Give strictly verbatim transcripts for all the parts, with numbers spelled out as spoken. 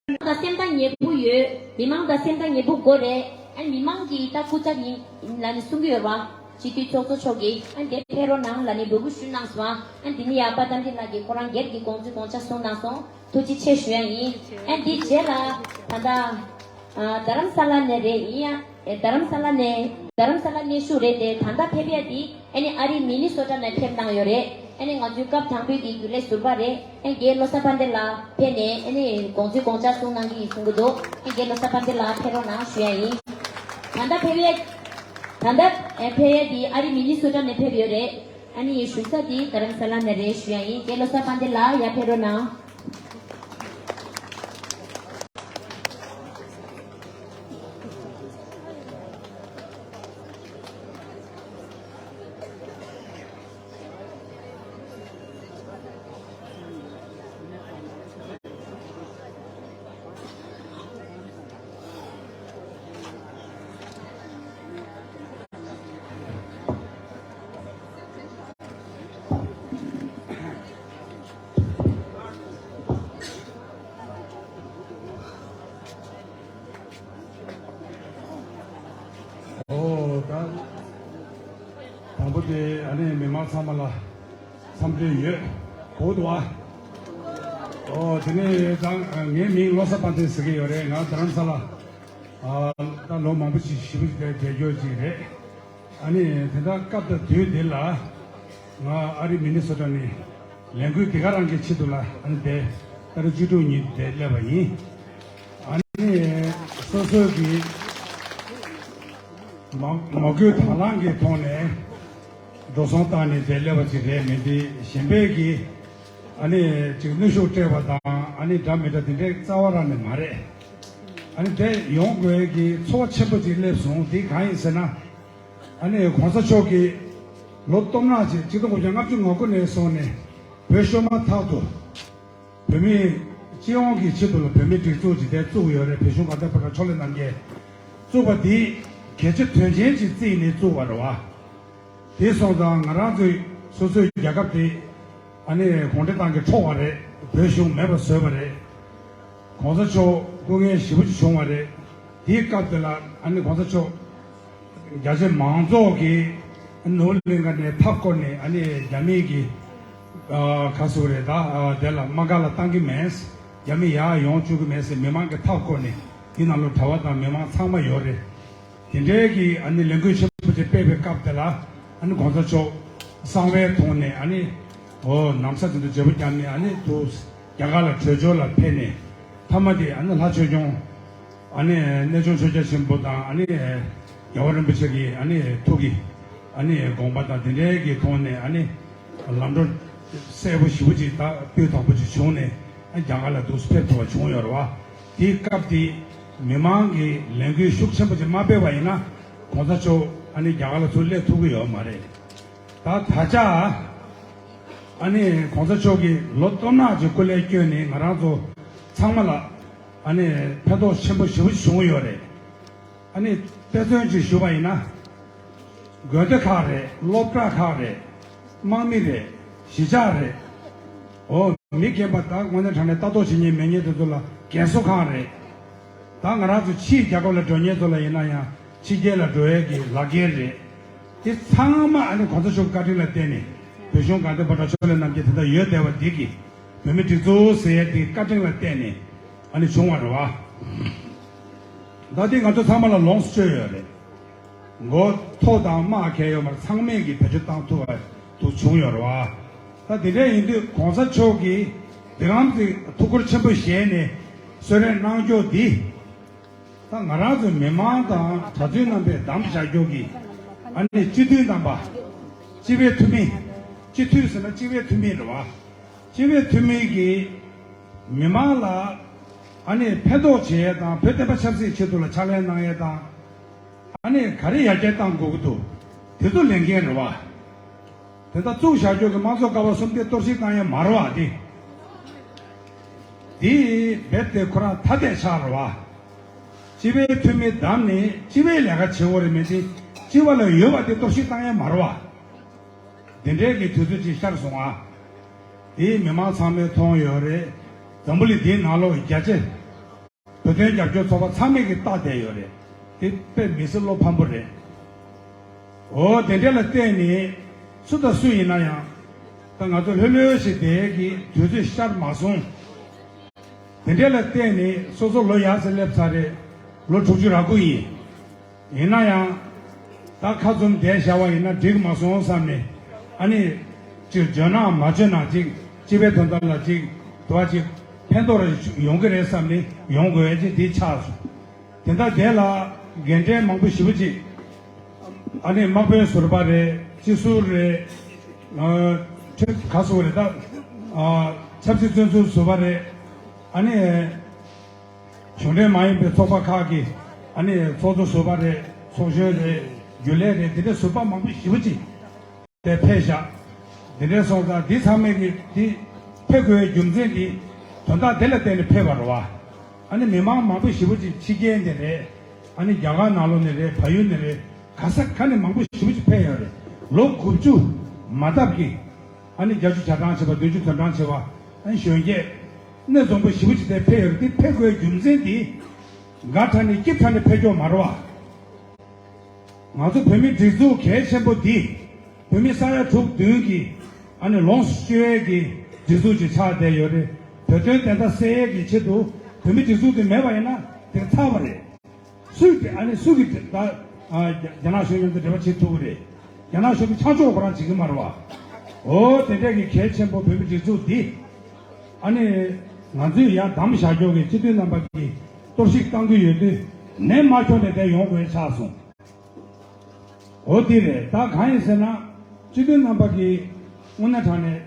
དང་སེམས་ཐག་ཉེ་པོ་ཡོད། མི་མང་དང་སེམས་ཐག་ཉེ་པོ་དགོས་རེད། ཨ་མི་མང་གིས་ད་སྐུ་ཚབ་ཡིན་ལབ་ནས་གསུང་གི་ཡོད་རེད་བ། སྤྱི་འཐུས་ཚོགས་གཙོ་མཆོག་གིས་ཨ་འདིར་ཕེབས་རོགས་གནང་ལབ་ནས་འབོད་སྐུལ་ཞུས་གནང་སོང་། ཨ་འདི་ནི་ཡག་པ་རྟ་མགྲིན་ལགས་ཀྱིས་ཁོ་རང་སྒེར་གྱི་དགོངས་ཚུལ་དགོངས་འཆར་གསུངས་གནང་སོང་། ཐུགས་རྗེ་ཆེ་ཞུ་ཡ་ཡིན། ཨ་འདི་རྗེས་ལ་ད་ལྟ། ཨ་རྡ་རམ་ས་ལ་ནས་རེད། ཡིན་ཡང་རྡ་རམ་ས་ལ་ནས་རྡ་རམ་ས་ལ་གནས་བཞུགས་རེད་དེ། ད་ལྟ་ཕེབས་ཡ་དེ་ཨ་ནི་ཨ་རི་མི་ནི་སོ་ཊ་ནས་ཕེབས་གནང་ཡོད་རེད། ཨ་ནི་ང་ཚོའི་སྐབས་དང་པོའི་གི་རྒྱུན་ལས་ཟུར་པ་རེད། ཨ་རྒན་བློ་བཟང་དཔལ་ལྡན་ལགས་ཕེབས་ནས་ཨ་ནི་དགོངས་ཚུལ་དགོངས་འཆར་གསུང་གནང་གི་ཡིན་གསུང་གི་འདུག་ཨ་རྒན་བློ་བཟང་དཔལ་ལྡན་ལགས་ཕེབས་རོགས་གནང་ཞུ་ཡ་ཡིན། ད་ལྟ་ཕེབས་ཡ། ད་ལྟ་ཨ་ཕེབས་ཡ་དེ་ཨ་རི་མི་ནི་སོ་ཊ་ནས་ཕེབས་ཡོད་རེད། ཨ་ནི་བཞུགས་ས་དེ་རྡ་རམ་ས་ལ་ནས་རེད་ཞུ་ཡ་ཡིན། རྒན་བློ་བཟང་དཔལ་ལྡན་ལགས་ཡར་ཕེབས་རོགས་གནང་། ཨོ་ད། དང་པོ་དེ་ཨ་ནི་མི་མང་ཚང་མ་ལ་འཚམས་འདྲི་ཡོད། གོ་འདུག་ཨ། ཨོ་དེ་ནས་ད་ངའི་མིང་བློ་བཟང་དཔལ་ལྡན་ཟེར་གྱི་ཡོད་རེད། ང་རྡ་རམ་ས་ལ་ཨ་ད་ལོ་མང་པོ་ཞིག་ཞེ་པོ་ཞིག་བསྡད་བསྡད་རྒྱུ་ཅིག་རེད། ཨ་ནི་དེ་འདྲ་སྐབས་དང་དུས་འདི་ལ་ང་ཨ་རི་མི་ནི་སོ་ཊ་ནས་ལས་འགུལ་འདི་ག་རང་གི་ཆེད་དུ་ལ་ཨ་ནི་དེ་ཏ་རིག་བཅུ་དྲུག་ཉིན་དེ་སླེབས་པ་ཡིན། ཨ་ནི་སོ་སོ་གི་མ་མ་བསྐུལ་དང་བླངས་ཀྱི་ཐོག་ནས་འགྲོ་སོང་བཏང་ནས་དེ་སླེབས་པ་ཅིག་རེད། མི་འདི་གཞན་པས་ཀྱི་ཨ་ནི་ཅིག་གནོན་ཤུགས་སྤྲད་པ་དང་ཨ་ནི་འདྲ་མི་འདྲ་དེ་འདྲའི་རྩ་བ་རང་ནས་མ་རེད། ཨ་ནི་དེ་ཡོང་དགོས་ཀྱི་ཚོར་བ་ཆེན་པོ་ཅིག་སླེབས་སོང་། དེ་གང་ཡིན་ཟེར་ན། ཨ་ནི་གོང་ས་མཆོག་གིས་ལོ་སྟོང་ཕྲག་གཅིག་གཅིག་སྟོང་དགུ་བརྒྱ་ལྔ་བཅུ་ང་དགུ་ནས་བཟུང་ནས་བོད་ཤོར་མ་ཐག་ཏུ་བོད་མི་སྤྱི་ཡོངས་ཀྱི་ཆེད་དུ་ལ་བོད་མི་སྒྲིག་འཛུགས་ཅིག་དེ་བཙུགས་ཡོད་རེད། བོད་གཞུང་དགའ་ལྡན་ཕོ་བྲང་ཕྱོགས་ལས་རྣམ་རྒྱལ་བཙུགས་པ་འདི་གལ་ཆེ་དོན་ཆེན་ཅིག་བརྩིས་ནས་བཙུགས་པ་རེད་བ། དེ་སོང་ཙང་ང་རང་ཚོའི་སོ་སོའི་རྒྱལ་ཁབ་དེ་ཨ་ནི་གུང་ཁྲན་ཏང་གིས་འཕྲོག་པ་རེད། བོད་གཞུང་མེད་པར་བཟོས་པ་རེད། གོང་ས་མཆོག་སྐུ་ངལ་ཞེ་པོ་ཅིག་བྱུང་བ་རེད། དེའི་སྐབས་དེ་ལ་ཨ་ནི་གོང་ས་མཆོག་རྒྱ་ཆེ་མང་ཚོགས་ཀྱིས་ནོར་གླིང་ག་ནས་མཐའ་བསྐོར་ནས་ཨ་ནི་རྒྱ་མིའི་གི་ཨ་ག་ཟེར་རེད་ད། ཨ་དེ་ལ་དམག་སྒར་ལ་བཏང་གི་མེད། རྒྱ་མི་ཡར་ཡོང་བཅུག་གི་མེད་ཟེར་མི་མང་གིས་མཐའ་བསྐོར་ནས་དེ་ནང་ལོགས་གྲྭ་པ་དང་མི་མང་ཚང་མ་ཡོད་རེད། དེ་འདྲའི་གི་ཨ་ནི་ལས་འགུལ་ཆེན་པོ་ཅིག་སྤེལ་བའི་སྐབས་དེ་ལ་ཨ་ནི་གོང་ས་མཆོག་གསང་བའི་ཐོག་ནས་ཨ་ནི་འོ་ན་བཟའ་དེ་ཚོ་བརྗེ་པོ་བརྒྱབ་ནས་ཨ་ནི་དུ་རྒྱ་གར་ལ་བྲོས་བྱོལ་ལ་ཕེབས་ནས་མཐའ་མ་དེ་ཨ་ནི་ལྷ་ཆོས་སྐྱོང་ཨ་ནི་གནས་ཆུང་ཆོས་རྒྱལ་ཆེན་པོ་དང་ཨ་ནི་རྒྱལ་བ་རིན་པོ་ཆེ་གི་ཨ་ནི་ཐུགས་ཀྱི་ཨ་ནི་དགོངས་པ་དང་དེ་འདྲའི་གི་ཐོག་ནས་ཨ་ནི་ལམ་འགྲོ་གསལ་པོ་ཞེ་པོ་ཅིག་ད་སྤུས་དག་པོ་ཅིག་བྱུང་ནས་ཨ་རྒྱ་གར་ལ་འདུག་སེ་ཕེབས་ཐུབ་པ་བྱུང་ཡོད་རེད་བ། དེའི་སྐབས་དེ་མི་མང་གིས་ལས་འགུལ་ཤུགས་ཆེན་པོ་ཅིག་མ་སྤེལ་བ་ཡིན་ན་གོང་ས་མཆོག་ཨ་ནི་རྒྱ་གར་ལ་ཚུར་སླེབས་ཐུབ་ཀྱི་ཡོད་མ་རེད། ད་ད་ཆ་ཨ་ནི་གོང་ས་མཆོག་གིས་ལོ་སྟོང་ཕྲག་ཅིག་སྐུ་ལས་བསྐྱོན་ནས་ང་རང་ཚོ་ཚང་མ་ལ་ཨ་ནི་ཕན་ཐོགས་ཆེན་པོ་ཞེ་པོ་ཅིག་བྱུང་ཡོད་རེད། ཨ་ནི་དཔེ་མཚོན་ཅིག་ཞུ་བ་ཡིན་ན། དགོན་སྡེ་ཁག་རེད། སློབ་གྲྭ་ཁག་རེད། དམག་མི་རེད། གཞིས་ཆགས་རེད། འོ་མི་རྒན་པ་ད་དངོས་གནས་དྲང་གནས་ལྟ་རྟོག་བྱེད་མཁན་མེད་མཁན་དེ་ཚོ་ལ་རྒན་གསོ་ཁང་རེད། ད་ང་རང་ཚོ་ཕྱིའི་རྒྱལ་ཁབ་ལ་འགྲོ་མཁན་ཚོ་ལ་ཡིན་ན་ཡང་ཕྱི་རྒྱལ་ལ་འགྲོ་ཡས་ཀྱི་ལག་འཁྱེར་རེད། དེ་ཚང་མ་ཨ་ནི་གོང་ས་མཆོག་བཀའ་དྲིན་ལ་བརྟེན་ནས་བོད་གཞུང་དགའ་ལྡན་ཕོ་བྲང་ཕྱོགས་ལས་རྣམ་རྒྱལ་དེ་འདྲ་ཡོད་བསྡད་པ་འདི་གི་བོད་མི་སྒྲིག་འཛུགས་ཟེར་ཡས་དེ་བཀའ་དྲིན་ལ་བརྟེན་ནས་ཨ་ནི་བྱུང་བ་རེད་བ། ད་དེ་ང་ཚོ་ཚང་མ་ལ་ལོངས་སུ་སྤྱོད་ཡོད་རེད། མགོ་མཐོ་དང་དམའ་གང་ཡོད་མ་རེད། ཚང་མས་ཀྱི་བེད་སྤྱོད་བཏང་ཐུབ་པ་དུ་བྱུང་ཡོད་རེད་བ། ད་དེ་འདྲ་ཡིན་དུས་གོང་ས་མཆོག་གིས་འདི་གམ་ཚིག་ཐུགས་ཁུར་ཆེན་པོ་བཞེས་ནས་གསོལ་རས་གནང་རྒྱུ་འདི། ད་ང་རང་ཚོའི་མི་མང་དང་གྲྭ་བཙུན་རྣམ་པས་བདམས་བཞག་རྒྱུ་གི་ཨ་ནི་སྤྱི་འཐུས་རྣམ་པ། སྤྱི་པའི་འཐུས་མི། སྤྱི་འཐུས་ཟེར་ན་སྤྱི་པའི་འཐུས་མི་རེད་བ། སྤྱི་པའི་འཐུས་མི་གིས་མི་མང་ལ་ཨ་ནི་ཕན་ཐོགས་བྱེད་ཡས་དང་བོད་བསྟན་པ་ཆབ་སྲིད་ཆེད་དུ་ལ་ཕྱག་ལས་གནང་ཡས་དང་། ཨ་ནི་ག་རེ་ཡར་རྒྱས་གཏང་དགོས་ཀྱི་འདུག་དེ་ཚོ་ལས་འགན་རེད་བ། དེ་ལྟར་བཙུགས་བཞག་རྒྱུ་གི་དམངས་གཙོ་ཀ་བ་གསུམ་དེ་གཏོར་བཤིག་བཏང་ཡས་མ་རེད་བ་དེ། དེ་རྦད་དེ་ཁོ་རང་ཐ་དད་ཆགས་རེད་བ། སྤྱི་པའི་འཐུས་མི་བདམས་ནས་སྤྱི་པའི་ལས་ཀ་བྱེད་དགོས་རེད་མེད་དེ། སྤྱི་པ་ལ་འོས་པ་དེ་གཏོར་བཤིག་བཏང་ཡས་མ་རེད་བ། དེ་འདྲའི་གི་དུས་ཚོད་ཅིག་ཤར་སོང་ཨ། དེ་མི་མང་ཚང་མས་མཐོང་ཡོད་རེད། འཛམ་བུ་གླིང་འདིའི་ནང་ལོགས་རྒྱ་ཆེ་ བོད་དོན་རྒྱབ་སྐྱོར་ཚོགས་པ་ཚང་མས་ཀྱིས་ལྟ་བསྡད་ཡོད་རེད། དེ་དཔེ་མི་སྲིད་བློ་ཕམ་པོ་རེད། འོ་དེ་འདྲ་ལ་བལྟས་ནས་སུ་དང་སུ་ཡིན་ན་ཡང་། ད་ང་ཚོ་ལྷོད་ལྷོད་ཞིག་བསྡད་ཀྱི་དུས་ཚོད་ཤར་མ་སོང་། དེ་འདྲ་ལ་བལྟས་ནས་སོ་སོ་ལོ་ཡག་ཙམ་སླེབས་ཚར་རེད། ལོ་དྲུག་ཅུ་རེ་དགུ་ཡིན། ཡིན་ན་ཡང་། ད་ཁ་བཙུམ་བསྡད་བཞག་པ་ཡིན་ན་འགྲིག་མ་སོང་བསམ་ནས། ཨ་ནི། ཅིག་འཇོན་ནའང་མ་འཇོན་ནའང་ཅིག་སྤྱི་པའི་དོན་དག་ལ་ཅིག་དུ་བ་ཅིག་ཕན་ཐོགས་རེ་ཡོང་གི་རེད་བསམ་ནས་ཡོང་དགོས་ཡ་ཅིག་འདི་ཆགས་སོང་། དེ་འདྲ་དེ་ལ་འགན་འཁྲི་མང་པོ་ཞེ་པོ་ཅིག་ཨ་ནི་དམག་དཔོན་ཟུར་པ་རེད། སྤྱི་ཟུར་རེད། ཨ། ཁྲིམས་ག་སོགས་རེད་ད། ཨ། ཆབ་སྲིད་བཙོན་ཟུར་ཟུར་པ་རེད། ཨ་ནི། གཞུང་འབྲེལ་མ་ཡིན་པའི་ཚོགས་པ་ཁག་གི་ཨ་ནི་ཚོགས་གཙོ་ཟུར་པ་རེད། ཚོགས་གཞོན་རེད། རྒྱུན་ལས་རེད། འདི་འདྲ་ཟུར་པ་མང་པོ་ཞེ་པོ་ཅིག་དེ་ཕེབས་བཞག་འདི་འདྲ་སོང་ཙང་འདི་ཚང་མས་ཀྱི་འདི་ཕེབས་དགོས་རྒྱུ་མཚན་འདི་དོན་དག་དེ་ལ་བརྟེན་ནས་ཕེབས་པ་རེད་བ། ཨ་ནི་མི་མང་མང་པོ་ཞེ་པོ་ཅིག་ཕྱི་རྒྱལ་ནས་རེད། ཨ་ནི་རྒྱ་གར་ནང་ལོགས་ནས་རེད། བལ་ཡུལ་ནས་རེད། ག་ས་ག་ནས་མང་པོ་ཞེ་པོ་ཅིག་ཕེབས་ཡོད་རེད། ལོ་དགུ་བཅུ་མ་འདབ་ཀྱི་ཨ་ནི་བརྒྱད་ཅུ་གྱ་གྲངས་བྱས་པ། བདུན་ཅུ་དོན་གྲངས་བྱས་པ། ཨ་ནི་གཞོན་སྐྱེས་སྣེ་འཛོམས་པོ་ཞེ་པོ་ཅིག་དེ་ཕེབས་ཡོད་རེད། དེ་ཕེབས་དགོས་རྒྱུ་མཚན་དེ་དགའ་ཁྲ་ནས་སྐྱིད་ཁྲ་ནས་ཕེབས་ཀྱོག་མ་རེད་བ། ང་ཚོ་བོད་མི་སྒྲིག་འཛུགས་གལ་ཆེན་པོ་འདི་བོད་མི་ས་ཡ་དྲུག་བདུན་གྱི་ཨ་ནི་ལོངས་སུ་སྤྱོད་ཡས་ཀྱི་སྒྲིག་འཛུགས་ཅིག་ཆགས་བསྡད་ཡོད་རེད། བོད་དོན་བདེན་མཐའ་གསལ་ཡས་ཀྱི་ཆེད་དུ་བོད་མི་སྒྲིག་འཛུགས་དེ་མེད་པ་ཡིན་ན་དེ་ཚར་བ་རེད། སུས་དེ་ཨ་ནི་སུ་གིས་དེ་ད་ཨ་རྒྱ་ནག་གཞུང་མཉམ་དུ་འབྲེལ་བ་བྱེད་ཐུབ་ཀྱི་རེད། རྒྱ་ནག་གཞུང་གིས་ཆ་འཇོག་ཁོ་རང་བྱེད་ཀྱི་མ་རེད་བ། འོ་དེ་འདྲས་ཀྱི་གལ་ཆེན་པོ་བོད་མི་སྒྲིག་འཛུགས་འདི་ཨ་ནི་ང་ཚོས་ཡར་བདམས་བཞག་ཀྱོག་གི་སྤྱི་འཐུས་རྣམ་པ་གིས་གཏོར་བཤིག་བཏང་གི་ཡོད་དུས་ནས་མ་འཁྱོག་ནས་དེ་ཡོང་དགོས་ཆགས་སོང་། འོ་དེ་རེད། ད་གང་ཡིན་ཟེར་ན། སྤྱི་འཐུས་རྣམ་པ་གིས་དངོས་གནས་དྲང་གནས་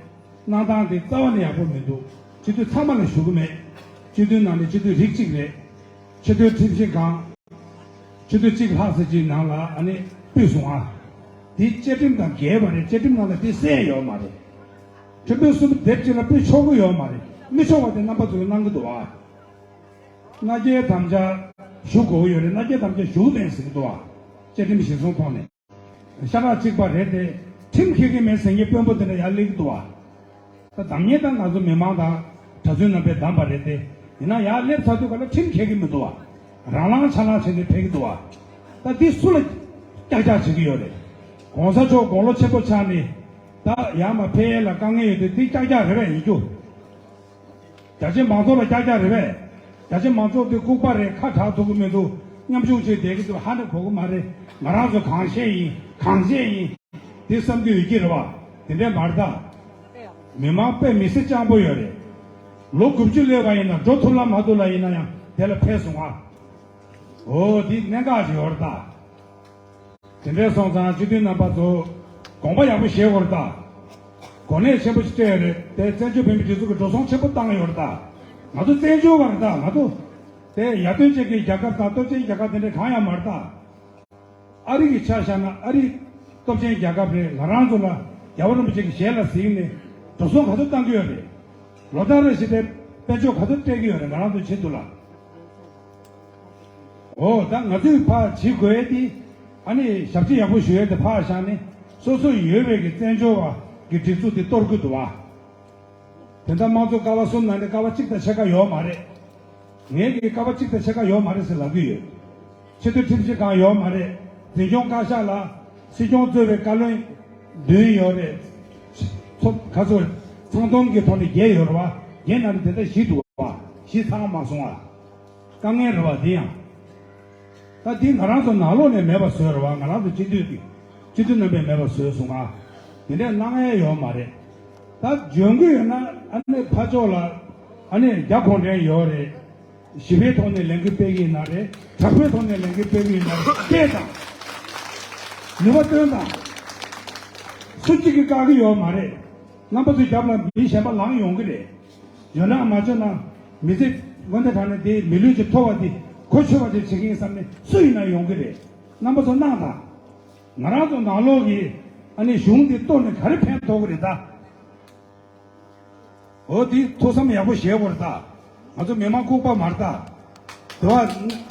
གནང་སྟངས་དེ་རྩ་བ་ནས་ཡག་པོ་མི་འདུག་སྤྱི་འཐུས་ཚང་མ་ལ་ཞུ་གི་མེད། སྤྱི་འཐུས་ནང་ནས་སྤྱི་འཐུས་རིགས་གཅིག་རེད། ཆེས་མཐོའི་ཁྲིམས་ཞིབ་ཁང་། ཆེས་མཐོའི་གཅིག་ལྷག་ཙམ་ཅིག་ནང་ལ་ཨ་ནི་ཕུད་སོང་ཨ། དེ་བཅའ་ཁྲིམས་དང་འགལ་བ་རེད། བཅའ་ཁྲིམས་ནང་ལ་དེ་གསལ་ཡོད་མ་རེད། ཁྲིམས་དཔོན་གསུམ་སྡེབ་གཅིག་ལ་ཕུད་ཆོག་གི་ཡོད་མ་རེད། མི་ཆོག་པ་དེ་རྣམ་པ་ཚོས་གནང་གི་འདུག་ཨ། མནའ་སྐྱེལ་དམ་བཅའ་ཞུ་དགོས་ཀྱི་ཡོད་རེད། མནའ་སྐྱེལ་དམ་བཅའ་ཞུ་གི་མེད་ཟེར་གྱི་འདུག་ཨ། བཅའ་ཁྲིམས་གཞིར་བཟུང་ཐོག་ནས། ཤ་ཁྲག་གཅིག་པ་རེད་དེ། ཁྲིམས་འཁྱེར་གྱི་མེད་ཟེར་མཁན་དཔོན་པོ་དེ་འདྲ་ཡར་སླེབས་ཀྱི་འདུག་བ། ད་འདམ་ངེས་དང་ང་ཚོ་མི་མང་དང་གྲྭ་བཙུན་རྣམ་པས་བདམས་པ་རེད་དེ། ཡིན་ན་ཡར་སླེབས་ཚར་དུས་ག་ལ་ཁྲིམས་འཁྱེར་གྱི་མི་འདུག་བ། རང་ལངས་ཆ་ལངས་བྱས་ནས་ཕེབས་ཀྱི་འདུག་བ། ད་འདི་སུ་ལ་ཀྱག་ཀྱག་བྱེད་ཀྱི་ཡོད་རེད། གོང་ས་མཆོག་དགུང་ལོ་ཆེན་པོ་ཆགས་ནས་ད་ཡར་མར་ཕེབས་ཡས་ལ་དཀའ་ངལ་ཡོད་དུས་འདི་ཀྱག་ཀྱག་རེད་པས་ཡིན་རྒྱུ། རྒྱ་ཆེ་མང་ཚོགས་ལ་ཀྱག་ཀྱག་རེད་པས། རྒྱ་ཆེ་མང་ཚོགས་འདི་ལྐུགས་པ་རེད། ཁ་གྲག་ཐུབ་ཀྱི་མི་འདུག་མཉམ་ཞུགས་བྱས་བསྡད་ཀྱི་འདུག་ཧ་ནི་གོ་གི་མ་རེད། ང་རང་ཚོ་གང་བཤད་ཡིན་གང་བཤད་ཡིན། དེ་བསམ་གྱི་ཡོད་ཀྱི་རེད་བ། དེ་འདྲས་མ་རེད་ད། མི་མང་དཔེ་མི་སྲིད་སྤྱང་པོ་ཡོད་རེད། ལོ་དགུ་བཅུ་སླེབས་པ་ཡིན་ན་འགྲོ་ཐུབ་ལ་མ་ཐུབ་ལ་ཡིན་ན་ཡང་དེ་ལ་ཕེབས་སོང་ང་། འོ་དེ་གནད་འགག་ཅིག་ཡོད་རེད་ད། དེ་འདྲས་སོང་ཙང་སྤྱི་འཐུས་རྣམ་པ་ཚོ་དགོངས་པ་ཡག་པོ་བཞེས་དགོས་རེད་ད། གོ་གནས་ཆེན་པོ་ཞིག་སྤྲད་ཡོད་རེད་དེ། བཙན་བྱོལ་བོད་མིའི་སྒྲིག་འཛུགས་ཀྱི་འགྲོ་སོང་ཆེན་པོ་བཏང་ཡོད་རེད་ད། ང་ཚོ་བཙན་བྱོལ་བ་རེད་ད། ང་ཚོ་དེ་ཡར་ཐོན་ཅན་གྱི་རྒྱལ་ཁབ་དང་སྟོབས་ཆེན་རྒྱལ་ཁབ་དེ་འདྲས་གང་ཡང་མ་རེད་ད། ཨ་རི་གི་ཆ་བཞག་ན་ཨ་རི་སྟོབས་ཆེན་རྒྱལ་ཁབ་རེད། ང་རང་ཚོ་ལ་རྒྱལ་བ་རིན་པོ་ཆེ་གི་ཞལ་ལ་གཟིགས་ནས་འགྲོ་སོང་ག་ཚོད་བཏང་གི་ཡོད་རེད། ལོ་ལྟར་རེ་བཞིན་དེ་དཔལ་འབྱོར་ག་ཚོད་སྤྲད་ཀྱི་ཡོད་རེད་ང་རང་ཚོའི་ཆེད་དུ་ལ། འོ་ད་ང་ཚོས་ཕར་བྱེད་དགོས་ཡས་དེ། ཨ་ནི་ཞབས་ཕྱི་ཡག་པོ་ཞུ་ཡས་དེ་ཕར་བཞག་ནས་སོ་སོ་ཡོད་པའི་གི་བཙན་བྱོལ་བ་གི་སྒྲིག་འཛུགས་དེ་གཏོར་དགོས་འདུག་བ། དེ་འདྲ་དམངས་གཙོ་ཀ་བ་གསུམ་ནང་ནས་ཀ་བ་གཅིག་དང་ཕྱེད་ཀ་ཡོད་མ་རེད། ངས་ཀྱི་ཀ་བ་གཅིག་དང་ཕྱེད་ཀ་ཡོད་མ་རེད་ཟེར་ལབ་ཀྱི་ཡོད། ཆེས་མཐོའི་ཁྲིམས་ཞིབ་ཁང་ཡོད་མ་རེད། འཛིན་སྐྱོང་བཀའ་ཤག་ལ་སྲིད་སྐྱོང་གཙོས་པའི་བཀའ་བློན་བདུན་ཡོད་རེད། ཚོ་ག་ཚོད་ཚང་འཛོམས་ཀྱི་ཐོག་ནས་བརྒྱད་ཡོད་རེད་བ། བརྒྱད་ནང་ནས་དེ་འདྲ་བཞི་འདུག་བ། བཞི་ཚང་མ་སོང་བ། དཀའ་ངལ་རེད་བ་དེ་ཡང་། ད་དེ་ང་རང་ཚོ་ནང་ལོགས་ནས་མེད་པ་བཟོས་རེད་བ། ང་རང་ཚོ་སྤྱི་འཐུས་ཀྱི་སྤྱི་འཐུས་རྣམ་པས་མེད་པ་བཟོས་སོང་ང་། དེ་འདྲས་གནང་ཡས་ཡོད་མ་རེད། ད་འཇོན་གྱི་ཡོད་ན་ཨ་ནི་ཕར་ཕྱོགས་ལ་ཨ་ནི་རྒྱ་གུང་ཁྲན་ཡོད་རེད། ཞི་བའི་ཐོག་ནས་ལས་འགུལ་སྤེལ་གྱི་ཡིན་ན་རེད། དྲག་པོའི་ཐོག་ནས་ལས་འགུལ་སྤེལ་གྱི་ཡིན་ན་རེད། སྤེལ་དང་། ནུས་པ་བཏོན་དང་། སུ་གཅིག་གིས་བཀག་གི་ཡོད་མ་རེད། རྣམ་པ་ཚོའི་རྒྱབ་ལ་མི་གཞན་པ་ལངས་ཡོང་གི་རེད། འཇོན་ན་མ་འཇོན་ན། མི་ཚེ་དངོས་གནས་དྲང་གནས་དེ་མི་ལུས་ཀྱི་ཐོབ་པ་དེ་གོ་ཆོད་པ་དེ་བྱེད་ཀྱི་ཡིན་བསམ་ནས་སུ་ཡིན་ན་ཡོང་གི་རེད། རྣམ་པ་ཚོ་གནང་དང་། ང་རང་ཚོ་ནང་ལོགས་ཀྱི་ཨ་ནི་གཞུང་དེ་གཏོར་ནས་ག་རེ་ཕན་ཐོགས་ཀྱི་རེད་ད། འོ་དེ་ཐུགས་བསམ་ཡག་པོ་བཞེས་དགོས་རེད་ད། ང་ཚོ་མི་མང་ལྐུགས་པ་མ་རེད་ད། དེ་བ།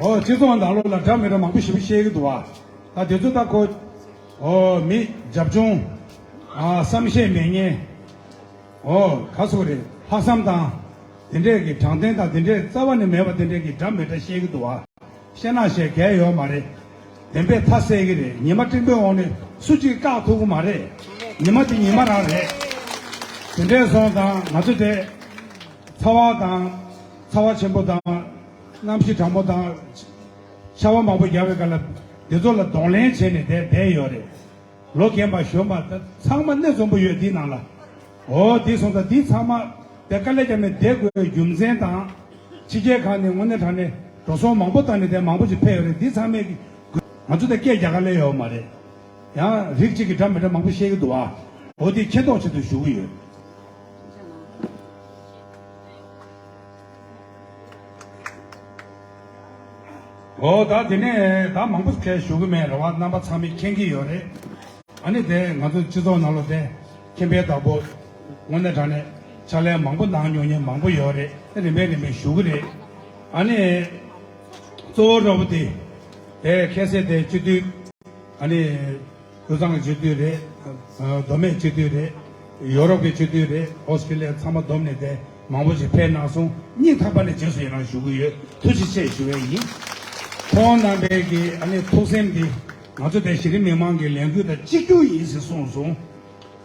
ཨོ་སྤྱི་ཚོགས་ནང་ལོགས་ལ་འདྲ་མི་འདྲ་མང་པོ་ཞེ་པོ་བཤད་ཀྱི་འདུག་བ། ད་དེ་ཚོ་ད་ཁོ། ཨོ་མི་རྒྱབ་ལྗོངས། ཨ་བསམ་ཤེས་མེད་མཁན། ཨོ་ག་སོ་རེད། ལྷག་བསམ་དང་། དེ་འདྲས་ཀྱི་དྲང་བདེན་དང་དེ་འདྲས་རྩ་བ་ནས་མེད་པ་དེ་འདྲས་ཀྱི་འདྲ་མི་འདྲ་བཤད་ཀྱི་འདུག་བ། བཤད་ན་བཤད་གལ་ཡོད་མ་རེད། བདེན་པས་མཐའ་གསལ་གྱི་རེད། ཉི་མ་སྤྲིན་པའི་འོག་ནས་སུ་གཅིག་བཀག་ཐུབ་ཀྱི་མ་རེད། ཉི་མ་དེ་ཉི་མ་རང་རེད། དེ་འདྲས་སོང་ཙང་ང་ཚོ་དེ། ཚ་བ་དང་། ཚ་བ་ཆེན་པོ་དང་། གནམ་གཤིས་གྲང་མོ་དང་། ཆར་པ་མང་པོ་རྒྱག་པའི་སྐབས་ལ། འདི་ཚོ་ལ་གདོང་ལེན་བྱས་ནས་བསྡད་བསྡད་ཡོད་རེད། ལོ་རྒན་པ་གཞོན་པ་ད་ཚང་མ་སྣེ་འཛོམས་པོ་ཡོད་འདིའི་ནང་ལ། འོ་འདི་སོང་ཙང་འདི་ཚང་མ་དེ་དཀའ་ལས་བརྒྱབ་ནས་བསྡད་དགོས་རྒྱུ་མཚན་དང་། ཕྱི་རྒྱལ་ཁག་ནས་དངོས་གནས་དྲང་གནས་འགྲོ་སོང་མང་པོ་བཏང་ནས་དེ་མང་པོ་ཞིག་ཕེབས་ཡོད་རེད། འདི་ཚང་མས་ཀྱི་ང་ཚོ་དེ་སྐད་རྒྱག་ག་སླེབས་ཡོད་མ་རེད། ཡང་རིགས་གཅིག་གི་འདྲ་མི་འདྲ་མང་པོ་བཤད་ཀྱི་འདུག་ཨ། འོ་དེ་མཁྱེན་རྟོགས་ཆེད་དུ་ཞུ་གི་ཡོད། འོ་ད་དེ་ནས་ད་མང་པོ་ཞིག་ཞུ་གི་མེད་རེད་བ། རྣམ་པ་ཚང་མས་མཁྱེན་གྱི་ཡོད་རེད། ཨ་ནི་དེ་ང་ཚོ་སྤྱི་ཚོགས་ནང་ལོགས་དེ་མཁྱེན་པའི་བདག་པོ་དངོས་གནས་དྲང་གནས་ཕྱག་ལས་མང་པོ་གནང་མྱོང་མཁན་མང་པོ་ཡོད་རེད། རིམ་པས་རིམ་པས་ཞུ་གི་རེད། ཨ་ནི་གཙོ་བོ་འདྲ་པོ་དེ་དེ་ཁ་སང་དེ་སྤྱི་འཐུས་ཨ་ནི་དབུས་གཙང་གི་སྤྱི་འཐུས་རེད། མདོ་སྨད་སྤྱི་འཐུས་རེད། ཡོ་རོབ་ཀྱི་སྤྱི་འཐུས་རེད། ཨོ་སི་ཀྲི་ལི་ཡ་ཚང་མ་བསྡོམས་ནས་དེ་མང་པོ་ཞིག་ཕེབས་གནང་སོང་། སྙིང་ཐག་པ་ནས་རྗེས་སུ་ཡི་རང་ཞུ་གི་ཡོད། ཐུགས་རྗེ་ཆེ་ཞུ་བ་ཡིན། ཁོང་རྣམ་པའི་གི་ཨ་ནི་ཐུགས་སེམས་འདི་ང་ཚོ་དེ་གཞི་རིམ་མི་མང་གི་ལས་འགུལ་དང་གཅིག་གྱུར་ཡིན་ཟེར་གསུངས་སོང་།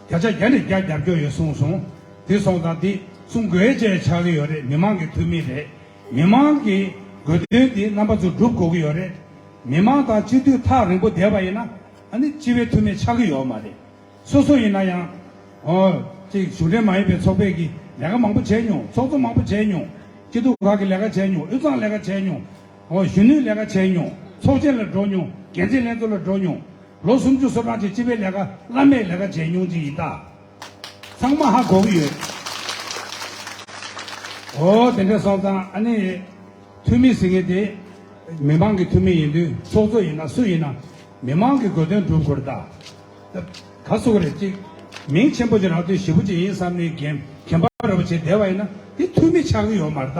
བརྒྱ་ཆ་བརྒྱ་ནས་བརྒྱ་རྒྱབ་སྐྱོར་ཡོད་གསུངས་སོང་། དེ་སོང་ཙང་འདི་གསུང་དགོས་ཅེས་ཆགས་ཀྱི་ཡོད་རེད། མི་མང་གི་འཐུས་མི་རེད། མི་མང་གི་དགོས་འདུན་འདི་རྣམ་པ་ཚོ་སྒྲུབ་དགོས་ཀྱི་ཡོད་རེད། མི་མང་དང་སྤྱི་འཐུས་ཐག་རིང་པོ་བསྡད་པ་ཡིན་ན་ཨ་ནི་སྤྱི་པའི་འཐུས་མི་ཆགས་ཀྱི་ཡོད་མ་རེད། སོ་སོ་ཡིན་ན་ཡང་། ཨོ། ཅིག་གཞུང་འབྲེལ་མ་ཡིན་པའི་ཚོགས་པས་ཀྱི་ལས་ཀ་མང་པོ་བྱས་མྱོང་། ཚོགས་གཙོ་མང་པོ་བྱས་མྱོང་། སྐྱིད་སྡུག་ཁག་གི་ལས་ཀ་བྱས་མྱོང་། དབུས་གཙང་ལས་ཀ་བྱས་མྱོང་། ཨོ། གཞོན་ནུའི་ལས་ཀ་བྱས་མྱོང་། ཚོགས་ཆེན་ལ་འགྲོ་མྱོང་། འགན་འཛིན་ལྷན་ཚོགས་ལ་འགྲོ་མྱོང་། ལོ་སུམ་ཅུ་སོ་གྲངས་ཅིག་སྤྱི་པའི་ལས་ཀ་བླ་མེད་ལས་ཀ་བྱས་མྱོང་ཅིག་ཡིན་ད། ཚང་མ་ཧ་གོ་གི་ཡོད། ཨོ་དེ་འདྲ་སོང་ཙང་ཨ་ནི། འཐུས་མི་ཟེར་མཁན་དེ། མི་མང་གི་འཐུས་མི་ཡིན་དུས་ཚོགས་གཙོ་ཡིན་ན་སུ་ཡིན་ན། མི་མང་གི་དགོས་དོན་སྒྲུབ་དགོས་རེད་ད། ག་སོ་གི་རེད་ཅིག་མིང་ཆེན་པོ་ཅིག་རག་དུས་ཞེ་པོ་ཅིག་ཡིན་བསམ་ནས་རྒན་རྒན་པ་འདྲ་པོ་བྱས་བསྡད་པ་ཡིན་ན་དེ་འཐུས་མི་ཆགས་ཀྱི་ཡོད་མ་རེད་ད།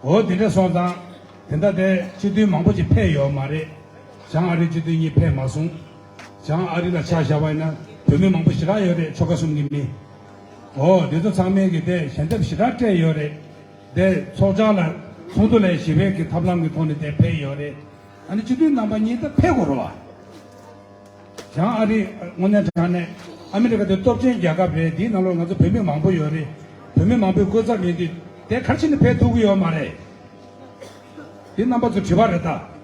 འོ་དེ་འདྲ་སོང་ཙང་། དེ་འདྲ་དེ་སྤྱི་འཐུས་མང་པོ་ཅིག་ཕེབས་ཡོད་མ་རེད། བྱང་ཨ་རི་སྤྱི་འཐུས་གཉིས་ཕེབས་མ་སོང་། བྱང་ཨ་རི་ལ་ཆ་བཞག་པ་ཡིན་ན་བོད་མི་མང་པོ་ཞེ་དྲག་ཡོད་རེད། ཆོལ་ཁ་གསུམ་གྱི་མི། འོ་དེ་ཚོ་ཚང་མས་ཀྱི་དེ་ཞལ་འདེབས་ཞེ་དྲག་སྤྲད་ཡོད་རེད། དེ་ཚོགས་བཅར་ལ་ཚོགས་འདུ་ལ་ཞི་བའི་གི་ཐབས་ལམ་གྱི་ཐོག་ནས་དེ་ཕེབས་ཡོད་རེད། ཨ་ནི་སྤྱི་འཐུས་རྣམ་པ་གཉིས་ད་ཕེབས་དགོས་རེད་བ། བྱང་ཨ་རི་དངོས་གནས་དྲང་གནས་ཨ་མི་རི་ཀ་དེ་སྟོབས་ཆེན་རྒྱལ་ཁབ་རེད། དེའི་ནང་ལོགས་ང་ཚོ་བོད་མི་མང་པོ་ཡོད་རེད། བོད་མི་མང་པོའི་སྐུ་ཚབ་ཡིན་དུས་དེ་ག་རེ་བྱས་ནས་ཕེབས་ཐུབ་ཀྱི་ཡོད་མ་རེད། དེ་རྣམ་པ་ཚོ་དྲི་བ་རེད་ད།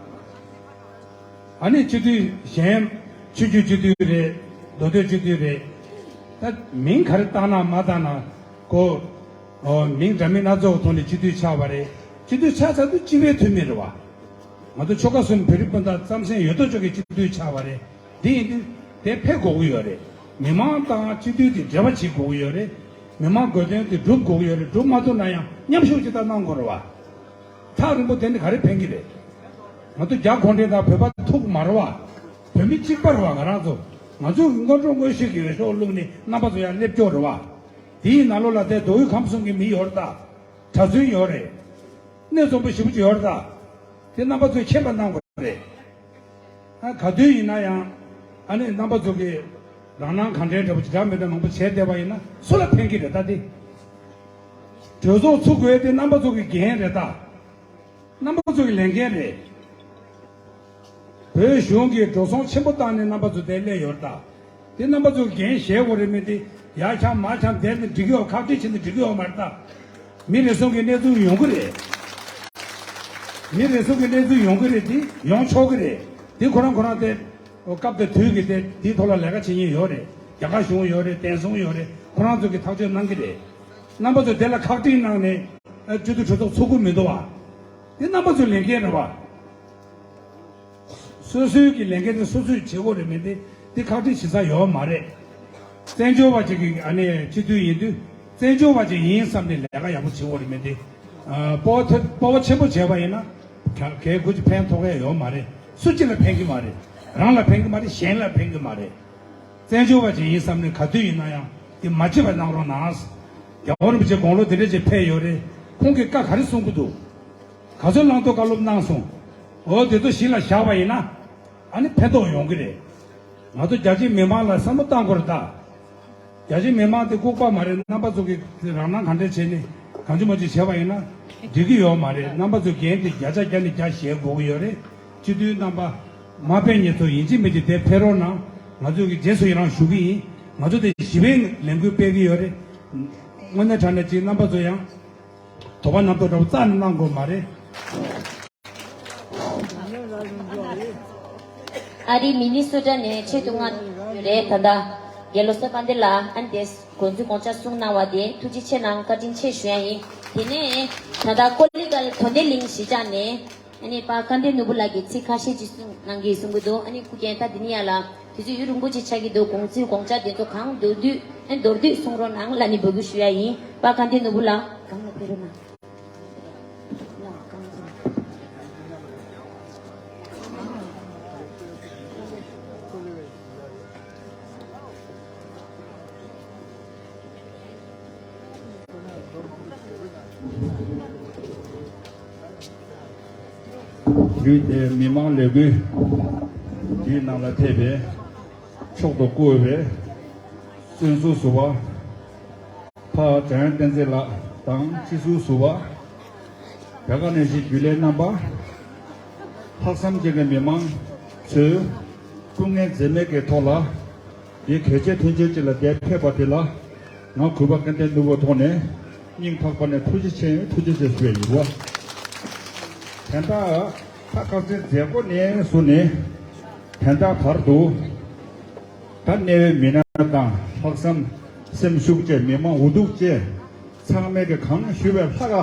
ཨ་ནི་སྤྱི་འཐུས་གཞན་ཆོས་བརྒྱུད་སྤྱི་འཐུས་རེད། མདོ་སྟོད་སྤྱི་འཐུས་རེད། ད་མིང་ག་རེ་བཏགས་ན་མ་བཏགས་ན་ཁོ། ཨོ། མིང་འདྲ་མིན་སྣ་ཚོགས་ཐོག་ནས་སྤྱི་འཐུས་ཆགས་པ་རེད། སྤྱི་འཐུས་ཆགས་ཚར་དུས་སྤྱི་པའི་འཐུས་མི་རེད་བ། ང་ཚོ་ཆོལ་ཁ་གསུམ་བོད་རིགས་སྤུན་ཟླ་རྩམ་ཟན་ཡོད་དོ་ཅོག་གི་སྤྱི་འཐུས་ཆགས་པ་རེད། དེ་ཡིན་དུས་དེ་ཕེབས་དགོས་ཀྱི་ཡོད་རེད། མི་མང་དང་སྤྱི་འཐུས་དེ་འབྲེལ་བ་བྱེད་དགོས་ཀྱི་ཡོད་རེད། མི་མང་དགོས་དོན་དེ་སྒྲུབ་དགོས་ཀྱི་ཡོད་རེད། སྒྲུབ་མ་ཐུབ་ན་ཡང་མཉམ་ཞུགས་ཅིག་ད་གནང་དགོས་རེད་བ། ཐག་རིང་པོ་དེ་ནི་ག་རེ་ཕན་གྱི་རེད། ང་ཚོ་རྒྱ་གུང་ཁྲན་དང་བོད་པ་ཐུག་མ་རེད་བ། བོད་མི་གཅིག་པ་རེད་བ། ང་རང་ཚོ། ང་ཚོ་སྔོན་འགྲོ་དངོས་གཞི་གི་འོས་ཤོག་བླུགས་ནས་རྣམ་པ་ཚོ་ཡར་སླེབས་ཀྱོག་རེད་བ། དེའི་ནང་ལོགས་ལ་དེ་མདོ་དབུས་ཁམས་གསུམ་གྱི་མི་ཡོད་རེད་ད། གྲྭ་བཙུན་ཡོད་རེད། སྣེ་འཛོམས་པོ་ཞེ་པོ་ཅིག་ཡོད་རེད་ད། དེ་རྣམ་པ་ཚོས་མཁྱེན་པ་གནང་དགོས་རེད། ཨ་ག་དུས་ཡིན་ན་ཡང་། ཨ་ནི་རྣམ་པ་ཚོ་གིས་རང་སྣང་གང་དྲན་འདྲ་པོ་ཅིག་འདྲ་མི་འདྲ་མང་པོ་བྱས་བསྡད་པ་ཡིན་ན་སུ་ལ་ཕན་གྱི་རེད་ད་དེ། གྲོས་ཚོགས་ཚུགས་དགོས་དེ་རྣམ་པ་ཚོ་གི་འགན་རེད་ད། རྣམ་པ་ཚོ་གི་ལས་འགན་རེད། བོད་གཞུང་གིས་འགྲོ་སོང་ཆེན་པོ་བཏང་ནས་རྣམ་པ་ཚོ་དེ་སླེབས་ཡོད་རེད་ད། དེ་རྣམ་པ་ཚོ་གི་འགན་བཞེས་དགོས་རེད་མི་དེ་ཡར་འཁྱམས་མར་འཁྱམས་བསྡད་ནས་འགྲིག་གི་ཡོད། ཁག་དཀྲི་བྱས་ནས་འགྲིག་གི་ཡོད་མ་རེད་ད། མི་རེ་ཟུང་གི་གནས་ཚུལ་ཡོང་གི་རེད། མི་རེ་ཟུང་གི་གནས་ཚུལ་ཡོང་གི་རེད་དེ་ཡོང་ཆོག་གི་རེད། དེ་ཁོ་རང་ཁོ་རང་དེ་སྐབས་དེ་དུས་ཀྱི་དེ་དེའི་ཐོག་ལ་ལས་ཀ་བྱེད་མཁན་ཡོད་རེད། རྒྱ་གར་གཞུང་ཡོད་རེད། བདེ་སྲུང་ཡོད་རེད། ཁོ་རང་ཚོ་གི་ཐག་གཅོད་གནང་གི་རེད། རྣམ་པ་ཚོ་དེ་ལ་ཁག་དཀྲི་གནང་ནས་སྤྱི་འཐུས་གྲོས་ཚོགས་ཚུགས་ཀྱི་མི་འདུག་བ། དེ་རྣམ་པ་ཚོའི་ལས་འགན་རེད་བ། སོ་སོའི་གི་ལས་འགན་དེ་སོ་སོས་བྱེད་དགོས་རེད་མི་འདི་འདི་ཁག་དཀྲི་བྱེད་ས་ཡོད་མ་རེད། བཙན་བྱོལ་བ་ཅིག་གི་ཨ་ནི་སྤྱི་འཐུས་ཡིན་དུས་བཙན་བྱོལ་བ་ཅིག་ཡིན་བསམ་ནས་ལས་ཀ་ཡག་པོ་བྱེད་དགོས་རེད་མི་འདི། སྤོབས་པ་ཐེབས་སྤོབས་པ་ཆེན་པོ་བྱས་པ་ཡིན་ན་ག་གའི་གུ་ཅིག་ཕན་ཐོགས་ཡ་ཡོད་མ་རེད། སུ་གཅིག་ལ་ཕན་གི་མ་རེད། རང་ལ་ཕན་གི་མ་རེད། གཞན་ལ་ཕན་གི་མ་རེད། བཙན་བྱོལ་བ་ཅིག་ཡིན་བསམ་ནས་ག་དུས་ཡིན་ན་ཡང་དེ་མ་བརྗེད་པ་གནང་རོགས་གནང་། རྒྱལ་བ་རིན་པོ་ཆེ་དགུང་ལོ་དེ་འདྲ་ཅིག་ཕེབས་ཡོད་རེད། ཁོང་གིས་བཀའ་ག་རེ་གསུང་གི་འདུག་ག་ཚོད་བླང་དོར་བཀའ་སློབ་གནང་སོང་། འོ་དེ་ཚོ་གཞི་ལ་བཞག་པ་ཡིན་ན་ཨ་ནི་ཕན་ཐོགས་ཡོང་གི་རེད། ང་ཚོ་རྒྱ་ཆེའི་མི་མང་ལ་བསམ་བློ་བཏང་དགོས་རེད་ད། རྒྱ་ཆེ་མི་མང་དེ་ལྐུགས་པ་མ་རེད། རྣམ་པ་ཚོ་གིས་རང་སྣང་ག་འདྲ་བྱས་ནས་གང་བྱུང་མ་བྱུང་བྱས་པ་ཡིན་ན་འགྲིག་གི་ཡོད་མ་རེད། རྣམ་པ་ཚོ་འགན་དེ་བརྒྱ་ཆ་བརྒྱ་ནས་བརྒྱ་བཞེས་དགོས་ཀྱི་ཡོད་རེད། སྤྱི་འཐུས་རྣམ་པ་མ་ཕེབས་མཁན་ཚོ་ཡིན་གཅིག་མིན་གཅིག་དེ་ཕེབས་རོགས་གནང་། ང་ཚོ་གིས་རྗེས་སུ་ཡི་རང་ཞུ་གི་ཡིན། ང་ཚོ་དེ་ཞི་བའི་ལས་འགུལ་སྤེལ་གི་ཡོད་རེད། དངོས་གནས་དྲང་གནས་ཅིག་རྣམ་པ་ཚོ་ཡང་དོགས་པ་རྣམ་རྟོག་འདྲ་པོ་རྩ་ནས་གནང་དགོས་མ་རེད། ཨ་རི་མི་ནི་སོ་ཊ་ནས་ཆེད་དུ་མངགས་ཡོད་རེད། ད་ལྟ་རྒན་ལོ་སོ་དཀར་ལྡན་ལགས་ཨ་ནི་དེ་དགོངས་ཚུལ་དགོངས་འཆར་གསུངས་གནང་བ་དེ་ཐུགས་རྗེ་ཆེ་གནང་། བཀའ་དྲིན་ཆེ་ཞུ་ཡ་ཡིན། དེ་ནས་ད་ལྟ་ཀོ་ལི་གལ་དོན་ལྡན་གླིང་གཞིས་ཆགས་ནས་ཨ་ནི་པ་དཀར་ལྡན་ནོར་བུ་ལགས་ཀྱིས་ཚིག་ཁ་ཤས་ཅིག་གསུངས་གནང་གི་གསུང་གི་འདུག་ཨ་ནི་སྐུ་མཁྱེན་ད་འདི་ནི་ཡ་ལ་དུས་ཚོད་ཡུན་རིང་པོ་ཅིག་ཆགས་ཀྱི་འདུག་དགོངས་ཚུལ་དགོངས་འཆར་དེ་ཚོ་གང་མདོར་བསྡུས་ཨ་ནི་མདོར་བསྡུས་གསུང་རོགས་གནང་ལབ་ནས་འབོད་སྐུལ་ཞུ་ཡ་ཡིན། པ་དཀར་ལྡན་ནོར་བུ་ལགས་སྒང་ལ་ཕེབས་རོགས་གནང་། རྒྱུད་སྡེ་མི་མང་ལས་འགུལ་འདིའི་ནང་ལ་ཕེབས་པའི་མཆོག་ཏུ་བཀུར་བའི་བཙུན་ཟུར་ཟུར་པ། ཕ་འཇམ་དབྱངས་བསྟན་འཛིན་ལགས་དང་སྤྱི་ཟུར་ཟུར་པ། དེ་ག་ནང་བཞིན་རྒྱུན་ལས་རྣམ་པ། ལྷག་བསམ་ཅན་གྱི་མི་མང་ཚོས་སྐུ་ངལ་འཛེམས་མེད་ཀྱི་ཐོག་ལ་འདི་གལ་ཆེ་མཐུན་རྐྱེན་ཅིག་ལ་བསྡད་ཕེབས་པ་དེ་ལ་ང་གུས་པ་དཀར་ལྡན་ནོར་བུའི་ཐོག་ནས་སྙིང་ཐག་པ་ནས་ཐུགས་རྗེ་ཆེ་ཐུགས་རྗེ་ཆེ་ཞུ་བ་ཡིན་པ། དེ་འདྲ་ད་ཁ་སང་མཛད་སྒོ་ནས་བཟུང་ནས་དེ་འདྲ་བར་དུ། ད་གནད་ཡོད་མི་སྣ་དང་ལྷག་བསམ་སེམས་ཤུགས་ཅན་མི་མང་འུ་ཐུག་ཅན་ཚང་མས་ཀྱི་གང་ཞུས་པའི་ལྷག་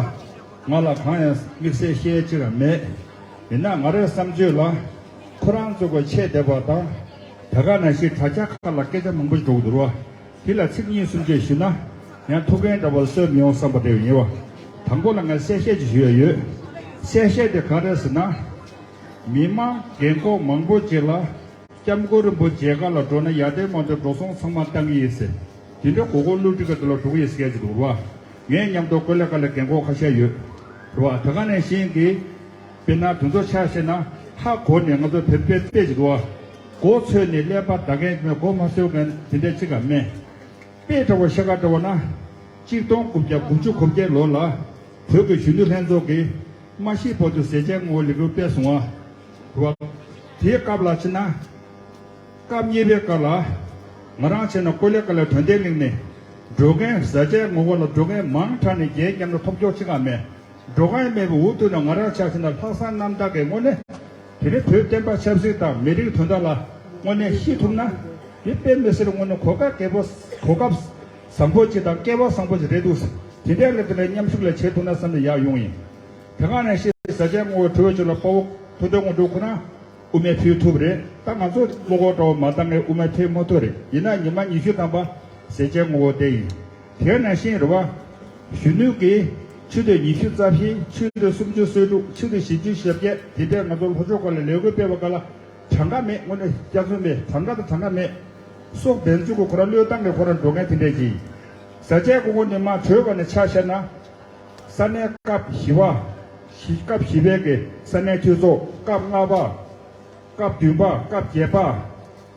ང་ལ་གང་ཡང་དམིགས་བསལ་བཤད་ཅི་ཡང་མེད། ཡིན་ན་ང་རའི་བསམ་ཚོད་ལ་ཁོ་རང་ཚོ་གི་ཆེད་དེ་བ་དང་དེ་ག་ནང་བཞིན་དྲ་རྒྱ་ཁག་ལ་སྐད་ཆ་མང་པོ་ཞིག་འགྲོ་གི་འདུག་ར། དེ་ལ་ཚིག་གཉིས་གསུམ་ཅིག་ཞུས་ན་ཡང་ཐུགས་འགན་འདྲ་བོ་གསོས་མི་ཡོང་བསམ་པ་དེ་ཡིན་བ། དང་པོ་ལ་ངས་གསལ་བཤད་ཅིག་ཞུ་ཡ་ཡོད། གསལ་བཤད་དེ་ག་རེ་ཟེར་ན། མི་མང་རྒན་འཁོགས་མང་པོ་ཅིག་ལ། སྐྱབས་མགོན་རིན་པོ་ཆེ་མཇལ་ཁ་ལ་འགྲོ་ན་ཡར་ལྟའི་མ་འདོད་འགྲོ་སོང་ཚང་མ་བཏང་གི་ཡིན་ཟེར། དེ་འདྲ་གོ་གོ་བསླུ་བྲིད་ག་དེ་ལ་འགྲོ་གི་ཡིན་ཟེར་གྱི་འདུག་ར། ངའི་མཉམ་དུ་ཀོ་ལེ་ཀ་ལ་རྒན་འཁོགས་ཁ་ཤས་ཡོད། ར་བ་དེ་ག་ནས་བཞིན་གྱི། དཔེར་ན་དུས་ཚོད་ཆ་བཞག་ན་ཧ་གོ་ནས་ང་ཚོ་བེད་སྤེལ་སྤེལ་གྱི་འདུག་བ། མགོ་ཚོས་ནས་ཀླད་པ་ད་མཁན་མེད་མགོ་མ་ཚོས་མཁན་དེ་འདྲ་ཅིག་ག་མེད། དཔེ་འདྲ་བོ་བཤད་ག་འདྲ་བོ་ན། གཅིག་སྟོང་དགུ་བརྒྱ་དགུ་བཅུ་གོ་བརྒྱད་ལོ་ལ། བོད་ཀྱི་གཞོན་ནུ་ལྷན་ཚོགས་ཀྱིས་སྨྲ་ཤེས་པོ་ཏི་ཟས་བཅད་ངོ་བོ་ལས་འགུལ་སྤེལ་སོང་བ། རེད་བ། དེའི་སྐབས་ལ་ཕྱིན་ན། སྐབས་གཉིས་པའི་སྐབས་ལ། ང་རང་ཕྱིན་ན་ཀོ་ལེ་ཀ་ལ་དོན་ལྡན་གླིང་ནས། འགྲོ་མཁན་ཟས་བཅད་ངོ་བོ་ལ་འགྲོ་མཁན་མང་དྲགས་ནས་རྒྱའི་མཉམ་དུ་ཐོབ་ཆོག་ཅིག་ག་མེད། འགྲོ་མཁན་མེད་པའི་འུ་ཐུག་ནས་ང་རང་ཆ་ཕྱིན་ན་ལྷག་བསམ་རྣམ་དག་གི་དངོས་གནས། དེ་རིང་བོད་བསྟན་པ་ཆབ་སྲིད་དང་མི་རིགས་དོན་དག་ལ་དངོས་གནས་ཤི་ཐུབ་ན། དེ་དཔེ་མི་སྲིད་དངོས་གནས་གོ་སྐབས་རྒྱལ་པོ་གོ་སྐབས་བཟང་པོ་ཅིག་དང་སྐལ་བ་བཟང་པོ་ཅིག་རེད་འདུག་དེ་འདྲའི་ལས་དེ་ལ་མཉམ་ཞུགས་ལ་བྱེད་ཐུབ་ན་བསམ་ནས་ཡར་ཡོང་ཡིན། དེ་ག་ནང་བཞིན་ཟས་བཅད་ངོ་བོ་གྲོས་ཆོད་ལ་དཔའ་བོ་ཐུབ་བསྟན་དངོས་གྲུབ་ཁོ་རང་དབུ་མའི་ཕེབས་ཐུབ་རེད། ད་ང་ཚོ་བློ་ཁོག་འདྲ་བོ་མ་བཏང་ངས་དབུ་མའི་ཕེབས་མ་ཐུབ་རེད། ཡིན་ན་ཉི་མ་ཉི་ཤུ་ཐམ་པ་ཟས་བཅད་ངོ་བོ་དེ་ཡིན། དེ་ནང་བཞིན་རེད་བ། གཞོན་ནུ་གིས་ཆུ་ཚོད་ཉི་ཤུ་རྩ་བཞི་ཆུ་ཚོད་སུམ་ཅུ་སོ་དྲུག་ཆུ་ཚོད་བཞི་བཅུ་ཞེ་བརྒྱད་དེ་འདྲའི་ང་ཚོ་ལྷོ་ཕྱོགས་ཁག་ལ་ལས་འགུལ་སྤེལ་བ་ག་ལ་གྲངས་ཀ་མེད། དངོས་གནས་སྐྱག་རྫུན་མེད། གྲངས་ཀ་དང་གྲངས་ཀ་མེད། སྲོག་འབེན་ཚུལ་གྱི་ཁོ་རང་བློས་བཏང་གི་ཁོ་རང་འགྲོ་མཁན་དེ་འདྲས་ཀྱིས། ཟས་བཅད་ངོ་བོ་ནས་མར་གྲོལ་བ་ནས་ཆ་བཞག་ན། ས་གནས་སྐབས་བཞི་པ། བཞི་སྐབས་བཞི་པའི་གི་ས་གནས་འཐུས་ཚོགས་སྐབས་ལྔ་པ། སྐབས་བདུན་པ་སྐབས་བརྒྱད་པ།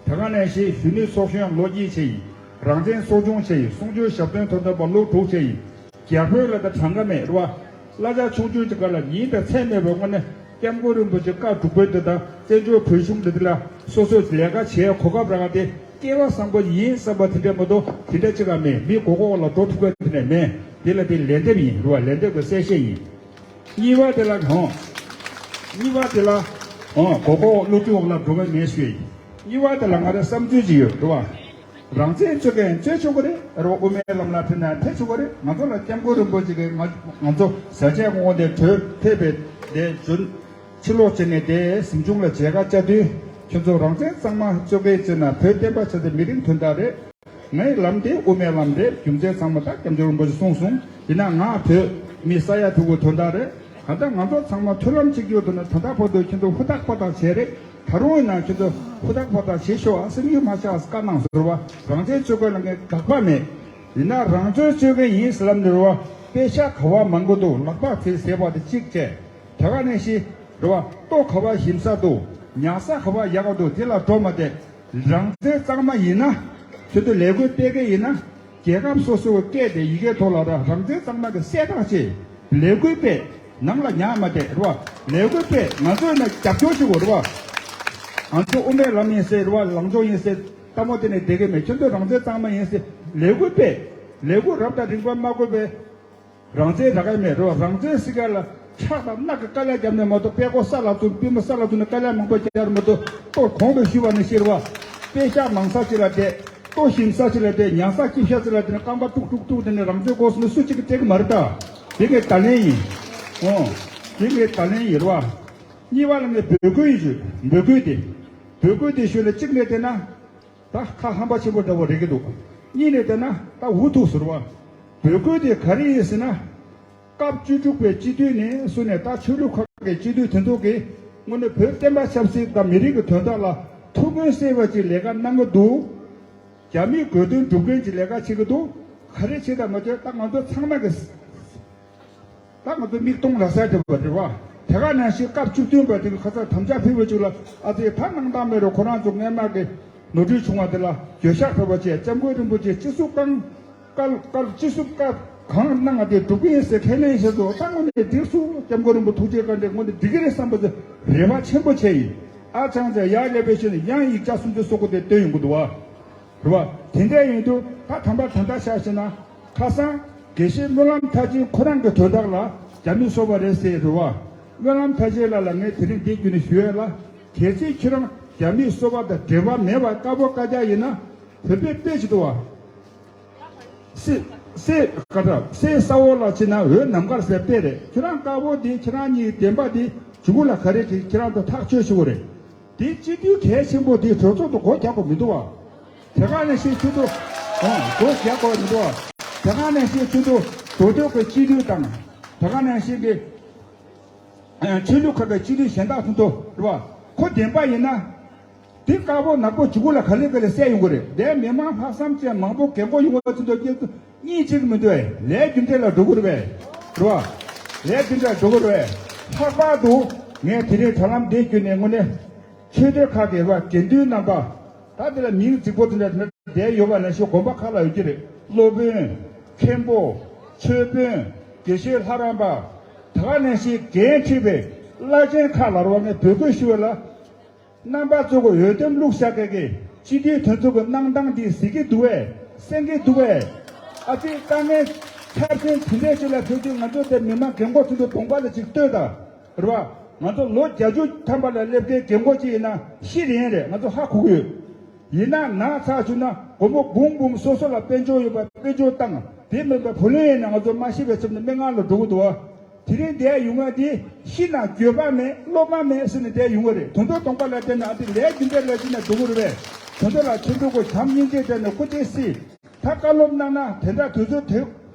དེ་ག་ནང་བཞིན་གཞོན་ནུའི་ཚོགས་གཞོན་ལོ་གཉིས་བྱས་ཡིན། རང་བཙན་ཚོགས་ཆུང་བྱས་ཡིན། གསུང་ཆོས་ཞབས་བརྟན་ཐོབ་ཐང་པ་ལོ་དྲུག་བྱས་ཡིན། རྒྱ་བོད་ལ་ད་གྲངས་ཀ་མེད་རེད་བ། གླ་ཆ་ཆུང་ཆུང་ཅིག་ག་ལ་ཉིན་དང་མཚན་མེད་པའི་སྔོན་ནས་སྐྱབས་མགོན་རིན་པོ་ཆེ་བཀའ་སྒྲུབ་པའི་འདི་དང་བཙན་བྱོལ་བོད་གཞུང་འདི་འདི་ལ་སོ་སོས་ལས་ཀ་བྱེད་གོ་སྐབས་རག་སྟེ་སྐལ་བ་བཟང་པོ་ཡིན་བསམ་པ་དེ་འདྲས་མ་གཏོགས་དེ་འདྲས་ཅིག་ག་མེད། མི་མགོ་སྐོར་ལ་འགྲོ་ཐུབ་པ་དེ་འདྲས་མེད། དེ་ལ་དེ་ལན་འདེབས་ཡིན་རེད་བ། ལན་འདེབས་ཀྱི་གསལ་བཤད་ཡིན། གཉིས་པ་དེ་ལ་ཧོ། གཉིས་པ་དེ་ལ་ཧོ་གོ་གོ་བློ་གྲོས་འོག་ལ་འགྲོ་གི་མེད་ཞུས། གཉིས་པ་དེ་ལ་ང་རའི་བསམ་ཚུལ་ཅིག་ཡོད་འགྲོ་བ། རང་བཙན་རྩོད་མཁན་རྩོད་ཆོག་གི་རེད། རོ་དབུ་མའི་ལམ་ལ་ཕེབས་ན་ཕེབས་ཆོག་གི་རེད། ང་ཚོ་ལ་སྐྱབས་མགོན་རིན་པོ་ཆེ་གིས་ང་ང་ཚོ་ཟས་བཅད་ངོ་བོ་དེ་གྲོས་ཕེབས་པའི་དེ་རྒྱུན་ཕྱིར་ལོག་བྱས་ནས་དེ་གཟིམ་ཆུང་ལ་མཇལ་ཁ་བཅར་དུས་ཁྱོད་ཚོ་རང་བཙན་གཙང་མ་རྩོད་མཁན་བྱས་ན་བོད་བསྟན་པ་ཆབ་སྲིད་མི་རིགས་དོན་དག་རེད། ངའི་ལམ་དེ་དབུ་མའི་ལམ་རེད། རྒྱུ་མཚན་ཚང་མ་ད་སྐྱབས་མགོན་རིན་པོ་ཆེས་གསུངས་སོང་། ཡིན་ན་ང་བོད་མི་ས་ཡ་དྲུག་གི་དོན་དག་རེད། གང་ལྟར་ང་ཚོ་ཚང་མ་མཐུན་ལམ་གཅིག་གྱུར་དུ་ན་ད་ལྟ་བར་དུ་ཁྱེད་ཚོ་ཧུར་ཐག་ཧུར་ཐག་བྱས་རེད། ད་རུང་ཡིན་ན་ཁྱེད་ཚོ་ཧུར་ཐག་ཧུར་ཐག་བྱེད་ཤོག་ཨ། སེམས་ཤུགས་མ་ཆག་བཀའ་གནང་ཟེར་བ། རང་བཙན་རྩོད་མཁན་ལ་ངས་དགག་པ་མེད། ཡིན་ན་རང་བཙན་རྩོད་མཁན་ཡིན་ཟེར་ལབ་ནས་རེད་བ། དཔེ་ཤག་ག་བ་མང་པོ་འདུག་ལག་པ་དེ་ཟེར་བ་དེ་གཅིག་བྱས། དེ་ག་ནས་ཤི། རེད་བ། ལྟོ་ག་བ་ཞིམ་ས་འདུག་ཉལ་ས་ག་བ་ཡག་པ་འདུག་དེ་ལ་འགྲོ་མ་བསྡད། རང་བཙན་གཙང་མ་ཡིན་ན། ཁྱོད་ཚོ་ལས་འགུལ་སྤེལ་མཁན་ཡིན་ན། རྒྱལ་ཁབ་སོ་སོའི་སྐད་དེ་ཡི་གེའི་ཐོག་ལ་ར་རང་བཙན་གཙང་མ་གི་གསལ་བསྒྲགས་བྱེད། ལས་འགུལ་སྤེལ། ནང་ལ་ཉག་མ་བསྡད་རེད་བ། ལས་འགུལ་སྤེལ། ང་ཚོས་ན་རྒྱབ་སྐྱོར་ཞུ་དགོས་རེད་བ། ང་ཚོ་དབུ་མའི་ལམ་ཡིན་ཟེར་རེད་བ། ལངས་ཕྱོགས་ཡིན་ཟེར། ལྟད་མོ་དེ་ནས་བསྡད་ཀྱི་མེད། ཁྱོད་ཚོ་རང་བཙན་གཙང་མ་ཡིན་ཟེར་ལས་འགུལ་སྤེལ། ལས་འགུལ་རབ་དང་རིམ་པ་མ་དགོས་པའི། རང་བཙན་རག་གི་མེད་རོ། རང་བཙན་ཟེར་མཁན་ལ་ཁྲག་དང་རྣག་གི་དཀའ་ལས་བརྒྱབ་ནས་མ་གཏོགས། པད་ཀོ་ས་ལ་བཙུགས། པུས་མོ་ས་ལ་བཙུགས་ནས་དཀའ་ལས་མང་པོ་བརྒྱབ་མ་གཏོགས། ལྟོ་གོང་དུ་ཞུས་པ་ནང་བཞིན་རེད་བ། པད་ཤག་མང་ས་ཅིག་ལ་བསྡད། ལྟོ་ཞིམ་ས་ཅིག་ལ་བསྡད། ཉལ་ས་སྐྱིད་ཤ་ཅིག་ལ་བསྡད་ནས་རྐང་པ་དཀྲུག་དཀྲུག་དཀྲུག་བསྡད་ནས་རང་བཙན་དགོས་ཟེར་ནས་སུ་གཅིག་གིས་སྤྲད་ཀྱི་མ་རེད་ད། དེ་ངའི་བརྡ་ལན་ཡིན། ཨོ། དེ་ངའི་བརྡ་ལན་ཡིན་རེད་བ། གཉིས་པ་ལ་ངས་འབོད་སྐུལ་ཡིན་ཞུ། འབོད་སྐུལ་དེ། འབོད་སྐུལ་དེ་ཞུ་ལ་གཅིག་ནས་བལྟས་ན། ད་ཁ་ཧམ་པ་ཆེན་པོ་འདྲ་བོ་རེད་ཀྱི་འདུག་གཉིས་ནས་བལྟས་ན་ད་འུ་ཐུག་ཟེར་བ། འབོད་སྐུལ་དེ་ག་རེ་ཡིན་ཟེར་ན། སྐབས་བཅུ་དྲུག་པའི་སྤྱི་འཐུས་ནས་བཟུང་ནས་ད་ཆོས་ལུགས་ཁག་གི་སྤྱི་འཐུས་དེ་ཚོ་གིས་དངོས་གནས་བོད་བསྟན་པ་ཆབ་སྲིད་དང་མི་རིགས་ཀྱི་དོན་དག་ལ་ཐུགས་ཕན་གསོས་པ་ཅིག་ལས་ཀ་གནང་གི་འདུག་རྒྱ་མིའི་དགོས་འདུན་སྒྲུབ་མཁན་གྱི་ལས་ཀ་བྱེད་ཀྱི་འདུག་ག་རེ་བྱེད་དང་མ་བྱེད་ད་ང་ཚོ་ཚང་མ་གི། ད་ང་ཚོ་མིག་མཐོང་ལག་ཟིན་འདྲ་བོ་རེད་བ། དེ་ག་ནང་བཞིན་སྐབས་བཅུ་བདུན་པ་དེ་གི་ཁ་སང་དམ་བཅའ་ཕུལ་བ་ཅིག་ལ་ཨ་ཙི་ད་གནང་སྟངས་མེད་རུང་ཁོ་རང་ཚོ་སྔས་མ་གི་ནོར་འཁྲུལ་བྱུང་བ་དེ་ལ་འགྱོད་བཤགས་ཕེབས་པ་བྱས། སྐྱབས་མགོན་རིན་པོ་ཆེ་སྤྱི་ཟུར་གང་བཀའ་བཀའ་སྤྱི་ཟུར་བཀའ་གང་གནང་བ་དེ་སྒྲུབ་ཀྱི་ཡིན་ཟེར་ཁས་ལེན་བྱས་སོང་། ད་དངོས་གནས་འགྲིག་སོང་། སྐྱབས་མགོན་རིན་པོ་ཐུགས་རྗེ་བཀའ་དྲིན་དངོས་གནས་འགྲིག་གི་རེད་བསམ་པ་དེ་རེ་བ་ཆེན་པོ་བྱས་ཡིན། ཨ་ཅང་ཅང་ཡར་སླེབས་པའི་ཤུལ་ནས་ཡང་ཡིག་ཆ་སུམ་ཅུ་སོ་དགུ་དེ་བཏོན་ཡོང་གི་འདུག་བ། རེད་བ། དེ་འདྲ་ཡིན་དུས་ད་དམ་པ་དོན་དག་ཆ་བཞག་ན། ཁ་སང་དགེ་བཤེས་སྨོན་ལམ་མཐར་ཕྱིན་ཁོ་རང་གི་དོན་དག་ལ་རྒྱ་མིས་བཟོས་པ་རེད་ཟེར་རེད་བ། སྨོན་ལམ་མཐར་ཕྱིན་ལགས་ལ་ངས་དེ་རིང་འདི་བརྒྱུད་ནས་ཞུ་ཡས་ལ། གལ་སྲིད་ཁྱོད་རང་རྒྱ་མིས་བཟོས་པ་དང་འབྲེལ་བ་མེད་པ་དཀར་པོ་དཀར་རྒྱག་ཡིན་ན། བོད་པའི་དཔེ་ཅིག་འདུག་བ། སྲས་སྲས་ག་འདྲ་སྲས་ས་འོག་ལ་ཕྱིན་ན་འོད་ནམ་མཁར་ཟེར་དཔེ་རེད། ཁྱོད་རང་དཀར་པོ་འདི་ཁྱེད་རང་གཉིས་བདེན་པ་འདི་བྱུང་ལ་ག་རེ་གི་ཁྱེད་རང་ཚོ་ཐག་གཅོད་ཞུ་དགོས་རེད། དེ་སྤྱི་འཐུས་གལ་ཆེན་པོ་དེ་གྲོས་ཚོགས་དུ་སྒོ་རྒྱག་དགོས་མི་འདུག་བ། དེ་ག་ནང་བཞིན་ཁྱོད་ཚོ་ཨང་སྒོ་རྒྱག་དགོས་མི་འདུག་བ། དེ་ག་ནང་བཞིན་ཁྱོད་ཚོ་མདོ་སྟོད་ཀྱི་སྤྱི་འཐུས་དང་། དེ་ག་ནང་བཞིན་གྱི་ཆོས་ལུགས་ཁག་གི་སྤྱི་འཐུས་གཞན་དག་ཚོ་ཚོ་རེད་བ། ཁོ་བདེན་པ་ཡིན་ན། དེ་དཀར་པོ་ནག་པོ་བྱུང་ལ་ག་ལེ་ག་ལེ་བསད་ཡོང་གི་རེད། དེ་མི་མང་ལྷག་བསམ་ཅན་མང་པོ་རྒན་གོག་ཡོང་བ་ཚོ་ཚོ་སྐྱེ་ཚོ། གཉིས་གཅིག་མི་འདུག་ཨེ། ལས་རྒྱུ་འབྲས་ལ་འགྲོ་གི་རེད་པས། རེད་བ། ལས་རྒྱུ་འབྲས་འགྲོ་གི་རེད་པས། ལྷག་པར་དུ་ངས་དེ་རིང་དྲ་ལམ་འདི་བརྒྱུད་ནས་དངོས་གནས་ཆོས་སྡེ་ཁག་གི་རེད་བ། དགེ་འདུན་རྣམ་པ། ད་དེ་ལ་མིང་རྫིག་པོ་དེ་འདྲ་བསྡད་ཡོད་པ་ནང་བཞིན་དགོན་པ་ཁག་ལ་ཡོད་ཀྱི་རེད། སློབ་དཔོན། མཁན་པོ། ཆོས་དཔོན། དགེ་བཤེས་ལྷ་རམས་པ། ད་ག་ནང་བཞིན་འགན་འཁྲི་བའི་བླ་ཆེན་ཁག་ལ་རེད་བ། ངས་འབོད་སྐུལ་ཞུ་བ་ལ། རྣམ་པ་ཚོ་གི་འོས་འདེམས་བླུགས་བཞག་མཁན་གྱི་སྤྱི་འཐུས་དེ་ཚོ་གི་གནང་སྟངས་འདི་གཟིགས་ཀྱི་འདུག་བས། གསན་གྱི་འདུག་བས། ཨ་ཙི་དཀའ་ངལ་ཚབས་ཆེན་དེ་འདྲས་ཅིག་ལ་ཐུག་དུས་ང་ཚོ་དེ་མི་མང་རྒན་གོག་ཚོ་ཚོ་གདོང་པ་ལ་ཅིག་ལྟོས་དང་། རེད་བ། ང་ཚོ་ལོ་བརྒྱད་ཅུ་ཐམ་པ་ལ་སླེབས་མཁན་རྒན་གོག་ཅིག་ཡིན་ན་ཤི་རན་རེད། ང་ཚོ་ཧ་གོ་གི་ཡོད། ཡིན་ན་ན་ཚ་བྱུང་ན་སྒོར་མོ་འབུམ་འབུམ་སོ་སོ་ལ་དཔལ་འབྱོར་ཡོད་པ་དཔལ་འབྱོར་བཏང་། དེ་མིན་པ་བུ་ལོན་ཡིན་ན་ང་ཚོ་མ་ཤི་བའི་ཚབ་ནས་སྨན་ཁང་ལ་འགྲོ་གི་འདུག་བ། དེ་རིང་བསྡད་ཡོང་བ་དེ་ཤི་ན་འགྱོད་པ་མེད་བློ་ཕམ་མེད་ཟེར་ནས་བསྡད་ཡོང་བ་རེད། དོན་དུ་གདོང་པ་ལ་བལྟས་ན་ཨ་ཙི་ལས་རྒྱུ་འབྲས་ལ་ཅི་ན་འགྲོ་གི་རེད་པས། དོན་དུ་ལ་ཆེ་འགྲོ་གོ་བྱམས་སྙིང་རྗེ་བསྟན་ནས་སྐུ་ཚེ་སྲིད། ད་བཀའ་སློབ་གནང་ན་དེ་འདྲ་དུས་ཚོད་དེ།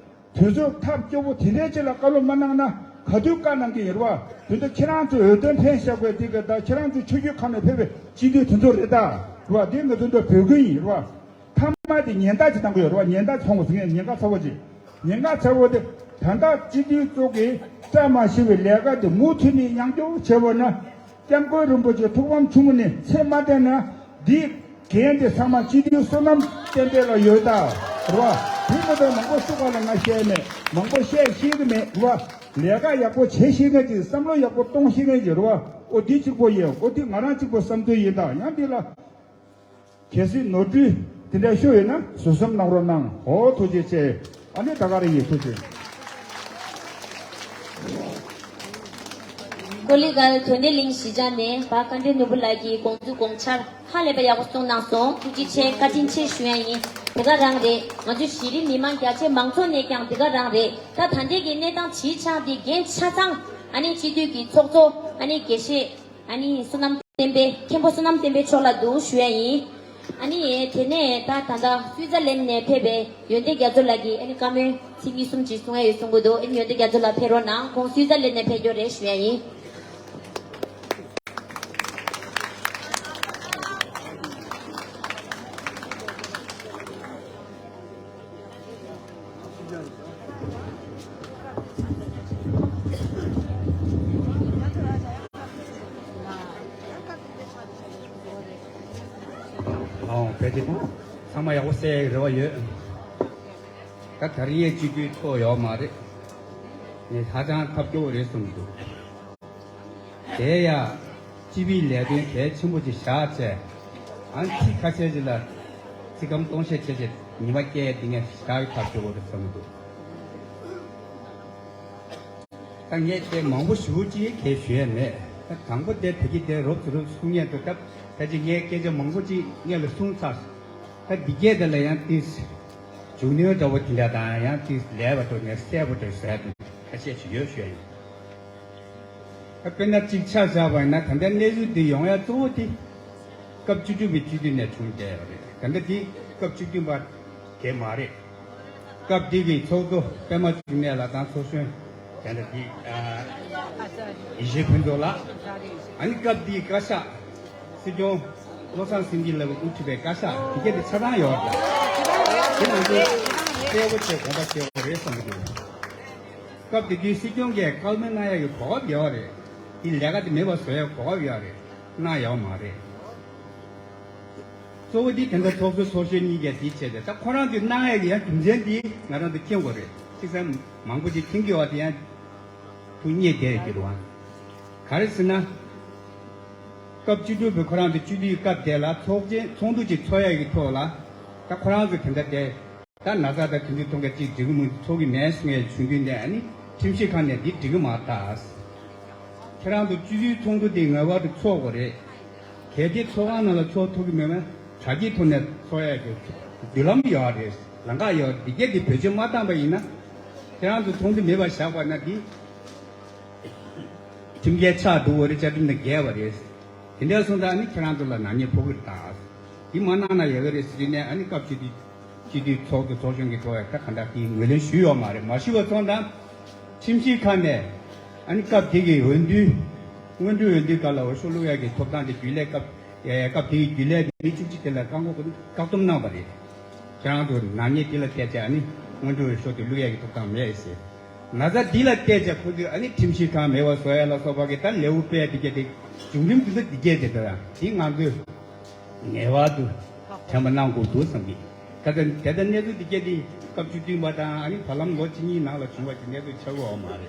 དུས་ཚོད་ཐབས་སྐྱོ་པོ་དེ་འདྲའི་ཅིག་ལ་བཀའ་སློབ་མ་གནང་ན་ག་དུས་བཀའ་གནང་གི་ཡིན་རེད་བ། དེ་ཚོ་ཁྱེད་རང་ཚོ་འོས་ཐོན་འཕེན་བཞག་པའི་དེ་ག་ད་ཁྱེད་རང་ཚོ་ཆོས་བརྒྱུད་ཁག་ནས་ཕེབས་པའི་སྤྱི་འཐུས་དེ་ཚོ་རེད་ད། རེད་བ། དེ་ང་ཚོ་འདྲ་འབོད་སྐུལ་ཡིན་རེད་བ། མཐའ་མ་དེ་ཉེན་བརྡ་ཅིག་བཏང་གི་ཡོད་རེད་བ། ཉེན་བརྡ་ཅིག་མཐོང་བ་ཟིན་ངས་ཉེན་ཁ་ཚ་བོ་ཅིག་ཉེན་ཁ་ཚ་བོ་དེ་ད་ལྟ་སྤྱི་འཐུས་ཚོ་གིས་བཀྲ་མ་ཤིས་པའི་ལས་ཀ་དེ་མུ་མཐུད་ནས་ཡང་སྐྱོང་བྱས་པ་ན། སྐྱབས་མགོན་རིན་པོ་ཆེ་ཐུགས་ཕམ་ཆུང་ངུ་ནས་ཚེ་མ་བརྟན་ན། འདི་འགན་དེ་ཚང་མ་སྤྱི་འཐུས་བསོད་ནམས་བསྟན་འཕེལ་ལ་ཡོད་ད། རེད་བ། དེ་མ་གཏོགས་མང་པོ་ཤོག་ཁག་ལ་ང་བཤད་མེད། མང་པོ་བཤད་ཤེས་ཀྱི་མེད། རེད་བ། ལས་ཀ་ཡག་པོ་བྱེད་ཤེས་མཁན་ཅིག་བསམ་བློ་ཡག་པོ་གཏོང་ཤེས་མཁན་ཅིག་རེད་བ། ཨོ་འདི་གཅིག་པོ་ཡིན། ཨོ་འདི་ང་རང་གཅིག་པོ་བསམ་ཚུལ་ཡིན་ད། ཡང་འདི་ལ་གལ་སྲིད་ནོར་འཁྲུལ་དེ་འདྲ་ཤོར་ཡོད་ན་བཟོད་གསོལ་གནང་རོགས་གནང་། ཨོ་ཐུགས་རྗེ་ཆེ། ཨ་ནི་ད་ག་རེ་ཡིན། ཐུགས་རྗེ་ཆེ། ཀོ་ལི་གལ་དོན་ལྡན་གླིང་གཞིས་ཆགས་ནས་པ་དཀའ་འགྲེལ་ནོར་བུ་ལགས་ཀྱི་དགོངས་ཚུལ་དགོངས་འཆར་ཧ་ལས་པ་ཡག་པོ་གསུངས་གནང་སོང་། ཐུགས་རྗེ་ཆེ། བཀའ་དྲིན་ཆེ་ཞུ་ཡ་ཡིན། དེ་ག་རང་རེད། ང་ཚོ་གཞི་རིམ་མི་མང་རྒྱ་ཆེ་མང་ཚོགས་ནས་ཀྱང་དེ་ག་རང་རེད། ད་ད་ལྟའི་གི་གནས་སྟངས་ཇི་ཆགས་འདི་རྒྱན་ཆ་ཚང་ཨ་ནི་སྤྱི་འཐུས་ཀྱི་ཚོགས་གཙོ་ཨ་ནི་དགེ་བཤེས་ཨ་ནི་བསོད་ནམས་བསྟན་འཕེལ། མཁན་པོ་བསོད་ནམས་བསྟན་འཕེལ་མཆོག་ལ་འདུག་ཞུ་ཡ་ཡིན། ཨ་ནི་དེ་ནས་ད་ད་ལྟ་སུའི་ཙར་ལན་ནས་ཕེབས་པའི་ཡོན་ཏན་རྒྱ་མཚོ་ལགས་ཀྱིས་ཨ་ནི་བཀའ་མོལ་ཚིག་གཉིས་གསུམ་ཅིག་གསུང་ཡ་ཡོད་གསུང་གི་འདུག་ཨ་ནི་ཡོན་ཏན་རྒྱ་མཚོ་ལགས་ཕེབས་རོགས་གནང་། ཁོང་སུའི་ཙར་ལན་ནས་ཕེབས་རྒྱུ་རེད་ཞུ་ཡ་ཡིན། ཨོ་བས་ཏེ་ཚང་མ་ཡག་པོ་གསན་ཡག་གི་རེ་བ་ཡོད། ད་ད་རེས་སྤྱི་འཐུས་ཚོགས་ཡོད་མ་རེད། ངས་ཧ་ཅང་ཐབས་སྐྱོ་བོ་རེད་བསམ་གྱི་འདུག་དེ་ཡང་སྤྱི་པའི་ལས་དོན་གལ་ཆེན་པོ་ཅིག་བཞག་བྱས། ཨ་ནི་ཚིག་ཁ་ཤས་ཅིག་ལ་ཚིག་སྐམ་སྟོང་བཤད་བྱས་བྱས་ཉི་མ་སྐྱེལ་ཡ་འདི་ངས་ཞེ་དྲག་གི་ཐབས་སྐྱོ་བོ་རེད་བསམ་གྱི་འདུག་ད་ངས་དེ་མང་པོ་ཞེ་པོ་ཅིག་གས་ཞུ་ཡ་མེད། ད་དང་པོ་དེ་ད་གིན་དེ་རོབ་ཙམ་རོབ་ཙམ་གསུང་སྙན་འདུག་ད་ད་ཅིག་ངས་སྐད་ཆ་མང་པོ་ཅིག་སྔོན་ལ་གསུངས་ཚར། ད་འདི་སྐད་དེ་ལ་ཡང་ཏིས་མཇུག་གནོན་འདྲ་བོ་དེ་འདྲ་དང་ཡང་ཏིས་ལས་པ་འགྲོ་ནས་གསལ་པོ་འདྲ་བཟོ་ཡ་དེ་ཁ་ཤས་ཤིག་ཡོད་ཞུ་ཡ་ཡིན། ད་དཔེར་ན་གཅིག་ཆ་བཞག་པ་ཡིན་ན་ད་ལྟའི་གནས་ཚུལ་འདི་ཡོང་ཡ་གཙོ་བོ་དེ་སྐབས་བཅུ་དྲུག་པའི་སྤྱི་འཐུས་ནས་བྱུང་བསྡད་ཡོད་རེད། ད་ལྟ་འདི་སྐབས་བཅུ་བདུན་པ་དེ་མ་རེད། སྐབས་འདི་གི་ཚོགས་གཙོ་པད་མ་འབྱུང་གནས་ལགས་དང་ཚོགས་གཞོན་དེ་འདྲ་འདི་ཨ་ཡེ་ཤེས་ཕུན་ཚོགས་ལགས། ཨ་ནི་སྐབས་འདིའི་བཀའ་ཤག་སྲིད་སྐྱོང་བློ་བཟང་སེང་གེ་ལགས་ཀྱིས་དབུ་ཁྲིད་པའི་བཀའ་ཤག་འདི་ག་འདི་ཆ་ཚང་ཡོད་རེད། དེ་ང་ཚོས་གསལ་པོ་བྱས་དགོངས་པ་བཞེས་དགོས་རེད་བསམ་གྱི་འདུག་སྐབས་དེ་དུས་སྲིད་སྐྱོང་གིས་བཀའ་མོལ་གནང་ཡག་གི་གོ་སྐབས་ཡོད་རེད། དེ་ལས་ཀ་དེ་མེད་པ་བཟོ་ཡག་གོ་སྐབས་ཡོད་རེད། གནང་ཡོད་མ་རེད། གཙོ་བོ་དེ་དེ་འདྲ་ཚོགས་གཙོ་ཚོགས་གཞོན་གཉིས་ཀས་དེ་བྱས་ཏེ་ད་ཁོ་རང་ཚོས་གནང་ཡག་གི་ཡང་རྒྱུ་མཚན་དེ་ང་རང་ཚོ་མཁྱེན་དགོས་རེད། ཅིག་ཙམ་མང་པོ་ཅིག་མཁྱེན་གྱི་ཡོད་དེ་ཡང་ཐུགས་མཉེས་བསྡད་ཡོད་ཀྱི་རེད་བ། ག་རེ་ཟེར་ན། སྐབས་བཅུ་དྲུག་པའི་ཁོ་རང་ཚོ་སྤྱི་འཐུས་སྐབས་དེ་ལ་ཚོགས་ཆེན་ཚོགས་འདུ་ཅིག་ཚོགས་ཡག་གི་ཐོག་ལ་ད་ཁོ་རང་ཚོ་དེ་འདྲ་བསྡད། ད་ན་ཚ་དང་དེ་འདྲ་ཐོག་ནས་ཅིག་འགྲིག་གི་མི་འདུག་ཚོགས་ཀྱི་མེད་གསུང་ཡས་བྱུང་དུས་ནས་ཨ་ནི་ཁྲིམས་ཞིབ་ཁང་ནས་འདི་འགྲིག་གི་མ་རེད་ད། ཁྱེད་རང་ཚོ་སྤྱི་འཐུས་ཚོགས་འདུ་དེ་ངེས་པར་དུ་ཚོགས་དགོས་རེད། གལ་ཏེ་ཚོགས་ཁང་ནང་ལ་ཚོགས་ཐུབ་ཀྱི་མེད་ན་དྲ་རྒྱའི་ཐོག་ནས་ཚོགས་ཡས་ཀྱི་མདུན་ལམ་ཡོད་རེད། ལམ་ཁ་ཡོད་རེད། འདི་གས་འདི་བེད་སྤྱོད་མ་བཏང་པ་ཡིན་ན་ཁྱེད་རང་ཚོ་ཚོགས་འདུ་མེད་པ་བཞག་པ་ན་འདི། ཁྲིམས་འགལ་ཆགས་འདུག་པ་རེད། བཅའ་ཁྲིམས་དང་འགལ་བ་རེད། དེ་འདྲ་སོང་ཙང་ཨ་ནི་ཁྱེད་རང་ཚོ་ལ་ནག་ཉེས་ཕོག་གི་རེད་ད། འདི་མ་གནང་ན་ཡག་གི་རེད་ཟེར་དུས་ནས་ཨ་ནི་སྐབས་སྤྱི་འཐུས་སྤྱི་འཐུས་ཚོགས་གཙོ་ཚོགས་གཞོན་གྱི་ཐོག་ཡ་ད་ག་འདྲ་དེ་ངོས་ལེན་ཞུས་ཡོད་མ་རེད། མ་ཞུས་པ་སོང་ཙང་ཁྲིམས་ཞིབ་ཁང་ནས་ཨ་ནི་སྐབས་དེ་གི་འོས་བསྡུ་སྔོན་འགྲོའི་འོས་བསྡུ་སྐབས་ལ་འོས་ཤོག་བླུག་ཡག་གི་ཐོབ་ཐང་དེ་རྒྱུན་ལས་སྐབས་ཡ་ཡ་སྐབས་དེ་གི་རྒྱུན་ལས་མི་བཅུ་གཅིག་དེ་ལ་བཀག་འགོག་བཀག་སྡོམ་གནང་བ་རེད། ཁྱེད་རང་ཚོ་ནག་ཉེས་འདི་ལ་བལྟས་ཚེ་ཨ་ནི་སྔོན་འགྲོའི་འོས་ཤོག་དེ་བླུག་ཡག་གི་ཐོབ་ཐང་མེད་ཟེར། ན་ཚ་འདི་ལ་བལྟས་ཚེ་ཁོ་ཚོས་ཨ་ནི་ཁྲིམས་ཞིབ་ཁང་མེད་པ་བཟོ་ཡ་ལ་སོགས་པ་གི་ད་ལེའུ་སྤེལ་འདི་གས་དེ་བྱུང་རིམ་འདི་ཚོ་འདི་གས་དེ་ད་འདི་ང་ཚོས་ངེས་པར་དུ་དྲན་པ་གནང་དགོས་འདུག་བསམ་གི། ད་ལྟ་དེ་ལྟར་གནས་ཚུལ་འདི་གས་དེ་སྐབས་བཅུ་བདུན་པ་དང་ཨ་ནི་བར་ལམ་ལོ་གཅིག་གཉིས་ནང་ལ་བྱུང་བ་གི་གནས་ཚུལ་ཆགས་ཡོད་མ་རེད།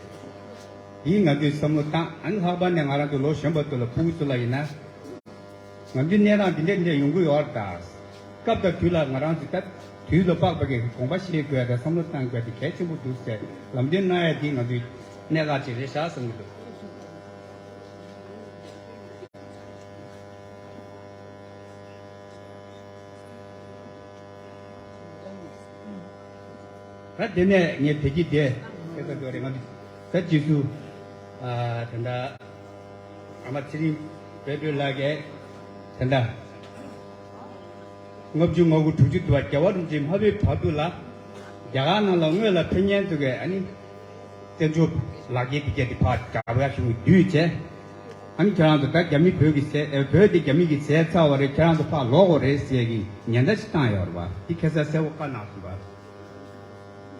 འདི་ང་ཚོས་བསམ་བློ་བཏང་ཨ་ནི་ལྷག་པར་ནས་ང་རང་ཚོ་ལོ་གཞོན་པ་ཚོ་ལ་ཕྲུ་གུ་ཚོ་ལ་ཡིན་ན། ང་ཚོའི་གནས་སྟངས་འདི་འདྲ་འདི་འདྲ་ཡོང་གི་ཡོད་རེད་ད། སྐབས་དང་དུས་ལ་ང་རང་ཚོས་ད་དུས་ལ་དཔག་པའི་གི་དགོངས་པ་བཞེས་དགོས་དང་བསམ་བློ་གཏང་དགོས་དེ་གལ་ཆེན་པོ་འདུག་ཟེར་ལམ་སྟོན་གནང་ཡ་འདི་ང་ཚོའི་གནད་འགག་ཅིག་རེད་ཤག་བསམ་གྱི་འདུག་ད་དེ་ནས་ངས་དེ་གི་དེ་སྐད་ཆ་འདྲ་རེ་ང་ཚོ་ད་རྗེས་སུ་ཨ་དེ་འདྲ། ཨ་མ་ཚེ་རིང་དཔལ་སྒྲོན་ལགས་ཀྱིས་དེ་འདྲ་ལྔ་བཅུ་ང་དགུ་དྲུག་ཅུ་དུ་བ་རྒྱལ་བ་རིན་པོ་ཆེ་མ་ཕེབས་བར་དུ་ལ་རྒྱ་གར་ནང་ལ་དངོས་ལ་ཕེབས་མཁན་ཚོ་གས་ཨ་ནི་བཙན་བྱོལ་ལག་འཁྱེར་འདི་གས་འདི་ཕར་རྒྱག་ཡ་ཞུ་བའི་དུས་བྱས། ཨ་ནི་ཁྱེད་རང་ཚོ་ད་རྒྱ་མི་བོད་ཀྱི་ཟས་ཨེ་བོད་འདི་རྒྱ་མི་གིས་བཟས་ཚར་བ་རེད། ཁྱེད་རང་ཚོ་ཕར་ལོག་དགོས་རེད་ཟེར་གི་ཉེན་བརྡ་ཞིག་བཏང་ཡོད་རེད་བ། འདི་ཁ་སང་གསལ་པོ་བཀའ་གནང་སོང་བ།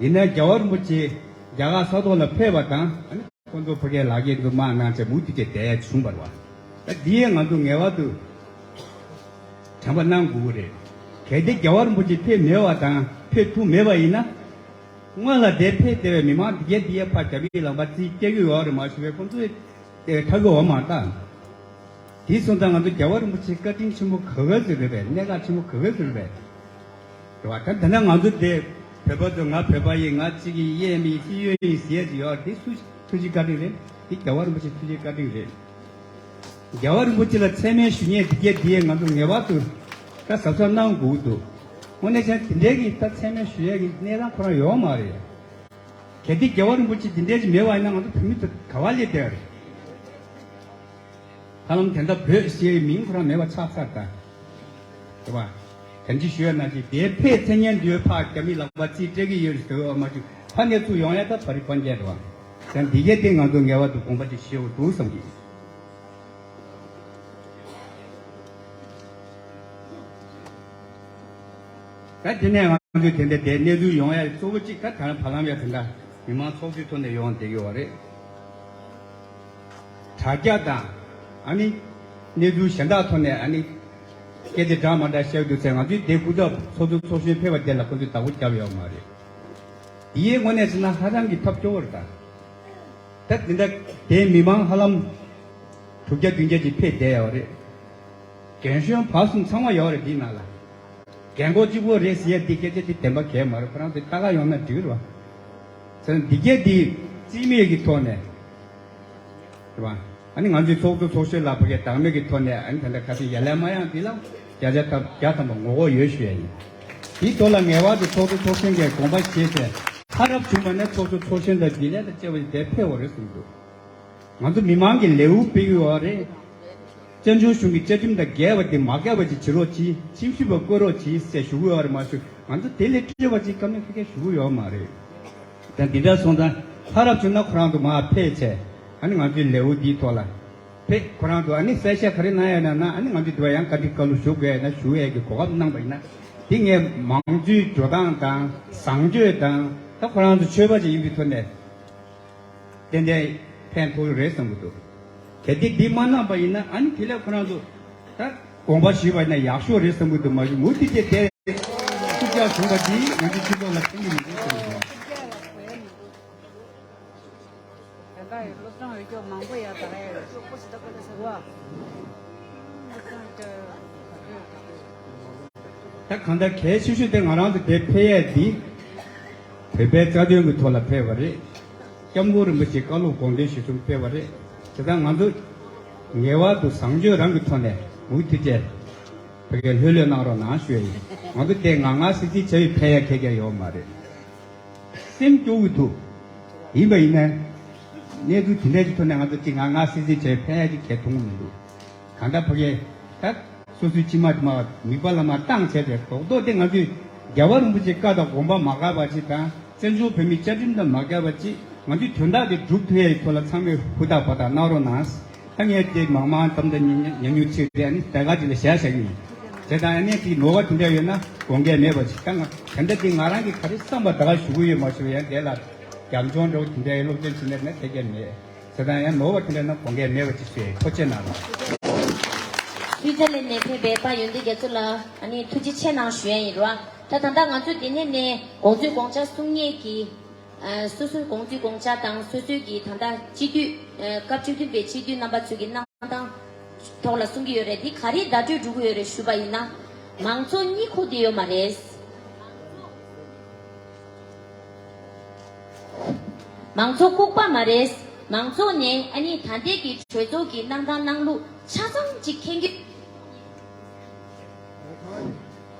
ཡིན་ན་རྒྱལ་བ་རིན་པོ་ཆེ་རྒྱ་གར་ས་ཐོག་ལ་ཕེབས་པ་དང་ཨ་ནི། ཁོང་ཚོ་ཕ་གིའི་ལག་འཁྱེར་འདུག་མ་གནང་བྱས་མུ་མཐུད་དེ་བསྡད་ཡ་བྱུང་བ་རེད་བ། ད་འདི་ཡས་ང་ཚོ་ངེས་པར་དུ་དྲན་པ་གནང་དགོས་ཀྱི་རེད། གལ་ཏེ་རྒྱལ་བ་རིན་པོ་ཆེ་ཕེབས་མེད་པ་དང་ཕེབས་ཐུབ་མེད་པ་ཡིན་ན། སྔོན་ལ་དེ་ཕེབས་བསྡད་པའི་མི་མང་འདི་གས་འདི་ཡས་ཕར་རྒྱ་མིའི་ལག་པར་རྩིས་སྤྲད་ཀྱི་ཡོད་རེད་མ་ཞུ་བས་ཁོང་ཚོས་ཐར་གི་ཡོད་མ་རེད་ད། དེ་སོང་ཙང་ང་ཚོ་རྒྱལ་བ་རིན་པོ་ཆེའི་བཀའ་དྲིན་ཆེན་པོ་ག་ག་ཟིག་རེད་པས། གནད་འགག་ཆེན་པོ་ག་ག་ཟིག་རེད་པས། རེད་བ། ད་དེ་ན་ང་ཚོ་དེ་བོད་པ་ཚོ་ང་བོད་པ་ཡིན། ང་གཅིག་གི་གཡས་མི་ཤེས་ཡོན་ཡིན་ཟེར་གྱི་ཡོད་རེད། དེ་སུ་ཐུགས་རྗེ་བཀའ་དྲིན་རེད། དེ་རྒྱལ་བ་རིན་པོ་ཆེ་ཐུགས་རྗེ་བཀའ་དྲིན་རེད། རྒྱལ་བ་རིན་པོ་ཆེ་ལ་མཚན་སྨད་ཞུ་མཁན་དེ་གས་དེ་ང་ཚོ་ངེས་པར་དུ་ད་གཟབ་གཟབ་གནང་དགོས་ཀྱི་འདུག་དངོས་གནས་བྱས་ན་དེ་འདྲའི་གི་ད་མཚན་སྨད་ཞུ་ཡས་ཀྱི་གནས་སྟངས་ཁོ་རང་ཡོད་མ་རེད། གལ་ཏེ་རྒྱལ་བ་རིན་པོ་ཆེ་དེ་འདྲའི་ཅིག་མེད་པ་ཡིན་ན་ང་ཚོ་བོད་མི་ཚོ་ག་པར་སླེབས་བསྡད་རེད། ཧ་ལམ་དེ་འདྲ་བོད་ཞེས་མིང་ཁོ་རང་མེད་པ་ཆགས་ཚར་ད། རེད་བ། གང་ཅི་ཞུ་ཡ་ན་ཅིག་དེ་ཕེབས་མཚན་སྙན་འདི་ཕར་རྒྱ་མི་ལག་པ་རྩིས་སྤྲད་ཀྱི་ཡོད་རེད་ཟེར་བ་མ་གཏོགས་ཕར་ནས་ཚུར་ཡོང་ཡ་ད་བར་རི་སྤང་རྒྱལ་རེད་བ། ཡང་འདི་གས་དེ་ང་ཚོ་ངེས་པར་དུ་དགོངས་པ་ཅིག་བཞེས་དགོས་འདུག་བསམ་གྱི། ད་དེ་ནས་ང་ཚོས་དེ་འདྲ་དེ་གནས་ཚུལ་ཡོང་ཡ་གཙོ་བོ་གཅིག་ད་ད་བར་ལམ་ཡ་དེ་འདྲ་མི་མང་ཚོགས་གཙོའི་ཐོག་ནས་ཡོང་བསྡད་ཀྱི་ཡོད་རེད། དྲ་རྒྱ་དང་ཨ་ནི་གནས་ཚུལ་གཞན་དག་ཐོག་ནས་ཨ་ནི་སྐད་ཆ་འདྲ་མ་འདྲ་བཤད་འདུག་ཟེར། ང་ཚོས་དེ་སྐུ་ཚབ་ཚོགས་གཙོ་ཚོགས་གཞོན་ཕེབས་པ་དེ་ལ་ཁོ་ཚོས་བདག་པོ་བརྒྱབ་ཡོད་མ་རེད། ཡའི་ངོས་ནས་བྱས་ན་ཧ་ཅང་གི་ཐབས་སྐྱོ་བོ་རེད་ད། ད་འདི་འདྲ་དེ་མི་མང་ཧ་ལམ་དྲུག་བརྒྱ་བདུན་བརྒྱ་ཅིག་ཕེབས་བསྡད་ཡོད་རེད། རྒན་གཞོན་བར་གསུམ་ཚང་མ་ཡོད་རེད་འདིའི་ནང་ལ། རྒན་གོག་གཅིག་པོ་རེད་ཟེར་ཡ་འདི་སྐད་ཆ་འདི་བདེན་པ་གང་ཡང་མ་རེད། ཁོ་རང་ཚོ་ལྟ་ག་ཡོང་ན་འགྲིག་རེད་བ། ཚེ་འདི་སྐད་འདི་རྩིས་མེད་ཀྱི་ཐོག་ནས་རེད་བ། ཨ་ནི་ང་ཚོའི་ཚོགས་གཙོ་ཚོགས་གཞོན་ལགས་ཕ་གིར་བདག་མེད་ཀྱི་ཐོག་ནས་ཨ་ནི་ད་ལྟ་ཁ་སང་ཡ་ལན་མ་ཡང་འདི་ལ་བརྒྱ་ཆ་བརྒྱ་ཐམ་པ་ངོ་རྒོལ་ཡོད་ཞུ་ཡ་ཡིན། དེའི་ཐོག་ལ་ངེས་པར་དུ་ཚོགས་གཙོ་ཚོགས་གཞོན་གྱིས་དགོངས་པ་བཞེས་བྱས་མཐའ་རབས་བྱུང་བ་ནས་ཚོགས་གཙོ་ཚོགས་གཞོན་དང་རྒྱུན་ལས་དང་བཅས་པ་དེ་ཕེབས་པ་རེད་གསུངས་འདུག་ང་ཚོ་མི་མང་གི་ལེའུ་སྤེལ་གྱི་ཡོད་རེད། བཙན་བྱོལ་གཞུང་གི་བཅའ་ཁྲིམས་དང་འགལ་བ་དེ་མ་འགལ་བ་ཅིག་བྱེད་རོགས་གྱིས། ཁྲིམས་ཞིབ་པ་བསྐོ་རོགས་གྱིས་ཟེར་ཞུ་གི་ཡོད་རེད་མ་གཞི། ང་ཚོ་དེ་ལས་སྤྲོས་པ་ཅིག་བཀའ་མོལ་ཁ་ཁ་ཞུ་གི་ཡོད་མ་རེད། ད་འདི་འདྲ་སོང་ཙང་མཐའ་རབས་བྱུང་ན་ཁོ་རང་ཚོ་མར་ཕེབས་བྱས་ཨ་ནི་ང་ཚོའི་ལེའུ་འདིའི་ཐོག་ལ་ཕེབས། ཁོ་རང་ཚོ་ཨ་ནི་གསལ་བཤད་ག་རེ་གནང་ཡ་ན་གནང་། ཨ་ནི་ང་ཚོས་འདི་བ་ཡང་བཀའ་འདྲི་བཀའ་སློབ་ཞུ་དགོས་ཡ་ན་ཞུ་ཡས་ཀྱི་གོ་སྐབས་གནང་པ་ཡིན་ན། འདི་ངས་མང་གཙོའི་འགྲོ་སྟངས་དང་བཟང་སྤྱོད་དང་ད་ཁོ་རང་ཚོ་ཆོས་པ་ཅིག་ཡིན་པའི་ཐོག་ནས། ཏན་ཏན་ཕན་ཐོགས་རེད་བསམ་གྱི་འདུག་གལ་ཏེ་འདི་མ་གནང་པ་ཡིན་ན་ཨ་ནི་དེ་ལས་ཁོ་རང་ཚོ་ད་དགོངས་པ་ཞུས་པ་ཡིན་ན་ཡག་ཤོས་རེད་བསམ་གྱི་འདུག་མ་གཞི་མུ་མཐུད་དེ་དེ་ཤུགས་རྒྱག་བྱུང་བ་འདིས་ང་ཚོའི་སྤྱི་ཚོགས་ལ་ཕན་གྱི་མི་འདུག་བསམ་གྱི་འདུག་ད་ལྟ་ཡི་སློབ་སྦྱོང་ཡོད་རྒྱུ་མང་པོ་ཡོད་ད་རེད། ད་གང་ལྟར་གལ་ཆེ་ཤོས་དེ་ང་རང་ཚོ་དེ་ཕེབས་ཡས་འདི་བོད་པའི་རྩ་དོན་གྱི་ཐོག་ལ་ཕེབས་པ་རེད། སྐྱབས་མགོན་རིན་པོ་ཆེའི་བཀའ་སློབ་དགོངས་དོན་གཞིར་བཟུང་ཕེབས་པ་རེད། དེ་དག་ང་ཚོ་ངེས་པར་དུ་བཟང་སྤྱོད་རང་གི་ཐོག་ནས་མུ་མཐུད་བྱས་བོད་སྐད་ལྷོད་ལྷོད་གནང་རོགས་གནང་ཞུ་ཡ་ཡིན། ང་ཚོ་དེ་ང་ང་སི་སི་བྱ་བའི་ཕན་ཡ་ཁེ་གེ་ཡོད་མ་རེད། སེམས་སྐྱོ་གི་འདུག་ཡིན་པ་ཡིན་ན། གནས་ཚུལ་དེ་འདྲ་ཞིག་ཐོག་ནས་ང་ཚོ་གཅིག་ང་ང་སི་སི་བྱས་ཕན་ཡ་ཅིག་གས་མཐོང་གི་མི་འདུག་གང་ལྟར་ཕ་གིར་ད་སོ་སོའི་མཆིལ་མ་དེ་མ་མིད་པ་ལ་མ་བཏང་བྱས་ཏེ་རྡོག་རྡོག་དེ་ང་ཚོས་རྒྱལ་བ་རིན་པོ་ཆེའི་བཀའ་དང་དགོངས་པ་མ་འགལ་བ་ཅིག་དང་བཙན་བྱོལ་བོད་མིའི་བཅའ་ཁྲིམས་དང་མ་འགལ་བ་ཅིག་ང་ཚོའི་དོན་དག་དེ་སྒྲུབ་ཐུབ་ཡ་ཡི་ཐོག་ལ་ཚང་མས་ཧུར་ཐག་འབད་ཐག་གནང་རོགས་གནང་། ད་ངས་དེ་མང་མང་ཙམ་དང་ཉན་ཉན་ཉུང་ཅིག་རེད། ཨ་ནི་དེ་ག་ཅིག་ལ་བཞག་བཞག་གི་ཡིན། བྱས་ཙང་ཨ་ནི་ཅིག་ནོར་བ་དེ་འདྲ་ཡོད་ན་དགོངས་འགལ་མེད་པ་ཞིག་ད་ང་དེ་འདྲ་དེ་ང་རང་གིས་ག་རེ་བསམ་པ་ད་ག་ཞུ་གི་ཡོད་མ་ཞུ་བ་ཡང་དེ་ལ་རྒྱབ་ལྗོངས་འདྲ་བོ་དེ་འདྲ་ཡི་སློབ་སྟོན་བྱེད་ནས་ན་དེ་གས་མེད། བྱས་ཙང་ཡང་ནོར་བ་དེ་འདྲ་ན་དགོངས་འགལ་མེད་པ་ཅིག་ཞུ་ཡ་ཡིན། ཐུགས་རྗེ་གནང་རོགས། སུའི་ཙར་ལན་ནས་ཕེབས་པའི་པཱ་ཡོན་ཏན་རྒྱ་མཚོ་ལགས་ཨ་ནི་ཐུགས་རྗེ་ཆེ་གནང་ཞུ་ཡ་ཡིན་རོ། ད་ད་ལྟ་ང་ཚོ་འདི་ནས་ནས་དགོངས་ཚུལ་དགོངས་འཆར་གསུང་མཁན་གྱི། ཨ། སོ་སོའི་དགོངས་ཚུལ་དགོངས་འཆར་དང་སོ་སོའི་གི་ད་ལྟ་སྤྱི་འཐུས། ཨ། སྐབས་བཅུ་བདུན་པའི་སྤྱི་འཐུས་རྣམ་པ་ཚོས་ཀྱི་གནང་སྟངས་ཐོག་ལ་གསུང་གི་ཡོད་རེད། འདི་ག་རེ་བརྡ་སྤྲོད་འགྲོ་གི་ཡོད་རེད་ཞུས་པ་ཡིན་ན། མང་ཚོགས་གཉིད་ཁུག་བསྡད་ཡོད་མ་རེད། མང་ཚོགས་ལྐུགས་པ་མ་རེད། མང་ཚོགས་ནས་ཨ་ནི་ད་ལྟའི་གི་གྲོས་ཚོགས་ཀྱི་གནང་སྟངས་གནང་ལུགས་ཆ་ཚང་ཅིག་མཁྱེན་གྱི།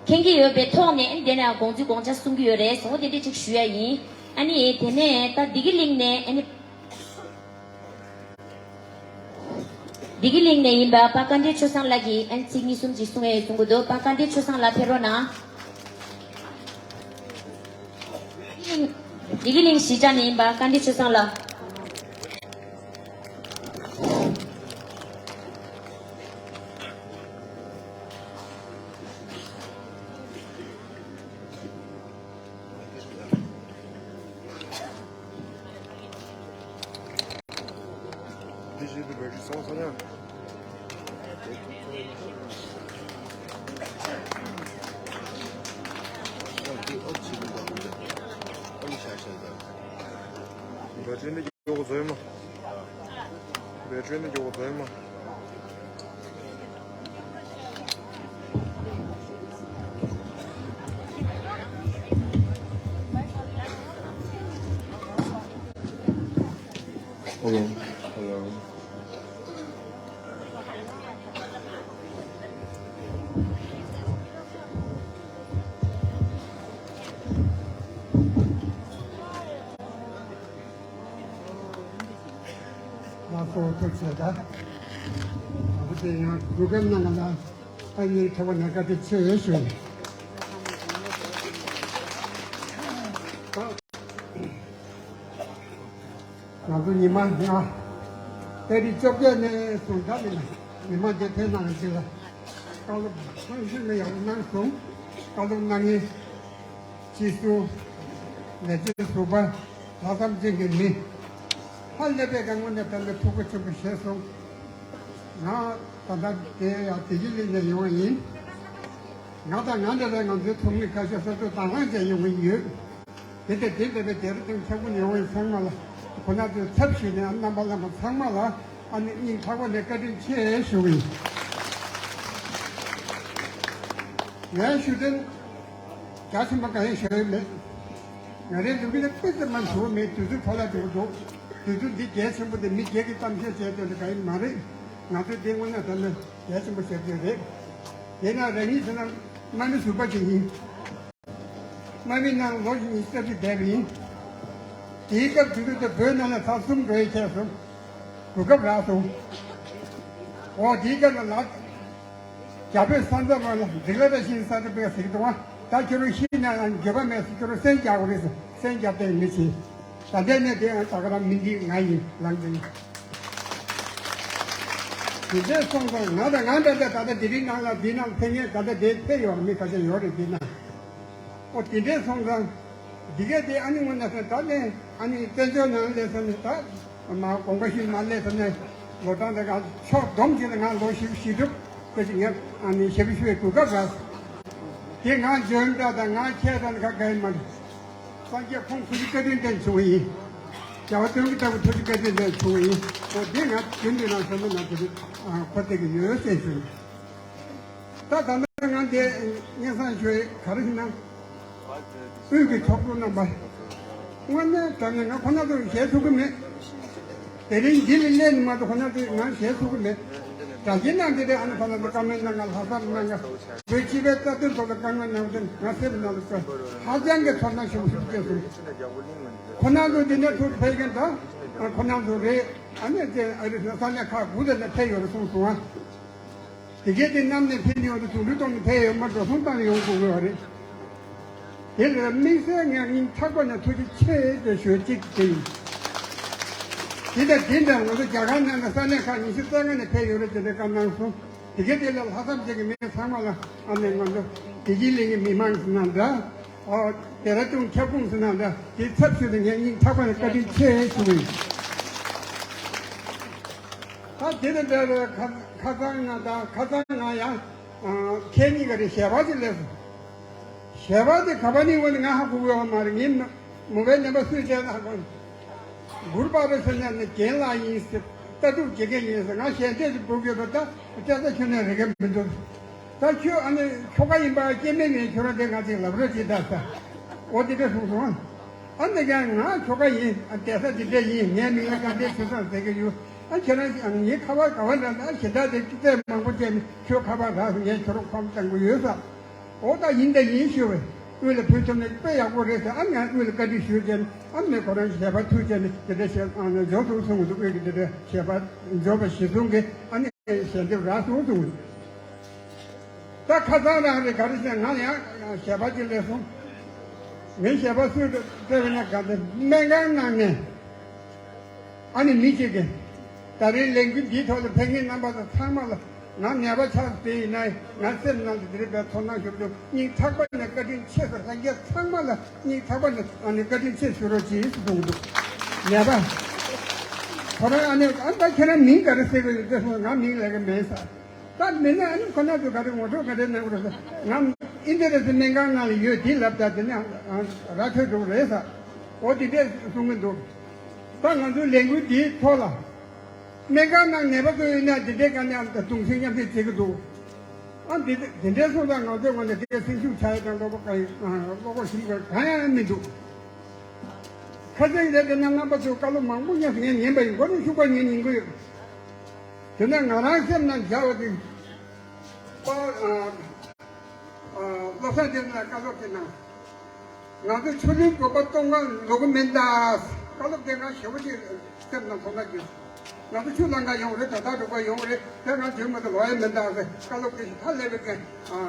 མཁྱེན་གྱི་ཡོད་པའི་ཐོག་ནས་ཨ་ནི་དེ་ནས་དགོངས་ཚུལ་དགོངས་འཆར་གསུང་གི་ཡོད་རེད། བཟང་པོ་དེ་འདྲ་ཅིག་ཞུ་ཡ་ཡིན། ཨ་ནི་དེ་ནས་ད་བདེ་སྐྱིད་གླིང་ནས་ཨ་ནི། བདེ་སྐྱིད་གླིང་ནས་ཡིན་པ་པ་དཀར་འདྲེ་ཆོས་བཟང་ལགས་ཀྱིས་ཨ་ནི་ཚིག་གཉིས་གསུམ་ཅིག་གསུང་ཡ་ཡོད་གསུང་གི་འདུག་པ་དཀར་འདྲེ་ཆོས་བཟང་ལགས་ཕེབས་རོགས་གནང་། བདེ་སྐྱིད་གླིང་། བདེ་སྐྱིད་གླིང་གཞིས་ཆགས་ནས་ཡིན་པ་དཀར་འདྲེ་ཆོས་བཟང་ལགས། Hello. Hello. ང་ཚོ་ཐུགས་རྗེ་ཆེ། ང་ཚོ་དེ་ཡང་གོ་སྐབས་གནང་བ་ལ་ཨ་ནི་ཐོག་ནས་བཀའ་དྲིན་ཆེ་ཞུ། ང་ཚོ་ཉི་མ་ལྔ། ཏ་རིག་བཅོ་བརྒྱད་ནས་བཟུང་ད་ནི་ཉི་མ་བརྒྱད་ཐེངས་ནང་ཅིག་ལ་བཀའ་སློབ་ཧང་ཤུགས་ནས་ཡག་པོ་གནང་སོང་། བཀའ་སློབ་གནང་མཁན་སྤྱི་ཟུར་ལས་བྱེད་ཟུར་པ་ལྷག་བསམ་ཅན་གྱི་མི་ཧ་ལས་པའི་སྒང་ངོ་ནས་ད་ནི་ཐུགས་ཁུར་ཆེན་པོ་བཞེས་སོང་། ང་ད་ལྟ་དེ་ཡང་བདེ་སྐྱིད་གླིང་ནས་ཡོང་བ་ཡིན། ང་དང་ང་འདྲ་བའི་ང་ཚོའི་ཚོགས་མི་ཁ་ཤས་སོ་སོ་དང་བླངས་བྱས་ཡོང་གི་ཡོད། དེ་ལྟར་དེ་འདྲ་བའི་རྒྱལ་རབས་དང་ཁྱབ་ཁུངས་ཡོང་བའི་ཚང་མ་ལ་ཁོ་ན་ཚོའི་ཚབ་ཞུས་ནས་རྣམ་པ་ལྷན་རྒྱས་ཚང་མ་ལ་ཨ་ནི་སྙིང་ཐག་པ་ནས་བཀའ་དྲིན་ཆེ་ཞུ་གི་ཡིན། ངའི་ཞུ་དོན་རྒྱ་ཆེན་པོ་གང་ཡང་ཞུ་ཡི་མེད། ང་རའི་ལུས་ཀྱི་དཔེ་ཙམ་མ་ཞུ་བ་མེད། དུས་ཚོད་འཕྲོ་བརླག་འགྲོ་གི་འདུག་དུས་ཚོད་འདི་གལ་ཆེན་པོ་དེ་མི་སྒེར་གྱི་གཏམ་བཤད་བྱས་དོན་དུ་གང་ཡང་མ་རེད། ང་ཚོའི་འདི་དངོས་གནས་དྲང་གནས་གལ་ཆེན་པོ་ཞིག་རེད། དེས་ན་རང་ཉིད་ཟེར་ན་དམག་མི་ཟུར་པ་ཅིག་ཡིན། དམག་མི་ནང་ལོ་ཉི་ཤུ་རྩ་བཞི་བསྡད་པ་ཡིན། དེའི་སྐབས་དུས་ཚོད་དེ་བོད་ནང་ལ་ཚར་གསུམ་འགྲོ་ཡི་ཆད་སོང་། གོ་སྐབས་རག་སོང་། འོ་དེའི་སྐབས་ལ་ལགས། རྒྱ་བོད་ས་མཚམས་ལ་འཇིགས་ལ་ར་ཤིང་ས་རུ་པའི་ཟིག་དུང་བ་ད་ཁྱོད་རང་ཤི་ན་ཡང་འགྱོད་པ་མེད་ཟེར། ཁྱོད་རང་སེམས་རྒྱག་དགོས་རེད་ཟེར། སེམས་རྒྱག་བསྡད་མི་ཆེ། ད་ལྟའི་གནས་དེ་ཡང་ད་ག་རང་མི་འདི་ང་ཡིན་ལངས་ཏེ། དེ་འདྲའི་སོང་ཙང་ང་དང་ང་འདྲ་འདྲ་ད་ལྟ་དེ་རིང་ནང་ལ་འདི་ནང་ཕེབས་མཁན་ད་ལྟ་དེ་ཕེབས་ཡོང་མི་ཁ་ཤས་ཡོད་རེད་འདི་ན། ཨོ་དེ་འདྲའི་སོང་ཙང་འདི་གས་དེ་ཨ་ནི་དངོས་གནས་ད་ནས་ཨ་ནི་བཙན་བྱོལ་ནང་ལས་ས་ནས་ད་མ་དགོངས་པ་བཞིན་མ་ལས་ས་ནས་ལོ་གྲངས་དེ་ག་ཕྱོགས་བསྡོམས་བྱས་ན་ང་ལོ་བཞི་བཅུ་ཞེ་དྲུག་ཁ་ཅིག་ངས་ཨ་ནི་ཞབས་ཞུ་བའི་གོ་སྐབས་རག་སོང་། དེ་ང་འཇོན་འདྲ་དང་ང་ཁྱད་དང་ཁ་གའི་མ་རེད། སངས་རྒྱས་ཁོང་ཐུགས་རྗེ་བཀའ་དྲིན་ལྡན་བྱུང་བ་ཡིན། རྒྱལ་བ་སྟོན་ཁ་ལྟ་བུ་ཐུགས་རྗེ་བཀའ་དྲིན་ལྡན་བྱུང་བ་ཡིན། འོ་དེ་ང་རྒྱུན་དུ་ན་བསམ་བློ་ནང་དེ་རིགས་ཨ་འཁོར་བསྡད་ཀྱི་ཡོད་ཅེས་ཞུ། ད་ད་ལྟ་ང་འདི་སྙན་སེང་ཞུ་ཡི་ག་རེ་ཞུ་ན། དབུས་ཀྱི་ཚོགས་གཙོ་རྣམ་པ། དངོས་གནས་དྲང་གནས་ང་ཁོ་ན་ཚོར་ཞལ་ཚུགས་ཀྱི་མེད། དེ་རིང་འདི་ལ་སླེབས་ནས་མ་གཏོགས་ཁོ་ན་ཚོས་ང་ཞལ་ཚུགས་ཀྱི་མེད། དྲ་རྒྱའི་ནང་འདི་རེད། ཨ་ནི་ཁོ་ན་ཚོ་བཀའ་མོལ་གནང་ང་ལྷག་བསམ་གནང་ང་། བོད་སྤྱི་པའི་རྩ་དོན་ཐོག་ལ་དཀའ་ངལ་གནང་དོན་ང་སེམས་ནང་ལ་ཧ་ཅང་གི་ཚོར་སྣང་ཞུམ་ཞུམ་སྐྱེས་སོང་། ཁོ་ན་ཚོ་འདི་ནས་ཐུག་ཕེབས་མཁན་ད་ཁོ་ན་ཚོ་རེད། ཨ་ནི་དེ་ཨ་རི་ས་གནས་ཁག་དགུ་དེ་ནས་ཕེབས་ཡོད་རེད་གསུངས་སོང་ཨ། དེ་གས་དེ་གནམ་ནས་འཕེན་ཡོང་དུས་དུང་སྒྲ་གཏོང་ནས་ཕེབས་ཡོང་མ་འགྲོ་སོང་བཏང་ཡོང་དགོས་དགོས་པ་རེད། དེ་ལ་དམིགས་བསལ་ངས་སྙིང་ཐག་པ་ནས་ཐུགས་རྗེ་ཆེ་ཞེས་ཞུ་གཅིག་དེ་ཡིན། དེ་དང་དེ་འདྲ་ང་ཚོ་རྒྱ་གར་ནང་ལ་ས་གནས་ཁག་ཉི་ཤུ་རྩ་ལྔ་ནས་ཕེབས་ཡོད་རེད་ཅེས་དེ་བཀའ་གནང་སོང་། དེ་གས་དེ་ལ་ལྷག་བསམ་ཅན་གྱི་མི་ཚང་མ་ལ་ཨ་ནེ་ང་ཚོ་བདེ་སྐྱིད་གླིང་གི་མི་མང་ཟེར་ན་འདྲ། ཨོ་དེ་ར་ཏུང་ཁྱབ་ཁོངས་ཟེར་ན་འདྲ། དེ་ཚབ་ཞུས་ཏེ་ངས་སྙིང་ཐག་པ་ནས་བཀའ་དྲིན་ཆེ་ཞུ་གི་ཡིན། ད་དེ་ལ་འདྲ་བའི་ཁ་ཁ་སང་ང་དང་ཁ་སང་ང་ཡང་ཁྱེད་གཉིས་ཀ་རེ་ཞལ་པར་ཅིག་སླེབས་སོང་། ཞལ་པར་དེ་ག་པ་ནས་འོང་ནས་ང་ཧ་གོ་གི་ཡོད་མ་རེད། ངས་མོ་བའི་ནད་པ་སུས་བྱས་ན་ཧ་གོ། གུར་པ་རེ་ཟེར་ན་ནི་རྒན་ལགས་ཡིན་ཟེར། ལྟ་གྲུབ་བྱེད་མཁན་ཡིན་ཟེར། ང་ཞལ་འདེབས་ཀྱི་འབུལ་དགོས་པ་ད་ལྟ་ད་ཁྱོད་ནས་རེ་ག་མི་འདུག་ད་ཁྱོད་ཨ་ནི་ཁྱོ་ག་ཡིན་པ་སྐྱེ་དམན་མིན། ཁྱོད་རང་དེ་ང་ཚོས་ལབ་རོགས་བྱེད་ད་ཟེར། འོ་དེ་འདྲ་གསུངས་སོང་། ཨ་ནི་ཀྱང་ང་ཁྱོ་ག་ཡིན། ཨ་དེ་ས་དེ་འདྲ་ཡིན། ངའི་མིང་ལ་དགའ་ལྡན་ཆོས་བཟང་ཟེར་གྱི་ཡོད། ཨ་ཁྱེད་རང་ངའི་ཁ་པར་ག་བ་འདྲ་འདྲ་ཞེ་དྲག་དེ་ཅི་ཚད་མང་པོ་བྱས་ནས་ཁྱོད་ཁ་པར་རག་སོང་། ངས་ཁྱོད་རང་ཁོམ་བཏང་གི་ཡོད་ས། འོ་ད་ཡིན་ད་ཡིན་ཞུ་བས་དབུས་ལ་ཕུལ་ཐུབ་ན་དཔེ་ཡག་པོ་རེད་ཟེར། ཨ་ངས་དབུས་ལ་བཀའ་འདྲི་ཞུས་བྱས་ནས་ཨ་ནི་ཁོ་རང་ཞལ་པར་ཐུགས་བཅད་ནས་དེ་འདྲ་བྱས་ཨ་ནི་འབྱོར་སོང་གསུངས་འདུག་དབུས་ཀྱི་དེ་འདྲ་ཞལ་པར་འབྱོར་པ་གཞི་བཟུང་གིས་ཨ་ནི་ཞལ་འདེབས་རག་སོང་གསུངས་འདུག་ད་ཁ་སང་རང་རེད། ག་རེ་ཟེར་ང་ཡང་ཞལ་པར་ཅིག་སླེབས་སོང་། ངའི་ཞལ་པར་སུས་སྤྲད་པ་ན་ག་འདི་སྨན་ཁང་ནང་ནས། ཨ་ནི་མི་གཅིག་གིས་ད་རེས་ལས་འགུལ་འདིའི་ཐོག་ལ་ཕེབས་མཁན་རྣམ་པ་ཚོ་ཚང་མ་ལ་ང་ནད་པ་ཆགས་པ་ཡིན་ན་ང་སེམས་ནང་དུ་དེ་རིང་བའི་ཚོར་སྣང་ཞུ་རྒྱུ་སྙིང་ཐག་པ་ནས་བཀའ་དྲིན་ཆེ་ཟེར། སངས་རྒྱས་ཚང་མ་ལ་སྙིང་ཐག་པ་ནས་ཨ་ནི་བཀའ་དྲིན་ཆེ་ཞུ་རོགས་གྱིས་ཟེར་གསུངས་འདུག་ནད་པ་ཁོ་རང་ཨ་ནི་ཨ་ད་ཁྱེད་རང་མིང་ག་རེ་ཟེར་གི་ཡོད་ཟེར་སོང་། ང་མིང་ལབ་གི་མེད་ཟེར། ད་མིན་ན་ཨ་ནི་ཁོ་ན་ཚོས་ག་རེ་ངོ་སྤྲོད་ག་རེ་གནང་གི་རེད་ཟེར། ང་ཨིན་ཏི་རེ་སི་སྨན་ཁང་ནང་ལ་ཡོད་འདི་ལབ། ད་དེ་ནས་ར་ཐོས་འགྲོ་གི་རེད་ཟེར། འོ་དེ་འདྲས་གསུང་གི་འདུག་ད་ང་ཚོའི་ལས་འགུལ་འདིའི་ཐོག་ལ་སྨན་ཁང་ནང་ནད་པ་ཚོ་ཡོད་ན་དེ་འདྲས་ག་ནས་གདུང་སེམས་མཉམ་སྐྱེད་བྱེད་ཀྱི་འདུག་ཨ་འདི་དེ་འདྲས་སོང་ཙང་ང་ཚོའི་ངོས་ནས་དེ་སེམས་ཤུགས་ཆག་ཡ་དང་ལོག་པ་གང་ཡིན་ལོག་པ་ཞིག་གང་ཡང་མི་འདུག་ཁ་སང་ལས་དེ་ན་རྣམ་པ་ཚོས་བཀའ་སློབ་མང་པོ་ཉན་ངས་ཉན་པ་ཡིན། མགོ་ནས་ཤུགས་པ་ངས་ཉན་གི་ཡོད། དེ་ནས་ང་རང་སེམས་ནང་བཞག་པ་དེ། པ། ཨ། བློ་བཟང་བསྟན་འཛིན་ལགས་བཀའ་སློབ་དེ་གནང་། ང་ཚོ་ཆུ་ལུད་བོད་པ་གཏོང་ག་ལོག་གི་མིན་ད། བཀའ་སློབ་དེ་ང་ཞེ་པོ་ཅིག་སེམས་ནང་དོགས་པ་སྐྱེས། ང་ཚོ་ཆུ་ལེན་ག་ཡོང་རེད། དོན་དག་སྒྲུབ་ག་ཡོང་རེད། དེ་ང་དུས་མ་དུ་ལོག་ཡ་མིན་ད་ཟེར་བཀའ་སློབ་དེ་ཞིག་ཐ་སླེབས་པའི་ཀན་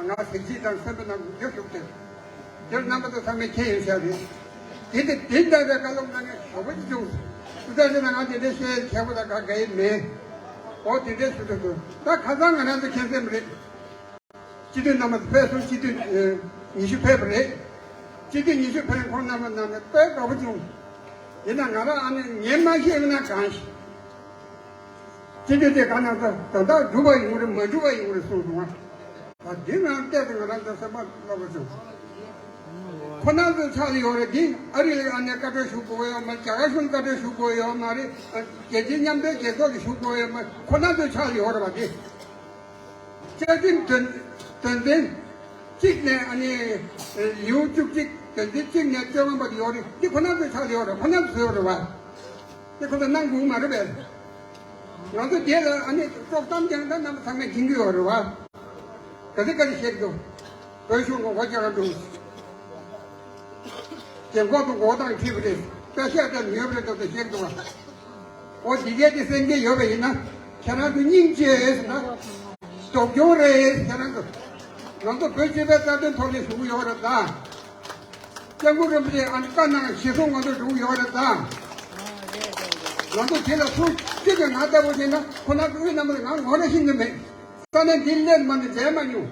ང་གཟི་བརྗིད་དང་སེམས་པ་ནང་འགྱུར་ཞུགས་ཏེ། དེར་རྣམ་པ་ཚོ་ཚང་མས་མཁྱེན་ཡོད་ཤག་རེད། དེ་དེ་དེ་འདྲ་བའི་བཀའ་སློབ་གནང་མཁན་ཞེ་པོ་ཅིག་བྱུང་། སུ་ད་ཟེར་ན་ང་དེ་འདྲའི་བཤད་མཁས་པོ་དང་ག་གེ་མེད། འོ་དེ་འདྲའི་ཞུ་དུ་འདུག་ད་ཁ་སང་ང་རང་ཚོ་མཁྱེན་སེམས་རེད། སྤྱི་འཐུས་རྣམ་པ་ཚོ་ཕེབས་སོང་། སྤྱི་འཐུས་ཉི་ཤུ་ཕེབས་པ་རེད། སྤྱི་འཐུས་ཉི་ཤུ་ཕེབས་ཁོང་རྣམ་པ་རྣམས་ནས་དཔེ་དགའ་པོ་བྱུང་། ཡིན་ན་ང་རང་ཨ་ནི་ངས་མ་ཤེས་ན་གང་ཤེས། སྤྱི་འཐུས་དེ་ག་ན་ད་ད་ལྟ་འགྲུབ་པ་ཡོང་རེད་མ་འགྲུབ་པ་ཡོང་རེད་གསུངས་སོང་ང་། ད་འདི་ང་བལྟས་ཏེ་ང་རང་ཚོ་སེམས་པ་སླ་པོ་བྱུང་། ཁོ་རང་ཚོའི་ཕྱག་ལ་ཡོད་རེད། འདི་ཨ་རི་ལ་ཨ་ནེ་བཀའ་འཁྲོལ་ཞུ་དགོས་ཡོད་མ་རེད། རྒྱ་གར་གཞུང་བཀའ་འཁྲོལ་ཞུ་དགོས་ཡོད་མ་རེད། རྒྱལ་སྤྱིའི་མཉམ་འབྲེལ་རྒྱལ་ཚོགས་ལ་ཞུ་དགོས་ཡོད་མ་རེད། ཁོ་རང་ཚོའི་ཕྱག་ལ་ཡོད་རེད་བ། འདི་བཅའ་ཁྲིམས་དོན་དོན་ཚན་གཅིག་ནས་ཨ་ནི་ལེའུ་བཅུ་གཅིག་དོན་ཚན་གཅིག་ནས་བཅོ་ལྔ་བར་ཡོད་རེད། འདི་ཁོ་རང་ཚོའི་ཕྱག་ལ་ཡོད་རེད། ཁོ་རང་ཚོས་བཟོས་ཡོད་རེད་བ། འདི་ཁོ་ཚོ་གནང་དགོས་མ་རེད་པས། ང་ཚོ་དེ་ལ་ཨ་ནི་དཀྲོག་གཏམ་རྐྱང་རྐྱང་རྣམ་པ་ཚང་མས་མཁྱེན་གྱི་ཡོད་རེད་བ། ག་ཚོད་ག་ཚོད་བཤད་ཀྱི་འདུག་བོད་གཞུང་གི་འོ་ཅག་འདུག་རྒྱན་ཁོག་ཏུ་མགོ་དང་འཁྲིལ་བ་རེད། དཔེ་བཤད་དང་ཉོས་པ་རེད་འདུག་ད་བཤད་ཀྱི་འདུག་བ། འོ་འདི་གས་དེ་སེམས་ཅན་ཡོད་པ་ཡིན་ན་ཁྱེད་རང་ཚོ་སྙིང་རྗེ་ཟེར་ན། སྡུག་སྦྱོང་རེད་ཁྱེད་རང་ཚོ། ང་ཚོ་བོད་སྤྱི་པའི་རྩ་དོན་ཐོག་ནས་ཞུ་གི་ཡོད་རེད་ད། སྐྱབས་མགོན་རིན་པོ་ཆེ་ཨ་ནི་བཀའ་གནང་གཞི་བཟུང་ང་ཚོ་འགྲོ་གི་ཡོད་རེད་ད། ང་ཚོ་དེ་ལ་སུ་གཅིག་གིས་ང་ལྟ་བུ་བྱས་ན་ཁོ་ན་དབུས་རྣམ་པར་ང་ངོ་རེ་ཤེས་ཀྱི་མེད། ས་གནས་འདི་སླེབས་མ་ནས་མཇལ་མ་མྱོང་།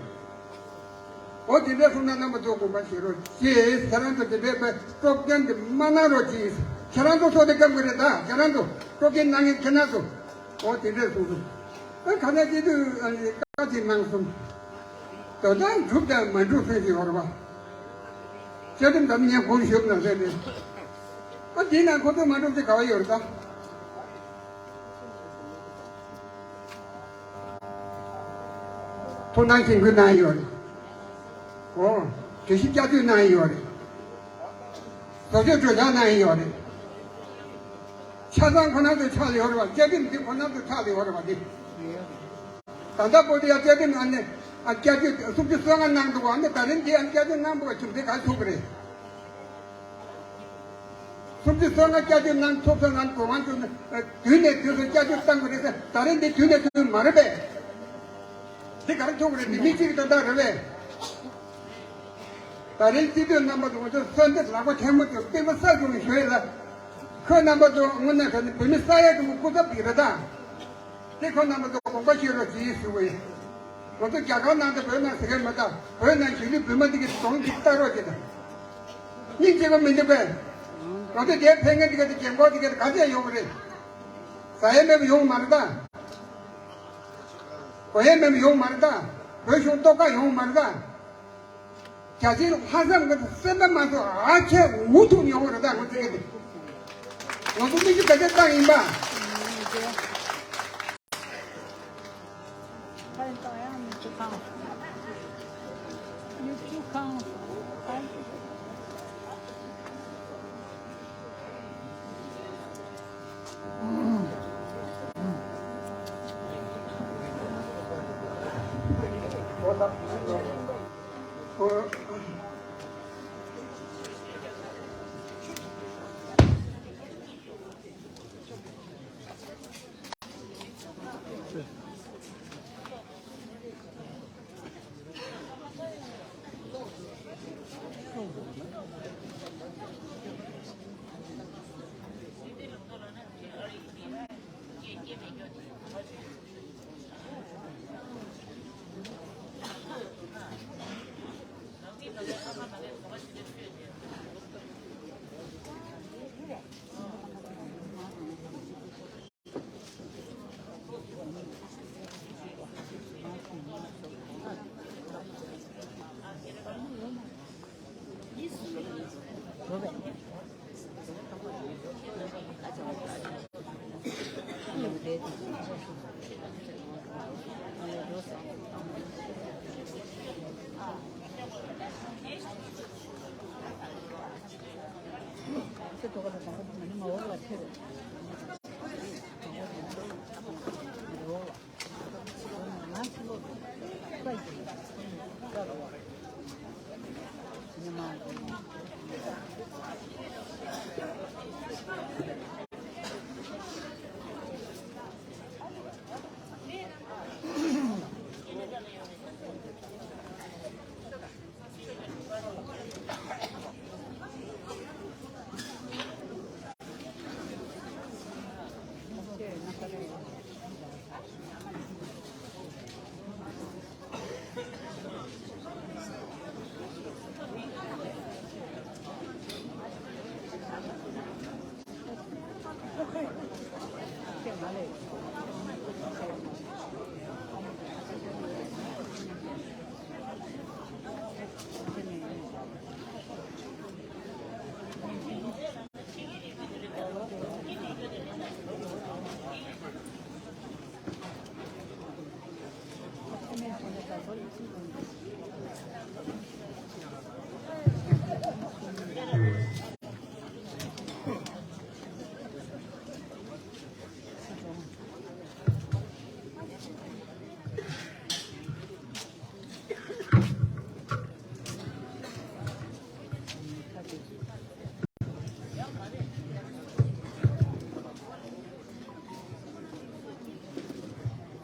འོ་དེ་འདྲ་སོང་ན་རྣམ་པ་ཚོ་དགོངས་པ་བཞེས་རོགས་གྱིས། ཁྱེད་རང་ཚོ་དེ་འདྲའི་དཔེ་སྟོབས་ལྡན་དེ་མ་གནང་རོགས་གྱིས། ཁྱེད་རང་ཚོ་སོ་དེ་སྐབས་ཀྱི་རེད་ད། ཁྱེད་རང་ཚོ་སྟོབས་ལྡན་གནང་མཁན་ཁྱེད་རང་ཚོ། འོ་དེ་འདྲ་སོང་སོང་། ཨ་ཁ་ན་སྐྱིད་སྡུག་ཨ་ནི་བཀའ་ཅིག་གནང་སོང་། དོན་དག་འགྲུབ་དང་མ་འགྲུབ་ཟེར་གྱི་ཡོད་རེད་པ། བཅའ་ཁྲིམས་དམ་ཉན་གོང་ཞུགས་ན་ཟེར་ནས། ཨ་འདི་ན་ཁོ་ཚོ་མ་འགྲུབ་ཚེ་ག་བ་ཡོད་རེད་ད། ཐུགས་སྣང་ཆེན་པོ་གནང་ཡོད་རེད། ཨོ། གྲོས་གཞི་བསྐྱར་བཅོས་གནང་ཡོད་རེད། བཟོ་བཅོས་གྲོས་འཆར་གནང་ཡོད་རེད། ཆ་ཚང་ཁོ་རང་ཚོའི་ཕྱག་ལ་ཡོད་རེད་པ། བཅའ་ཁྲིམས་འདི་ཁོ་རང་ཚོའི་ཕྱག་ལ་ཡོད་རེད་པ་འདི། ད་ལྟ་བར་དུ་ཡང་བཅའ་ཁྲིམས་ཨ་ནི་ཨ་བསྐྱར་བཅོས་སུམ་ཅུ་སོ་ལྔ་གནང་འདུག་ཨ་ནི་ད་རིང་འདི་ཨ་བསྐྱར་བཅོས་གནང་དགོས་པ་རྒྱུ་མཚན་ག་རེ་ཐུག་གི་རེད། སུམ་ཅུ་སོ་ལྔ་བསྐྱར་བཅོས་གནང་ཐུབ་སོང་ང་གོ་བ་བྱུང་ན་དུས་ནས་དུས་སུ་བསྐྱར་བཅོས་གཏང་དགོས་རེད་ཟེར། ད་རིང་འདི་དུས་ནས་དུས་མ་རེད་པས། འདི་ག་རེ་ཐུག་གི་རེད། འདི་མི་གཅིག་གི་དོན་དག་རེད་པས། ད་རིང་སྤྱི་འཐུས་རྣམ་པ་ཚོ་ང་ཚོ་གསོལ་འདེབས་ལག་པ་ཐལ་མོ་སྦྱར་སྟེགས་བུ་གསར་བྱུང་ཞུ་ཡས་ལ། ཁོས་རྣམ་པ་ཚོ་དངོས་གནས་དྲང་གནས་བོད་མི་ས་ཡ་དྲུག་གི་སྐུ་ཚབ་ཅིག་རེད་ད། དེ་ཁོ་རྣམ་པ་ཚོ་དགོངས་པ་བཞེས་རོགས་གྱིས་ཞུ་གི་ཡིན། ང་ཚོ་རྒྱ་གར་ནང་དུ་བོད་ནང་ཟེར་མཁན་མ་གཏོགས་བོད་ནང་གཞིས་ལུས་བོད་མི་འདི་གའི་གདོང་གཅིག་ལྟ་རོགས་བྱེད་དང་། སྙིང་རྗེ་པོ་མི་འདུག་པས། ང་ཚོ་དེར་ཕེབས་མཁན་འདི་ག་དེ་རྒན་འཁོགས་འདི་ག་དེ་ག་ཚད་ཡོང་གི་རེད། ཟ་ཡས་མེད་པ་ཡོང་མ་རེད་ད། གོན་ཡས་མེད་པ་ཡོང་མ་རེད་ད། བོད་གཞུང་གཏོར་ཁ་ཡོང་མ་རེད་ད། རྒྱ་ཆེའི་ལྷག་བསམ་གྱི་སེམས་པ་མ་གཏོགས་ཨ་ཁྱེད་འུ་ཐུག་མྱོང་བ་རེད་ད། ང་ཚོ་གི་ང་ཚོ་མི་གི་བདག་ཅག་བཏང་ཡིན་པ།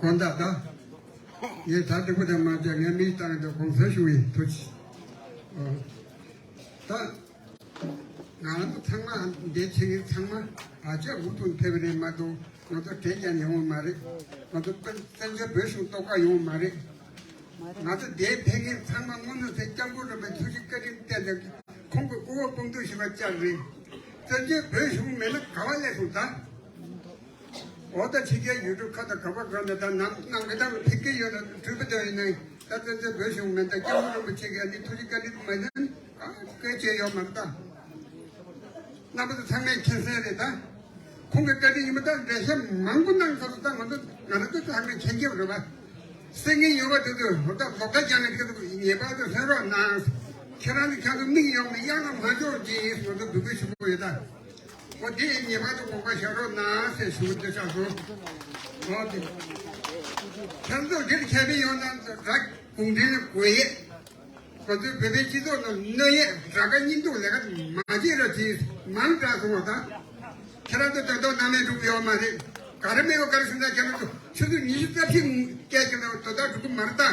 དགོངས་དག་ད། ངས་ད་འདི་པོ་དང་མ་བྱས་ངས་མིག་བཏང་འདུག་དགོངས་སེལ་ཞུ་ཡིན་ཐུགས་རྗེ་ཆེ། ཨོ། ད། ང་རང་ཚོ་ཚང་མ་འདས་ཕྱིན་ཚང་མ་ཨ་ཅག་འུ་ཐུག་ཕེབས་རེད་མ་གཏོགས་ང་ཚོ་དེ་ཀྱང་ཡོང་བ་མ་རེད། ང་ཚོ་བཙན་བྱོལ་བོད་གཞུང་གཏོར་བརླག་ཡོང་བ་མ་རེད། ང་ཚོ་འདས་ཕེབས་མཁན་ཚང་མ་དངོས་གནས་ཚེ་སྐྱབས་མགོན་རིན་པོ་ཆེ་སྐྱབས་མགོན་རིན་པོ་ཆེ་ཐུགས་རྗེ་བཀའ་དྲིན་བརྟེན་ནས་ཁོང་གི་སྐུ་འོ་དཔུང་ཐུག་ཞིག་ལ་བཅར་རེད། བཙན་བྱོལ་བོད་གཞུང་མེད་ན་ག་བ་སླེབས་སོང་ད། འོ་ད་ཕྱི་རྒྱལ་ཡུལ་གྲུ་ཁག་དང་ག་པར་གང་ནས་ད་ནམ་གནང་མི་དང་ཕེབས་ཀྱི་ཡོད་ན་འཕྲོད་པ་དོན་ཡིན་ནའི་ད་བཙན་བྱོལ་བོད་གཞུང་མེད་ད་སྐྱབས་མགོན་རིན་པོ་ཆེ་གི་ཨ་ནི་ཐུགས་རྗེ་བཀའ་དྲིན་མ་ཡིན་ན་ག་སྐད་ཆ་ཡོད་མ་རེད་ད། རྣམ་པ་ཚོ་ཚང་མས་མཁྱེན་གསལ་རེད་ད། ཁོང་གི་བཀའ་དྲིན་ཡིན་པ་ད་འགྲེལ་བཤད་མང་པོ་གནང་ཚར་སོང་ད་ང་ཚོ་ང་རང་ཚོ་ཚང་མས་མཁྱེན་གྱི་རེད་པ། སེང་གེ་ཡོད་པ་དེ་ཚོས་ཧོ་ད་ལོག་ལྟ་རྒྱག་ནས་ཁྱེད་ཚོ་ཉེས་པ་དེ་སེལ་རོགས་གནང་། ཁྱེད་རང་ཚོ་ཁྱེད་ཚོ་མིག་ཡོང་ནས་གཡང་ལ་མ་འཇོག་ཅེས་ང་ཚོ་འབོད་སྐུལ་ཞུ་གི་ཡོད་ད། འོ་དེ་ཡི་ཉེས་པ་དེ་དགོངས་པ་བཞེས་རོགས་གནང་ཟེར་ཞུ་གི་འདུག་ཤག་སོང་། འོ་དེ། ཁྱེད་ཚོ་འདིར་ཁྱད་མེད་ཡོང་ན་ར་གུང་ཁྲན་དགོས་ཡས། ང་ཚོའི་བོད་པའི་སྤྱི་ཚོགས་ནང་གནོད་ཡས་དགྲ་དགའ་གཉེན་སྡུག་ལས་ཀ་མ་བྱེད་ར་ཅེས་མང་དྲགས་སོང་བ་དང་། ཁྱེད་རང་ཚོ་དོན་དག་སྣང་མེད་འགྲུབ་ཡོད་མ་རེད། ག་རེ་མེད་པ་ག་རེ་ཞུ་ན་ཁྱེད་རང་ཚོ་ཆུ་ཚོད་ཉི་ཤུ་རྩ་བཞི་བསྐྱལ་ཀྱི་ན་དོན་དག་འགྲུབ་ཀྱི་མ་རེད་ད།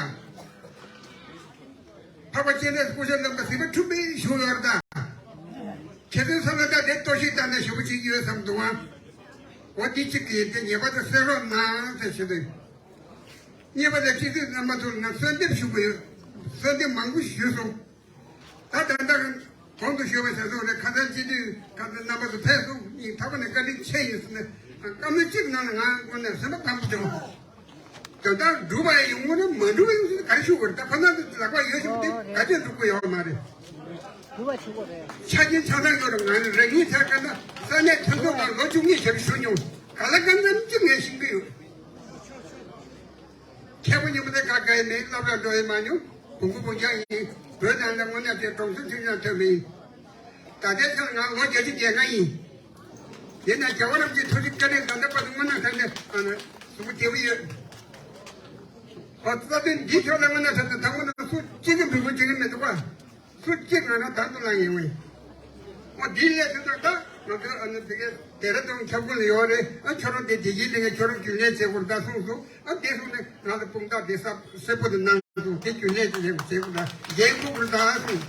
འཕགས་པ་སྤྱན་རས་སྐུ་ཞབས་རྣམ་པ་གཟིགས་པ་འཁྲུལ་པའི་བཞུགས་ཡོད་རེད་ད། ཁྱེད་ཚོའི་བསམ་བློ་ད་དེ་གཏོར་བཤིག་བཏང་ན་ཞེ་པོ་ཅིག་ཡོད་བསམ་འདུག་ཨང་། འོ་འདི་གཅིག་གིས་དེ་ཉེས་པ་དེ་སེལ་རོགས་གནང་ཟེར་ཞུ་དོན། གཉིས་པ་དེ་སྤྱི་འཐུས་རྣམ་པ་ཚོར་ང་གསོལ་འདེབས་ཞུ་གི་ཡོད། གསོལ་འདེབས་མང་པོ་ཞུས་སོང་། ད་ད་ལྟ་གོང་དུ་ཞུས་པ་བྱས་སོང་རེད། ཁ་སང་སྤྱི་འཐུས་ཁ་སང་རྣམ་པ་ཚོ་ཕེབས་སོང་། ཡིན་ཐག་པ་ནས་བཀའ་དྲིན་ཆེ་ཡིན་ཟེར་ནས་བཀའ་མོལ་གཅིག་གནང་ན་ང་དངོས་གནས་སེམས་པ་ཕམ་པོ་བྱུང་། དོན་དག་འགྲུབ་པ་ཡིན་ངོ་ན་མ་འགྲུབ་པ་ཡིན་ཟེར་ག་རེ་ཞུ་དགོས་རེད། ད་ཁོ་ན་ཚོ་ལག་པ་ཡོད་བཞིན་དེ་ག་ཅན་འགྲུབ་ཀྱི་ཡོད་མ་རེད། ཆ་རྐྱེན་ཆ་ཚང་ཡོད་རེད། ང་ནི་རང་ཉིད་ཐད་ཀར་ན་ས་གནས་མཐུན་ཚོགས་ནང་ལོ་བཅུ་གཉིས་བྱས་པ་ཞུ་མྱོང་། ག་ལ་གང་འཚམ་གཅིག་ངས་ཤེས་ཀྱི་ཡོད། མཁས་པོ་ཉིན་མོ་དེ་ག་ག་ཡིན་མིན་སློབ་གྲྭ་འགྲོ་ཡི་མ་མྱོང་། བོང་བུ་བོང་རྒྱ་ཡིན། བོད་ནང་ལ་དངོས་གནས་དེ་གྲོང་གསེབ་ཁྲིམས་ཀྱང་ཐོན་མིན། ད་ལྟའི་ཆར་ང་ལོ་བརྒྱད་ཅུ་གྱ་ལྔ་ཡིན། དེ་ན་རྒྱལ་བ་རིན་པོ་ཆེའི་ཐུགས་རྗེ་བཀའ་དྲིན་ད་ལྟ་བར་དུ་དངོས་གནས་ཐོན་ཏེ་ཨ་ནི་གཟུགས་པོ་བདེ་པོ་ཡོད། ཨོ་རྩ་དོན་འདི་ཕྱོགས་ལ་དངོས་གནས་ཐོན་ཏེ་ད་དངོས་གནས་སུ་གཅིག་གི་འབུལ་བ་བྱེད་ཀྱི་མི་འདུག་ག་སུ་གཅིག་ང་རང་དང་དུ་ལངས་ཡོང་བས། ཨོ་འདི་ལས་དེ་ཚོ་ད་ང་ཚོ་ཨ་ནི་དེ་གའི་དེ་ར་དང་ཁྱབ་ཁུལ་ཡོད་རེད། ཨ་ཁྱོད་རང་དེ་དེ་གྱིས་དེ་གའི་ཁྱོད་རང་རྒྱུན་ལས་བྱེད་དགོས་རེད་ད་གསུངས་སོང་། ཨ་དེ་སོང་ནས་ང་ཚོ་དཔུང་རྟགས་དེ་གསལ་གསལ་པོ་དེ་གནང་སོང་། དེ་རྒྱུན་ལས་དེ་བྱེད་དགོས་ད་འགན་འཁུར་དགོས་རེད་ད་གསུངས།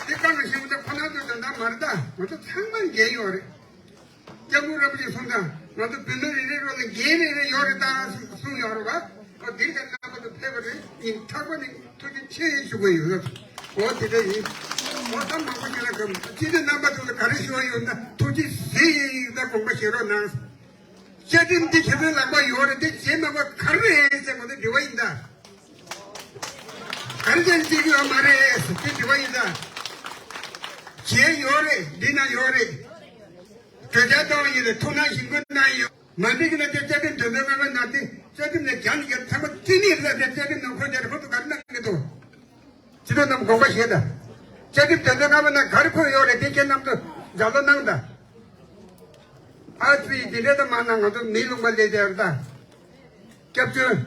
དེ་གང་ལ་ཞིག་ད་ཁོ་ན་ཚོ་དོན་དག་མ་རེད་ད། ང་ཚོ་ཚང་མ་འགན་ཡོད་རེད། སྐྱབས་མགོན་རིན་པོ་ཆེ་གསུངས་དང་ང་ཚོ་བོད་མི་རེ་རེ་རོགས་ལ་འགན་རེ་རེ་ཡོད་རེད་ད་གསུངས་ཡོད་རེད་བ། ཨོ་འདིར་ཀྱང་རྣམ་པ་ཚོ་ཕེབས་པ་རེད། ཡིན་ཐག་པ་ནས་ཐུགས་རྗེ་ཆེ་ཞུ་གི་ཡོད་ལ། ཨོ་དེ་འདྲ་ཡིན། ཨོ་ད་མང་པོ་ཞིག་ལ་གམ་སྤྱི་འཐུས་རྣམ་པ་ཚོ་ལ་ག་རེ་ཞུ་བ་ཡོད་ན་ཐུགས་རྗེ་གཟིགས་ད་དགོངས་པ་བཞེས་རོགས་གནང་། བཅའ་ཁྲིམས་འདི་ཁྱེད་ཚོའི་ལག་པ་ཡོད་རེད། དེ་བྱེད་མ་དགོས་ག་རེ་རེད་ཟེར་ང་ཚོ་འདྲི་བ་ཡིན་ད། ག་རེ་བྱས་ནས་བྱེད་ཀྱི་ཡོད་མ་རེད་ཟེར་དེ་འདྲི་བ་ཡིན་ད། བྱས་ཡོད་རེད། འདི་ན་ཡོད་རེད། གྲོས་འཆར་གཏོང་ཡིན་རེད། ཐུགས་སྣང་ཞིག་འགུལ་གནང་ཡོད། མ་འགྲིག་ན་དེ་བཅའ་ཁྲིམས་དོན་ཚན་ལྔ་པ་ནང་དེ་བཅའ་ཁྲིམས་ནས་རྒྱང་རྒྱལ་ཚང་མ་རྩིས་མེད་ལ་དེ་བཅའ་ཁྲིམས་ནང་འཁོད་དེ་རེ་ཁོ་ཚོ་ག་རེ་གནང་གི་འདུག་སྤྱི་འཐུས་རྣམས་དགོངས་པ་བཞེས་དང་། བཅའ་ཁྲིམས་དོན་ཚན་ལྔ་པ་ནང་ག་རེ་འཁོད་ཡོད་རེད་དེ་ཁྱེད་རྣམ་ཚོ་ལྗགས་ལོ་གནང་དང་། ཨ་ཙི་དེ་འདྲ་དང་མ་གནང་ང་ཚོ་མི་ལུང་པ་ལས་དེ་རེད་ད། སྐྱབས་བཅོལ།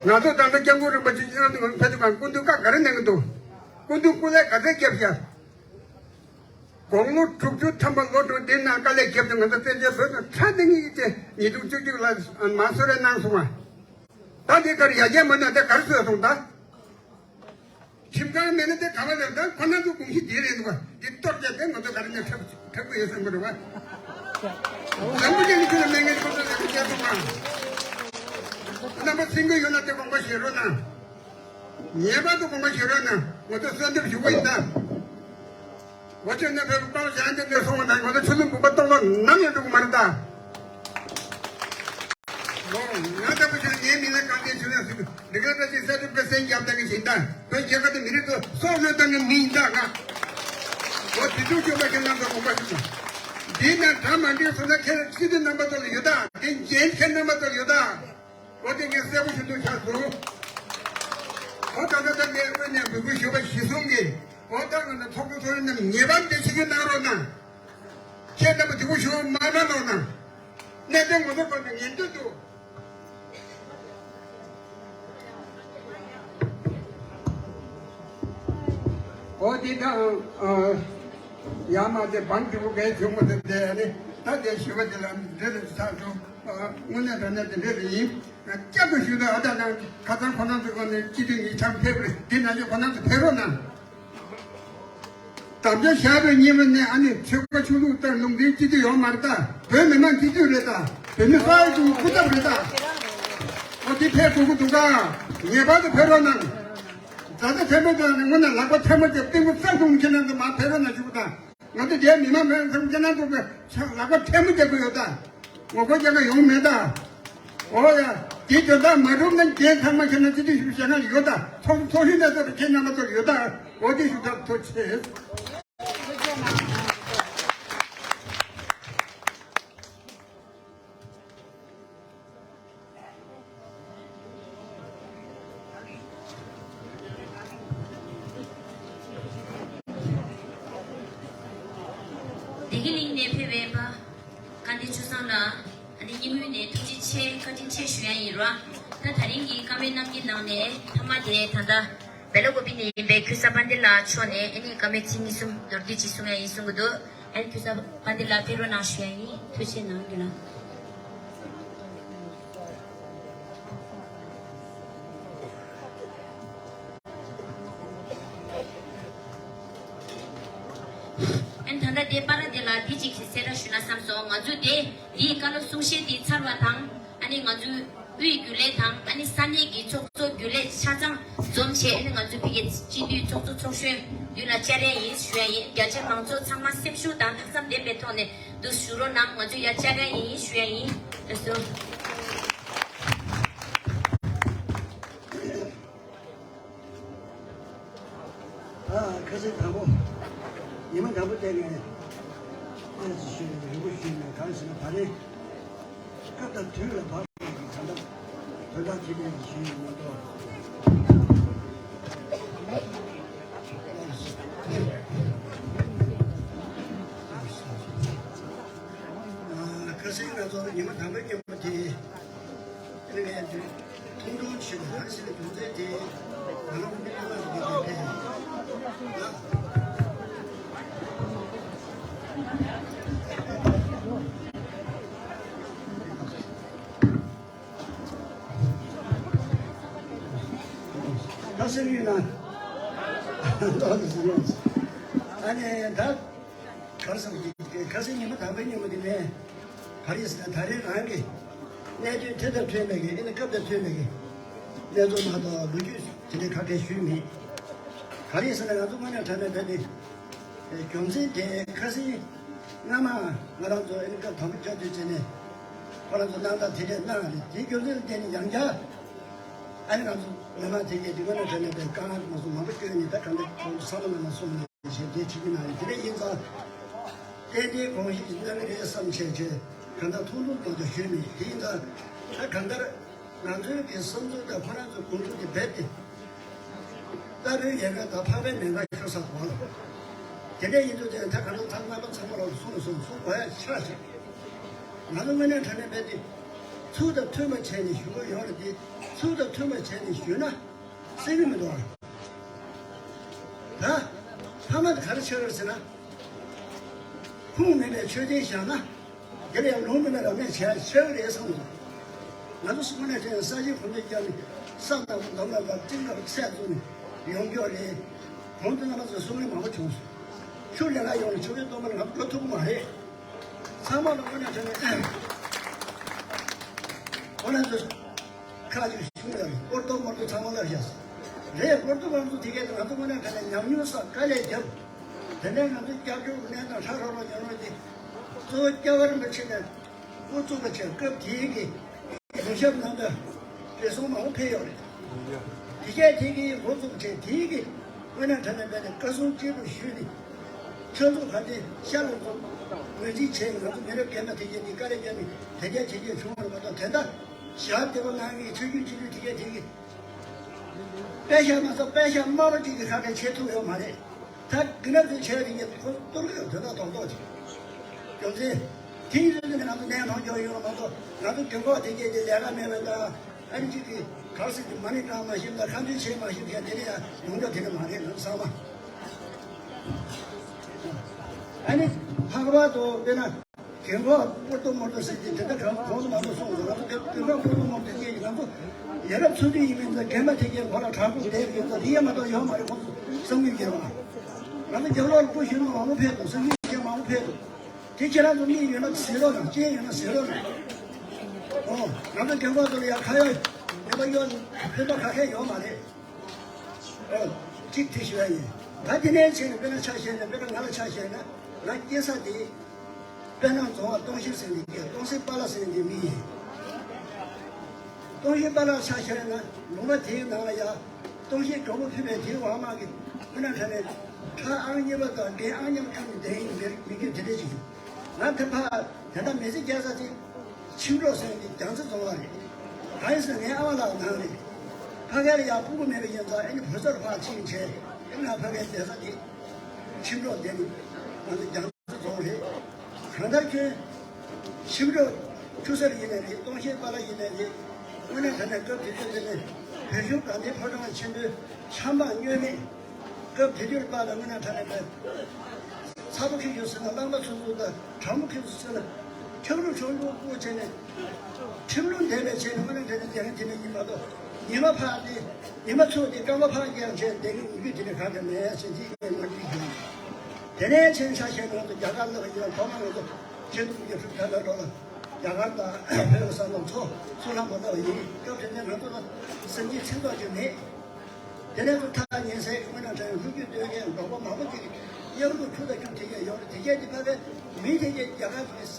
ང་ཚོ་ད་ལྟ་སྐྱབས་མགོན་རིན་པོ་ཆེ་ཕེབས་དུས་སྐུ་མདུན་ཁ་ག་རེ་གནང་གི་འདུག་སྐུ་མདུན་སྐུ་ལས་ག་ཚད་བརྒྱབ་ཤག་དགུང་ལོ་དྲུག་ཅུ་ཐམ་པ་ལོ་དྲུག་འདི་ནང་དཀའ་ལས་བརྒྱབ་སྟེ་ང་ཚོ་བཙན་བྱོལ་བོད་དུ་ཁྲལ་ལྡང་གི་ཅེས་ཉིས་སྟོང་བཅུ་གཅིག་ལ་མ་གསོལ་རས་གནང་སོང་བ། ད་འདི་གར་ཡར་རྒྱས་མ་གནང་དེ་གར་སོས་སོང་ད། ཁྲིམས་ཁང་མེད་ན་དེ་ག་བ་ལས་ད་ཁོ་ན་ཚོ་དགོངས་གཞི་འདི་རེད་འདུག་བ། འདི་གཏོར་རྒྱག་དེ་ང་ཚོ་ག་རེ་ནས་འཁྲབ་འཁྲབ་གི་ཡོད་བསམ་གི་རེད་བ། ལམ་བུ་ཅན་ནི་ཁྱོད་ལ་མེད་ངེས་ཁོ་ཚོ་ལ་རྒྱག་ཐུབ་མ། རྣམ་པ་སེང་གེ་ཡོད་ན་དེ་དགོངས་པ་བཞེས་རོགས་གནང་། ངེས་པར་དུ་དགོངས་པ་བཞེས་རོགས་གནང་། ང་ཚོ་གསོལ་འདེབས་ཞུ་གི་ཡིན་ད། འོ་ཅོ་ནས་བོད་པ་སྤང་བྱ་འདི་འདྲ་སོང་བ་ན་ང་ཚོ་ཆུ་ཚོད་འབུམ་པ་སྟོང་ལོ་ནམ་ཡང་འགྲོ་གི་མ་རེད་ད། ང་ལྟ་བུ་ཞིག་ངའི་མི་ལ་གང་དེ་ཞུ་ན་ཟེར་གི་འདི་ག་ད་ཅི་ས་ཁྲིམས་ཀྱི་སེམས་རྒྱབ་བཏང་གི་ཞིག་ད་བོད་རྒྱལ་ཁབ་དེ་མི་རིགས་ཚོ་སྲོག་བློས་བཏང་གི་མི་ཡིན་ད་ང་། འོ་དེ་ཚོ་ཞུ་བ་ཁྱེད་རྣམ་ཚོ་དགོངས་པ་ཞུ། འདི་ན་གྲ་མ་འགྲིག་སོང་ན་ཁྱེད་སྤྱི་འཐུས་རྣམ་པ་ཚོ་ལ་ཡོད་ད། དེ་འགན་ཁྱེད་རྣམ་པ་ཚོ་ལ་ཡོད་ད། འོ་དེ་ངས་གསལ་པོ་ཞུ་འདུག་ཆགས་སོང་། ཨོ་ད་ད་ད་ངས་དབུས་ནས་འབོད་སྐུལ་ཞུས་པ་གཞི་བཟུང་གིས་ཨོ་ད་ང་ནི་ཚོགས་གཙོ་ཚོགས་གཞོན་རྣམས་ངེས་པར་འདི་བྱེད་རྒྱུ་གནང་རོགས་གནང་། ཁྱེད་རྣམ་པ་འདི་གུ་ཞུ་མ་གནང་རོགས་གནང་། གནད་དོན་ངོ་ཚ་དགོས་ན་ཉན་འདོད་འདུག་ཨོ་དེ་དང་། ཡར་མར་དེ་བང་ཆུང་གས་བྱུང་མ་ཐུབ་དེ་ནི་ད་དེ་ཞུ་བ་དེ་ལ་འདི་རེད་ཆགས་འགྲོ། དངོས་གནས་དྲང་གནས་དེ་འདྲ་རེད་ཡིན། བསྐྱར་དུ་ཞུ་ད་ཨ་ད་ནང་ཁ་སང་ཁོ་རང་ཚོ་ག་ནས་སྤྱི་འཐུས་ཉིས་ཆར་ཕེབས་རེད། འདི་ནང་ལ་ཁོ་རང་ཚོ་ཕེབས་རོགས་གནང་། དམ་བཅའ་བཞག་པའི་ཉིན་མོ་ནས་ཨ་ནི་ཆོལ་ཁ་ཆོས་ལུགས་ལྟར་ལུང་འདྲེན་སྤྱི་འཐུས་ཡོད་མ་རེད་ད། བོད་མི་མང་སྤྱི་འཐུས་རེད་ད། བོད་མི་ས་ཡ་དྲུག་སྐུ་ཚབ་རེད་ད། ཨོ་དེ་ཕེབས་དགོས་ཀྱི་འདུག་ག་ངེས་པར་དུ་ཕེབས་རོགས་གནང་། མཛའ་བརྩེ་ཐེར་མ་དང་ནི་དངོས་གནས་ལག་པ་ཐལ་མོ་སྦྱར་སྟེང་པོ་བསམ་བཟུང་ཁྱེད་རྣམ་ཚོ་མར་ཕེབས་རོགས་གནང་ཞུ་གི་ད། ང་ཚོ་རྒྱལ་མི་མང་མེད་ཙང་ཁྱེད་རྣམ་ཚོ་ལག་པ་ཐལ་མོ་སྦྱར་དགོས་ཡོད་ད། ངོ་རྒོལ་རྒྱག་མཁན་ཡོང་མེད་ད། ཨོ་ཡ། དེ་དོན་དག་མ་གྲུབ་ན་རྒྱལ་ཚང་མ་ཁྱེད་རྣམ་སྤྱི་འཐུས་ཞུ་བྱེད་མཁན་ཡོད་ད། ཚོགས་ཚོགས་གཞོན་ནས་ཚོགས་ཁྱེད་རྣམ་པ་ཚོ་ཡོད་ད། ཨོ་དེ་ཞུ་ཐབས་ཐུགས་རྗེ་ཆེ། བདེ་སྐྱིད་གླིང་ནས་ཕེབས་པའི་པ། དཀའ་འདི་ཆུ་བཟང་ལ། ཨ་ནི་སྙིང་དབུས་ནས་ཐུགས་རྗེ་ཆེ་བཀའ་དྲིན་ཆེ་ཞུ་ཡ་ཡིན་ར། ད་ད་རིང་གི་བཀའ་མོལ་གནང་གི་ནང་ནས་མཐའ་མ་དེ་ད་ལྟ་བེ་ལ་ཀོ་པི་ནས་ཡིན་པའི་ཁུ་ས་པན་ཏི་ལ་མཆོག་ནས་ཨ་ནི་བཀའ་མོལ་ཚིག་གཉིས་གསུམ་མདོར་བསྡུས་ཅིག་གསུང་ཡ་ཡིན་གསུང་གི་འདུག་ཨ་ནི་ཁུ་ས་པན་ཏི་ལ་ཕེབས་རོགས་གནང་ཞུ་ཡ་ཡིན། ཐུགས་རྗེ་གནང་གི་ལ། ཨན་ད་ལྟ་དེ་པ་ར་དེ་ལ་དེ་གཅིག་གི་གསལ་བསྒྲགས་ཞུ་ན་བསམ་སོང་། ང་ཚོ་དེ་དེའི་བཀའ་སློབ་གསུང་བཤད་དེ་ཚར་བ་དང་ཨ་ནི་ང་ཚོའི་དབུས་རྒྱུན་ལས་དང་ཨ་ནི་ས་གནས་ཀྱི་ཚོགས་གཙོ་རྒྱུན་ལས་ཆ་ཚང་འཛོམས་བྱས་ཨ་ནི་ང་ཚོ་ཕ་གིའི་སྤྱི་འཐུས་ཚོགས་གཙོ་ཚོགས་གཞོན་མདུན་ལ་བཅར་ཡ་ཡིན་ཞུ་ཡ་ཡིན། རྒྱ་ཆེ་མང་ཚོགས་ཚང་མ་སེམས་ཤུགས་དང་ལྷག་བསམ་ལྡན་པའི་ཐོག་ནས་འདུ་ཞུ་རོགས་གནང་། ང་ཚོ་ཡར་བཅར་ཡ་ཡིན་ཞུ་ཡ་ཡིན། ལགས་སོ། ཨ། ཁ་སང་དང་པོ། ཉི་མ་དང་པོ་དེ་ནས་ཨེ་ཞུས་ནས་རིང་པོ་ཞུས་ནས་གང་ཞེ་ན། ད་རེས་སྐབས་དང་དུས་ལ་བབ་པའི་གང་ལྟར་དོན་དག་ཅིག་ནས་ཞུས་ཡོད་མ་གཏོགས། ཨ། ཁ་སང་ང་ཚོ་ཉི་མ་དང་པོའི་མཉམ་པོ་དེ། ཐུགས་སྤྲོ་ཆེ་བ་ཞིག་ལ་དུས་ཚོད་དེ་ང་རང་མི་ལ་ལ་ཞིག་གིས་ཕེབས་ཡོད། ད་སེམས་ཡུལ་ན། ཨ་ནི་ད། གར་སོང་གི་ཁ་སང་ཉི་མ་དང་པོའི་ཉིན་མོ་དེ་ནས་ག་རེ་ཟེར་ན། ད་རེས་རང་གི་གནད་དོན་དེ་དང་མཐུན་པའི་གི་ཨེ་ནི་སྐབས་དང་མཐུན་པའི་གི་གནས་ཚུལ་མ་གཏོགས་ལོ་རྒྱུས་དེ་འདྲའི་ཁ་སྐད་ཞུས་མེད། ག་རེ་ཟེར་ན་ང་ཚོ་དངོས་གནས་དྲང་གནས་བྱས་ཏེ་རྒྱུ་མཚན་དེ་ཁ་སང་སྔ་མ་ང་རང་ཚོ་ཨེ་ནི་སྐབས་དང་པོ་བཅའ་སྡོད་བྱས་ནས་ཁོ་རང་ཚོ་གནང་སྟངས་དེ་འདྲས་གནང་བ་རེད། དེའི་རྒྱུ་མཚན་ལ་བརྟེན་ནས་ཡང་བསྐྱར་ཨ་ནི་ང་ཚོ་མི་མང་དེ་གས་དེ་དངོས་གནས་དྲང་གནས་བྱས་ཏེ་དཀའ་ངལ་མང་པོ་མང་པོ་བསྐྱོན་ནས་ད་གང་ལྟར་ཁོང་ཚོ་བསམ་བློ་ནང་ལ་སོང་ནས། ཞེས་དེ་བྱེད་ཀྱི་ན་རེད། དེ་འདྲ་ཡིན་ཙང་། ཏན་ཏན་དགོངས་བཞེས་ཤིག་གནང་གི་རེད་བསམ་བྱས་བྱས་གང་ལྟར་ཐུང་ཐུང་ཏོག་ཏོ་ཞུས་མེད། དེ་ཡིན་ཙང་ད་གང་ལྟར་ང་ཚོའི་གི་བསམ་ཚུལ་དང་ཁོ་རང་ཚོའི་དགོངས་ཚུལ་དེ་རྦད་དེ་རྟ་ཕོའི་ཡལ་ག་དང་འཕགས་པའི་མལ་ག་ཤོར་ས་གོ་ལ། དེ་འདྲ་ཡིན་དུས་དེ་ད་གང་ལྟར་ཚང་མ་རྣམ་པ་ཚང་མ་ལ་གསུངས་གསུངས་གསུང་དགོས་ཡ་ཆགས་ཤིག་ང་ཚོ་དངོས་གནས་དྲང་གནས་རྦད་དེ་ཚུལ་དང་མཐུན་པ་བྱས་ནས་ཞུ་གི་ཡོད་རེད་དེ། ཚུལ་དང་མཐུན་པ་བྱས་ནས་ཞུས་ན་སྲིད་གི་མི་འདུག་ཨ། ད་ཕ་མ་དེ་ག་རེ་ཆགས་རེད་ཟེར་ན། ཁུངས་མེད་པའི་མཆོད་རྟེན་བཞེངས་ན། དེ་ལ་ཡང་ལུང་མེད་ན་རབ་གནས་བྱས་ཆོག་གི་རེད་བསམ་འདུག་ང་ཚོ་སོང་ནས་དེ་ས་ཆེན་གོམ་བགྲོད་བརྒྱབ་ནས་ས་དང་པོ་འདམ་ལ་ལ་ཏིང་ལ་ཚད་བཙུགས་ནས་ཡོང་རྒྱུ་རེད། གོང་དུ་རྣམ་པ་ཚོས་གསུང་མཁན་མང་པོ་བྱུང་སོང་། ཆུ་ལས་ཀ་ཡོང་ནས་ཆུ་བོའི་གཏོར་མ་ལ་ང་ཚོ་འགྲོ་ཐུབ་ཀྱི་མ་རེད། ཚང་མ་ལ་དངོས་གནས་དྲང་གནས་ཁོ་རང་ཚོ་ཁ་ཅིག་གཞུང་ལ་སྐོར་གཏོང་མ་གཏོང་ཚང་མ་ལ་བཞག་སོང་། རེད། སྐོར་གཏོང་མ་གཏོང་དེ་གས་ང་ཚོ་དངོས་གནས་དྲང་གནས་ཉམས་མྱོང་བསགས་དཀའ་ལས་བརྒྱབ། དེ་ནས་ང་ཚོ་སྐྱབས་བཅོལ་གནས་སྟངས་ཧྲ་ཧྲ་ལོ་ཉམས་མྱོང་དེ་གཙོ་བོ་སྐྱབས་བར་མ་ཕྱིན་ནས་འགོ་བཙུགས་པ་བྱས། སྐབས་དེའི་གི་ལས་ཞབས་ནང་དུ་བགྲེས་སོང་མང་པོ་ཕེབས་ཡོད་རེད། དེ་གས་དེ་གི་འགོ་བཙུགས་བྱས་དེའི་གི་དངོས་གནས་དྲང་གནས་བྱས་ནས་བཀའ་གསུང་གཅིག་ཏུ་ཞུས་ནས་ཕྱག་མཛུབ་ག་དེ་ཤར་ལ་འཛུགས་ངོས་འཛིན་བྱས། ང་ཚོ་མི་རབས་རྒན་པ་དེ་གས་དེ་དཀའ་ལས་བརྒྱབ་ནས་དེ་གས་དེ་གས་བྱུང་བ་རེད་མ་གཏོགས། དེ་འདྲ་ཞབས་བརྟན་པོ་གནང་མཁན་ཆོས་བརྒྱུད་སྤྱི་འཐུས་དེ་གས་དེ་གི་ པད་ཤག་མ་གཏོགས་པད་ཤག་དམར་པོ་གཅིག་གིས་ཁ་བྲལ་བྱེད་ཐུབ་ཡོད་མ་རེད། ད་དགུན་ཁ་ཚོས་བྱས་དེ་ཉིད་ཁོ་གཏོར་གི་དོན་དག་རྡོག་རྡོག་ཅིག་རྒྱུ་མཚན། དེ་ཡིན་དུས་ང་ཚོ་གནས་མང་སྐྱོ་ཡོང་བ་མ་གཏོགས་ང་ཚོ་རྒན་གོག་དེ་གས་དེ་ལས་ཀ་མེད་པ་དང་ཨ་ནི་གཅིག་གིས་ག་རེ་ཟེར་གྱི་མ་ཎི་བགྲང་མ་ཤེས་ན་ཁ་འདོན་བྱེད་མ་ཤེས་མཁན་དེ་ནི་ཡང་ཡོང་རྒྱུ་དེ་ནི་མ་རེད་ལམ་སང་མ། ཨ་ནི་ལྷག་པར་དུ་དཔེར་ན། རྒན་གོག་སྤོར་ཏོ་མོར་ཏོ་ཟེར་གྱི་དེ་འདྲ་གང་གོང་དུ་མ་གཏོགས་གསུངས་འདུག་ང་ཚོ་རྒན་གོག་སྤོར་ཏོ་མོར་ཏོ་སྐད་ཀྱི་ང་ཚོ་ཡ་རབས་ཚོ་དུས་ཡིན་མིན་ཚོ་རྒན་པ་དེ་གའི་མགོ་ལ་བྲག་ཕུག་བསྡད་ཡོད་ཚོ་དེ་ཡ་མ་གཏོགས་ཡོད་མ་རེད། ཁོང་ཚོ་བསམ་ཡུལ་རྒྱལ་བ། ང་ཚོ་རྒྱབ་ལོག་ལ་སྤོ་ཞུས་ན་མང་པོ་ཕེབས་འདུག་བསམ་ཡུལ་རྒྱལ་མང་པོ་ཕེབས་འདུག་དེ་ཁྱེད་རང་ཚོ་མིག་ཡོད་ན་གཟིགས་རོགས་གནང་། ལྕེ་ཡོད་ན་གཟིགས་རོགས་གནང་། ཨོ། ང་ཚོ་རྒན་གོག་ཚོ་ལ་ཡ་ཁ་ཡོད་ཡོད་པ་ཡོད་ཕན་པ་ག་གེ་ཡོད་མ་རེད། ཨོ། གཅིག་དེ་ཞུ་ཡ་ཡིན། ད་དེ་ནས་བྱས་ནས་དཔེར་ན་ཆ་བཞག་ན་དཔེར་ན་ང་ལ་ཆ་བཞག་ན་ང་སྐྱེས་ས་དེ། དཔལ་ནང་རྫོང་བ་སྟོང་ཤེར་ཟེར་འདི་སྐད་སྟོང་སེ་པ་ལ་ཟེར་འདི་མི་ཡིན། སྟོང་ཤེར་པ་ལ་ཆ་བཞག་ན་ལུང་པ་དེའི་ནང་ལ་ཡ། སྟོང་ཤེར་གྲོགས་པོ་ཕུལ་བའི་དེའི་བང་མ་གི་དངོས་གནས་དྲང་གནས་ཁྲག་ཨང་གཉིས་པ་དང་འབྲས་ཨང་གཉིས་པ་ཁྲག་གི་འདྲེན་ཡིན་མི་མི་སྐད་དེ་འདྲ་ཅིག་ཡིན། ང་དེ་ཕ་དེ་འདྲ་མི་ཚེ་སྐྱེལ་ས་དེ། ཁྱིམ་གྲོགས་ཟེར་འདི་རྒྱ་མཚོ་རྫོང་བ་རེད། གང་ཡིན་ཟེར་ངའི་ཨ་མ་ལགས་ནང་རེད། ཕ་གིར་ཡང་ཕྲུ་གུ་མེད་པ་ཡིན་ཙང་ཨེ་ནི་བུ་ཚར་ཕར་ཕྱིན་བྱས་ཨེ་ནི་ང་ཕ་གིར་བསྡད་ས་དེ། ཁྱིམ་གྲོགས་བསྡད་ནི་ང་ཚོ་རྒྱ་མཚོ་རྫོང་རེད། གང་ལྟར་ཁྱོད་ཁྱིམ་གྲོགས་ཆུ་སེར་ཡིན་ནའི་རེད། སྟོང་ཤེར་པ་ལ་ཡིན་ནའི་རེད། དངོས་གནས་དྲང་གནས་སྐབས་དེ་དུས་དེ་ནས་བོད་གཞུང་དགའ་ལྡན་ཕོ་བྲང་ཆེན་པོའི་ཆབ་འབངས་བསྙོན་མེད། སྐབས་དེ་དུས་པ་ལ་དངོས་གནས་དྲང་གནས་པའི་ཚ་པོ་ཁྱི་ཡོད་ཟེར་ན་གླང་པ་ཚོ་ཚོ་དང་གྲང་མོ་ཁྱི་ཚོ་ཟེར་ན་ཁྱབ་རུ་ཆུང་ཆུང་སྤུ་བྱས་ནས་ཁྲིམས་ལུགས་ལྡན་པའི་ཆེད་དུ་དངོས་གནས་དྲང་གནས་བསྡད་མཁན་དེ་འདྲ་ཡིན་མ་གཏོགས་ཉི་མ་ཕར་ཏེ་ཉི་མ་ཚོ་དེ་རྐང་པ་ཕར་བརྐྱངས་བྱས་བསྡད་མཁན་ཡོང་རྒྱུ་དེ་འདྲ་གང་ཡང་མེད་ཟེར་གྱི་ཡོད་ང་འདྲི་རྒྱུ། དེ་ནས་ཆེན་ཆ་བྱས་ང་ཚོ་རྒྱ་གར་ལ་ཡིན་ན་ཐོག་མ་ང་ཚོ་ཁྱེད་ཚོ་གི་ཧྲུ་ཁ་ལ་འགྲོ་ལ་རྒྱ་གར་དང་བོད་ལ་ས་ལམ་ཚོ་ཚུར་ལ་མ་ལྟ་བ་ཡིན། སྐབས་དེ་ནས་ང་ཚོ་ལ་སེམས་ཀྱི་ཚིག་ཐོག་ཅིག་མེད། དེ་ནས་ཚུར་ཐག་ཉེ་སའི་དངོས་གནས་དྲང་ལྷུག་རྒྱུད་སྟོན་མཁན་འབྲོག་པ་མང་པོ་ཅིག་གཡག་ལུག་ཁྱུ་དང་ཁྱུ་དེ་གས་ཡོད་རེད། དེ་གས་དེ་ཕ་གའི་མི་དེ་གས་རྒྱ་གར་གྱི་ས་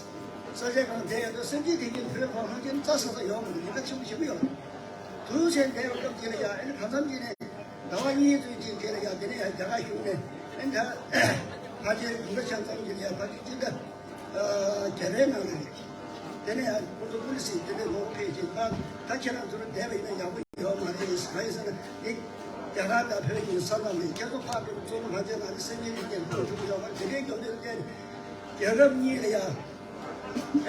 ཆའི་སྒང་བསྡད་ཡོད་དུས་སེམས་ཅན་དེ་གས་བོད་ལ་ཧང་ཅིན་རྩ་ས་ས་ཡོད་མ་རེད། ཉེན་ཁ་ཆེན་པོ་ཞེ་པོ་ཡོད་རེད། དུས་ཆེན་བསྡད་པའི་སྐབས་དེ་ལ་ཡང་ཨེ་ནི་གང་འཚམ་ཅིག་ནས་ཟླ་བ་གཉིས་ཙམ་ཅིག་རྗེས་ལ་ཡང་དེ་ནས་ཡང་རྒྱ་གར་གཞུང་ནས་ཨེ་ནི་ད་ཕལ་ཆེར་དགུན་ཁ་ཆ་ཙམ་ཅིག་ལ་ཡང་ཕལ་ཆེར་སྤྱི་ཟླ་རྒྱ་རའི་ནང་ལ་རེད། དེ་ནས་ཡང་ཁོ་ཚོ་པུ་ལི་སི་དེ་འདྲའི་ལོག་ཕེབས་ཀྱིན་ད་ད་ཁྱེད་རང་ཚོ་བསྡད་པ་ཡིན་ན་ཡག་པོ་ཡོད་མ་རེད། གང་ཡིན་ཟེར་ན་འདི་རྒྱ་གར་དང་བོད་ཀྱི་ས་མཚམས་རེད། ཁྱེད་ཚོ་ཕར་འགྲོ་གཙོ་བོ་ང་ཚོའི་ནང་གི་སེམས་ཉིད་ཀྱི་འགྲོ་ཐུབ་ཡོད་མ་རེད། དེ་འདྲའི་རྒྱུ་མཚན་བརྟེན་རྒྱལ་ཁབ་གཉིས་ལ་ཡང་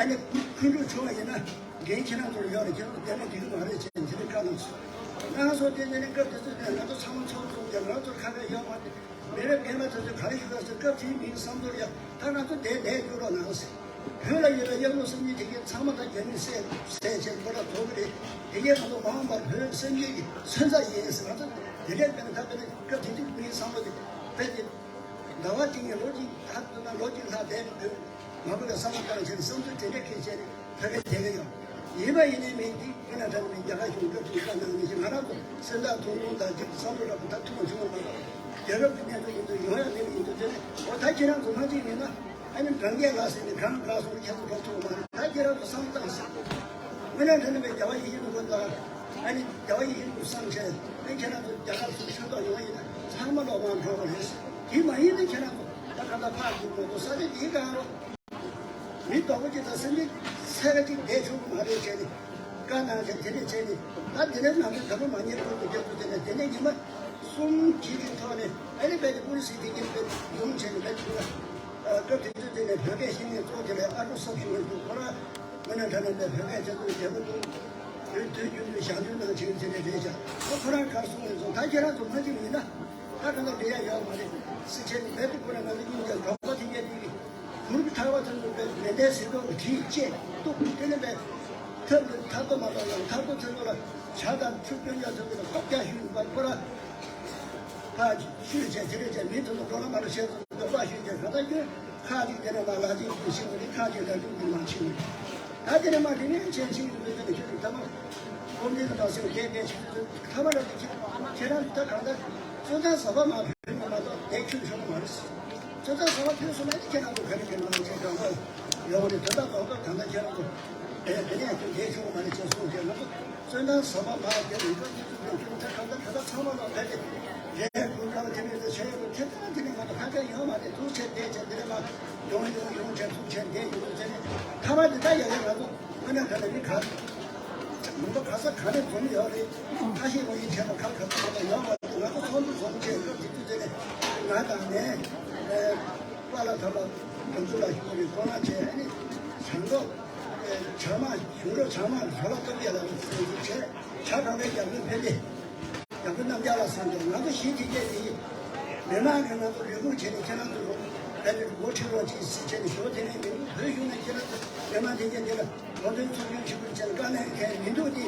ཨ་ནི་འཁོན་འཁྲུག་བྱུང་བ་ཡིན་ན་འགན་ཁྱེད་རང་ཚོར་ཡོད་རེད། ཁྱེད་རང་ཚོ་བསྡད་ན་འགྲིག་གི་མ་རེད་ཅེས་དེ་འདྲའི་བཀའ་གནང་སོང་། ང་ཚོ་དེ་འདྲ་ནི་སྐབས་དེ་ཚོ་ནས་ང་ཚོ་ཚང་མ་ཚོགས་ཚོགས་ཀྱང་ང་ཚོར་ཁ་ཁ་ཡོད་མ་རེད། མི་རབས་རྒན་པ་དེ་ཚོས་ག་རེ་ཞུ་ག་ཟེར་སྐབས་དེའི་མིའི་བསམ་ཚུལ་ཡང་ད་ང་ཚོ་དེ་ལས་བསྐྱུར་རོགས་གནང་ཟེར། བོད་ལ་ཡོད་པའི་གཡག་ལུག་སེམས་ཅན་དེ་གའི་ཚང་མ་ད་རྒྱ་མིས་བསད་བསད་བྱས་ཁོ་ར་བཟོ་གི་རེད། དེ་གའི་ང་ཚོ་མ་འོངས་པར་བོད་སེམས་ཅན་གྱི་མཚོན་རྩ་ཡིན་ཟེར། ང་ཚོ་དེ་འདྲའི་དཔེར་ན་ད་དཔེར་ན་སྐབས་དེ་དུས་མིའི་བསམ་བློ་དེ་དཔེ་དེ་ཟླ་བ་གཅིག་ནས་ལོ་གཅིག་ལྷག་ཏུ་ན་ལོ་གཅིག་ལྷག་བསྡད་པའི་བོད་མ་བོད་ལ་བསམ་བློ་བཏང་བྱས་ནས་བསམ་ཚུལ་དེ་འདྲ་ཁྱེར་བྱས་ནས་ཕ་གིར་བསྡད་ཀྱི་ཡོད། ཡིན་པ་ཡིན་ནའི་མིན་འདི་ཁོ་ན་དྲན་མིན་རྒྱ་གར་གཞུང་སྐབས་དེའི་བཀའ་གནང་མི་ཞིག་ང་རང་ཚོ་སེམས་ཐག་ཐུང་ཐུང་དང་ཅིག་བསམ་བློ་རག་པ་ད་ཐུང་བ་བྱུང་བ་མ་གཏོགས་རྒྱལ་རབས་ཀྱི་གནས་ཚུལ་ཡིན་དུས་ཡོང་ཡ་མེད་པ་ཡིན་དུས་དེ་ནི་འོ་ད་ཁྱེད་རང་ཚོ་ལྷ་ཅིག་མིན་ན་ཨ་ནི་འབྲང་རྒྱས་ལ་ཟེར་ནས་གང་ལ་སོང་ཁྱེད་ཚོ་འགྲོ་ཐུབ་པ་མ་རེད། ད་ཁྱེད་རང་ཚོ་བསམ་བློ་བཏང་ཟེར། དངོས་གནས་དྲང་གནས་པའི་རྒྱལ་བ་ཡིད་བཞིན་ནོར་བུ་དང་ཨ་ནི་རྒྱལ་བ་ཡིད་བཞིན་ནོར་བུ་བསམ་བྱས་ཨ་ནི་ཁྱེད་རང་ཚོ་རྒྱ་གར་ཚུར་ཆོས་ཐོག་ཡོང་བ་ཡིན་ན་ཚང་མ་ལོག་མར་འགྲོ་དགོས་རེད། དེ་མ་ཡིན་ན་ཁྱེད་རང་ཚོ་ད་ག་ད་ཕར་འགྲོ་དགོས་འདུག་ས་ཆ་འདིའི་སྒང་རོ། མི་རྡོག་པོ་གཅིག་དང་སེམས་ཅན་ཚད་ཀ་གཅིག་བསྡད་ཆོག་གི་མ་རེད་བྱས་ནས་བཀའ་གནང་བྱས་དེ་འདྲས་བྱས་ནས་ད་དེ་འདྲས་ནང་དོན་དགའ་པོ་མ་ཉེས་པོ་དུ་རྒྱབ་ཏུ་དེ་ནས་དེ་ནས་ཉི་མ་གསུམ་གྱི་རིང་ཐོག་ནས་ཨ་ནི་བལ་གྱི་པུ་རི་སི་དེ་གཉིས་པའི་ཡོང་བྱས་ནས་བལ་གྱི་པུ་ར་སྐབས་དེ་དུས་དེ་ནས་བོད་སྐད་ཤེས་མཁན་གཙོ་བོ་དེ་ལས་ཨ་ཀྲུག་སོགས་ཀྱི་ངོས་སུ་ཁོ་རང་དངོས་གནས་དྲང་གནས་པའི་བོད་སྐད་ཆེད་དུ་རྒྱལ་པོ་དུ་བོད་དུས་རྒྱུན་དུ་ཞང་དུས་ནང་བྱས་དེ་འདྲས་རེད་ཤག་ཨ་ཁོ་རང་གར་སོང་ཡོད་སོང་ད་ཁྱེད་རང་ཚོ་མ་གཅིག་ཡིན་ན། ད་ག་ལ་འབྲེལ་ཡ་ཡོད་མ་རེད། སི་ཆེན་བེད་དུ་ཁོ་ན་ང་ཚོ་གཉིས་ཀྱང་གྲོགས་པོ་དེ་གས་དེ་གི་གུར་གྱི་ཐག་པ་ཚོ་ཚོ་བེད་མེ་མདའི་ཟེར་གྲོགས་ཀྱི་གྲིས་བཅད་གཏུབ་དེ་ནས་བེད་ཐབས་ཀྱི་ཐག་ཏུ་མ་གཏོགས་ཡང་ཐག་ཏུ་ཚོ་ཚོ་ལ་ཇ་དང་ཆུ་སྐྱོན་ཆ་ཚོ་ཚོ་ལ་ཁོག་རྒྱ་ཞུས་པ་ཁོ་ར་ཕ་ཞུས་བྱས་དེ་རེད་བྱས་མི་ཚོ་ཚོ་འགྲོ་ལ་མ་ལ་བཤད་ཚོ་འདོད་པ་ཞུས་བྱས་ག་ད་ཁྱོད། ཁ་ཅིག་དེ་ནས་མ་ལ་ཅིག་ཏུ་ཤི་བ་རེད། ཁ་ཅིག་ལ་ཅིག་ཏུ་མ་ཤི་བ་རེད། ད་དེ་ནས་མ་དེ་ནས་ཆེན་ཤིང་ཡོད་པའི་དེ་ནས་ཁྱོད་ཀྱི་ཐ་མ་ཀོམ་དེ་ནས་མ་སེམས་རྒྱས་རྒྱས་ཤིག་ཐ་མ་ལ་དེ་ཁྱེད་ཁྱེད་རང་ད་གང་ལྟར་བཙོན་ཁང་གསར་པ་མ་ཕུད་ན་མ་གཏོགས་དེ་ཁྱོད་ཤོར་མ་རེད། བཙོན་ཁང་གསར་པ་ཕུད་སོང་ན་ཁྱེད་རང་ཚོ་ག་རེ་ག་རེ་མ་བྱེད་གང་པ་ཡོང་རེད། དོན་དག་རྡོག་རྡོག་གང་ལྟར་ཁྱེད་རང་ཚོ་དེ་དེ་ནས་ཁྱོད་དེ་ཤོར་མ་རེད་ཅེས་གསུངས་ཏེ་ང་ཚོ། བཙོན་ཁང་གསར་པ་མར་བརྒྱབ་ནས་ཡོད་ཀྱི་འདུག་ད་གང་ལྟར་ད་ལྟ་ཚང་མ་ལ་བས་ཏེ་རྒྱལ་ཁུངས་ཀ་བ་དེ་མིན་དུ་བྱས་ཡོད་པ་དེ་ལྟར་དེ་ནས་ང་ཚོ་ཁ་ཁ་ཡོད་མ་རེད། འདུག་བྱས་བསྡད་བྱས་འདི་ནས་མར་ཡོང་ཡོང་ཡོང་བྱས་འདུག་བྱས་བསྡད་ཡོད་འདུག་བྱས་ནས་ཐ་མ་འདི་ལྟར་ཡག་ཡག་ང་ཚོ་དངོས་གནས་དྲང་གནས་མི་ག་ མི་འདུག་ག་ས་ག་ནས་འཛོམས་ཡོད་རེད། ཁ་ཤས་ངོ་ཡིན་བྱས་པ་ཁ་ཁ་ཚ་ཁ་ཡོད་པ་ང་ཚོ་ཚོགས་འདུ་འཛོམས་བྱས་སྐབས་དེ་དུས་དེ་ནས་ང་དང་ནས་པཱ་ལགས་ཐར་པ་དོན་གྲུབ་ལགས་ཞུ་བ་རེད། ཁོང་རྣམ་བྱས་ཨ་ནི་བྱང་འབྲོག་བྱང་མ་གཞུང་འབྲོག་བྱང་མ་ཞོ་ལ་སྟོབས་རྒྱལ་ལགས་ལ་གསན་གཟིགས་བྱས། བྱ་གང་རེད་རྒྱ་མི་ཕན་བདེ། ཡང་སྒོས་རྣམ་རྒྱལ་ལ་སོང་ཀྱང་ང་ཚོ་གཞིས་དེ་གས་དེ་ཡིན། མི་མང་གིས་ང་ཚོ་རེ་སྒུག་བྱས་ནས་ཁྱེད་རང་ཚོ་རོགས་ཕན་ཚུན་འགོ་ཁྲིད་རོགས་གྱིས་ཟེར་བྱས་ནས་ཞོ་དེ་ནས་མི་འདུག་བོད་གཞུང་ནས་ཁྱེད་རང་ཚོ་མི་མང་དེ་གས་དེ་ལ་ངོ་འདོན་ཚོགས་ཆུང་ཞིག་དགོས་བྱས་ནས་བཀའ་གནང་མཁན་མི་འདུག་སྟེ།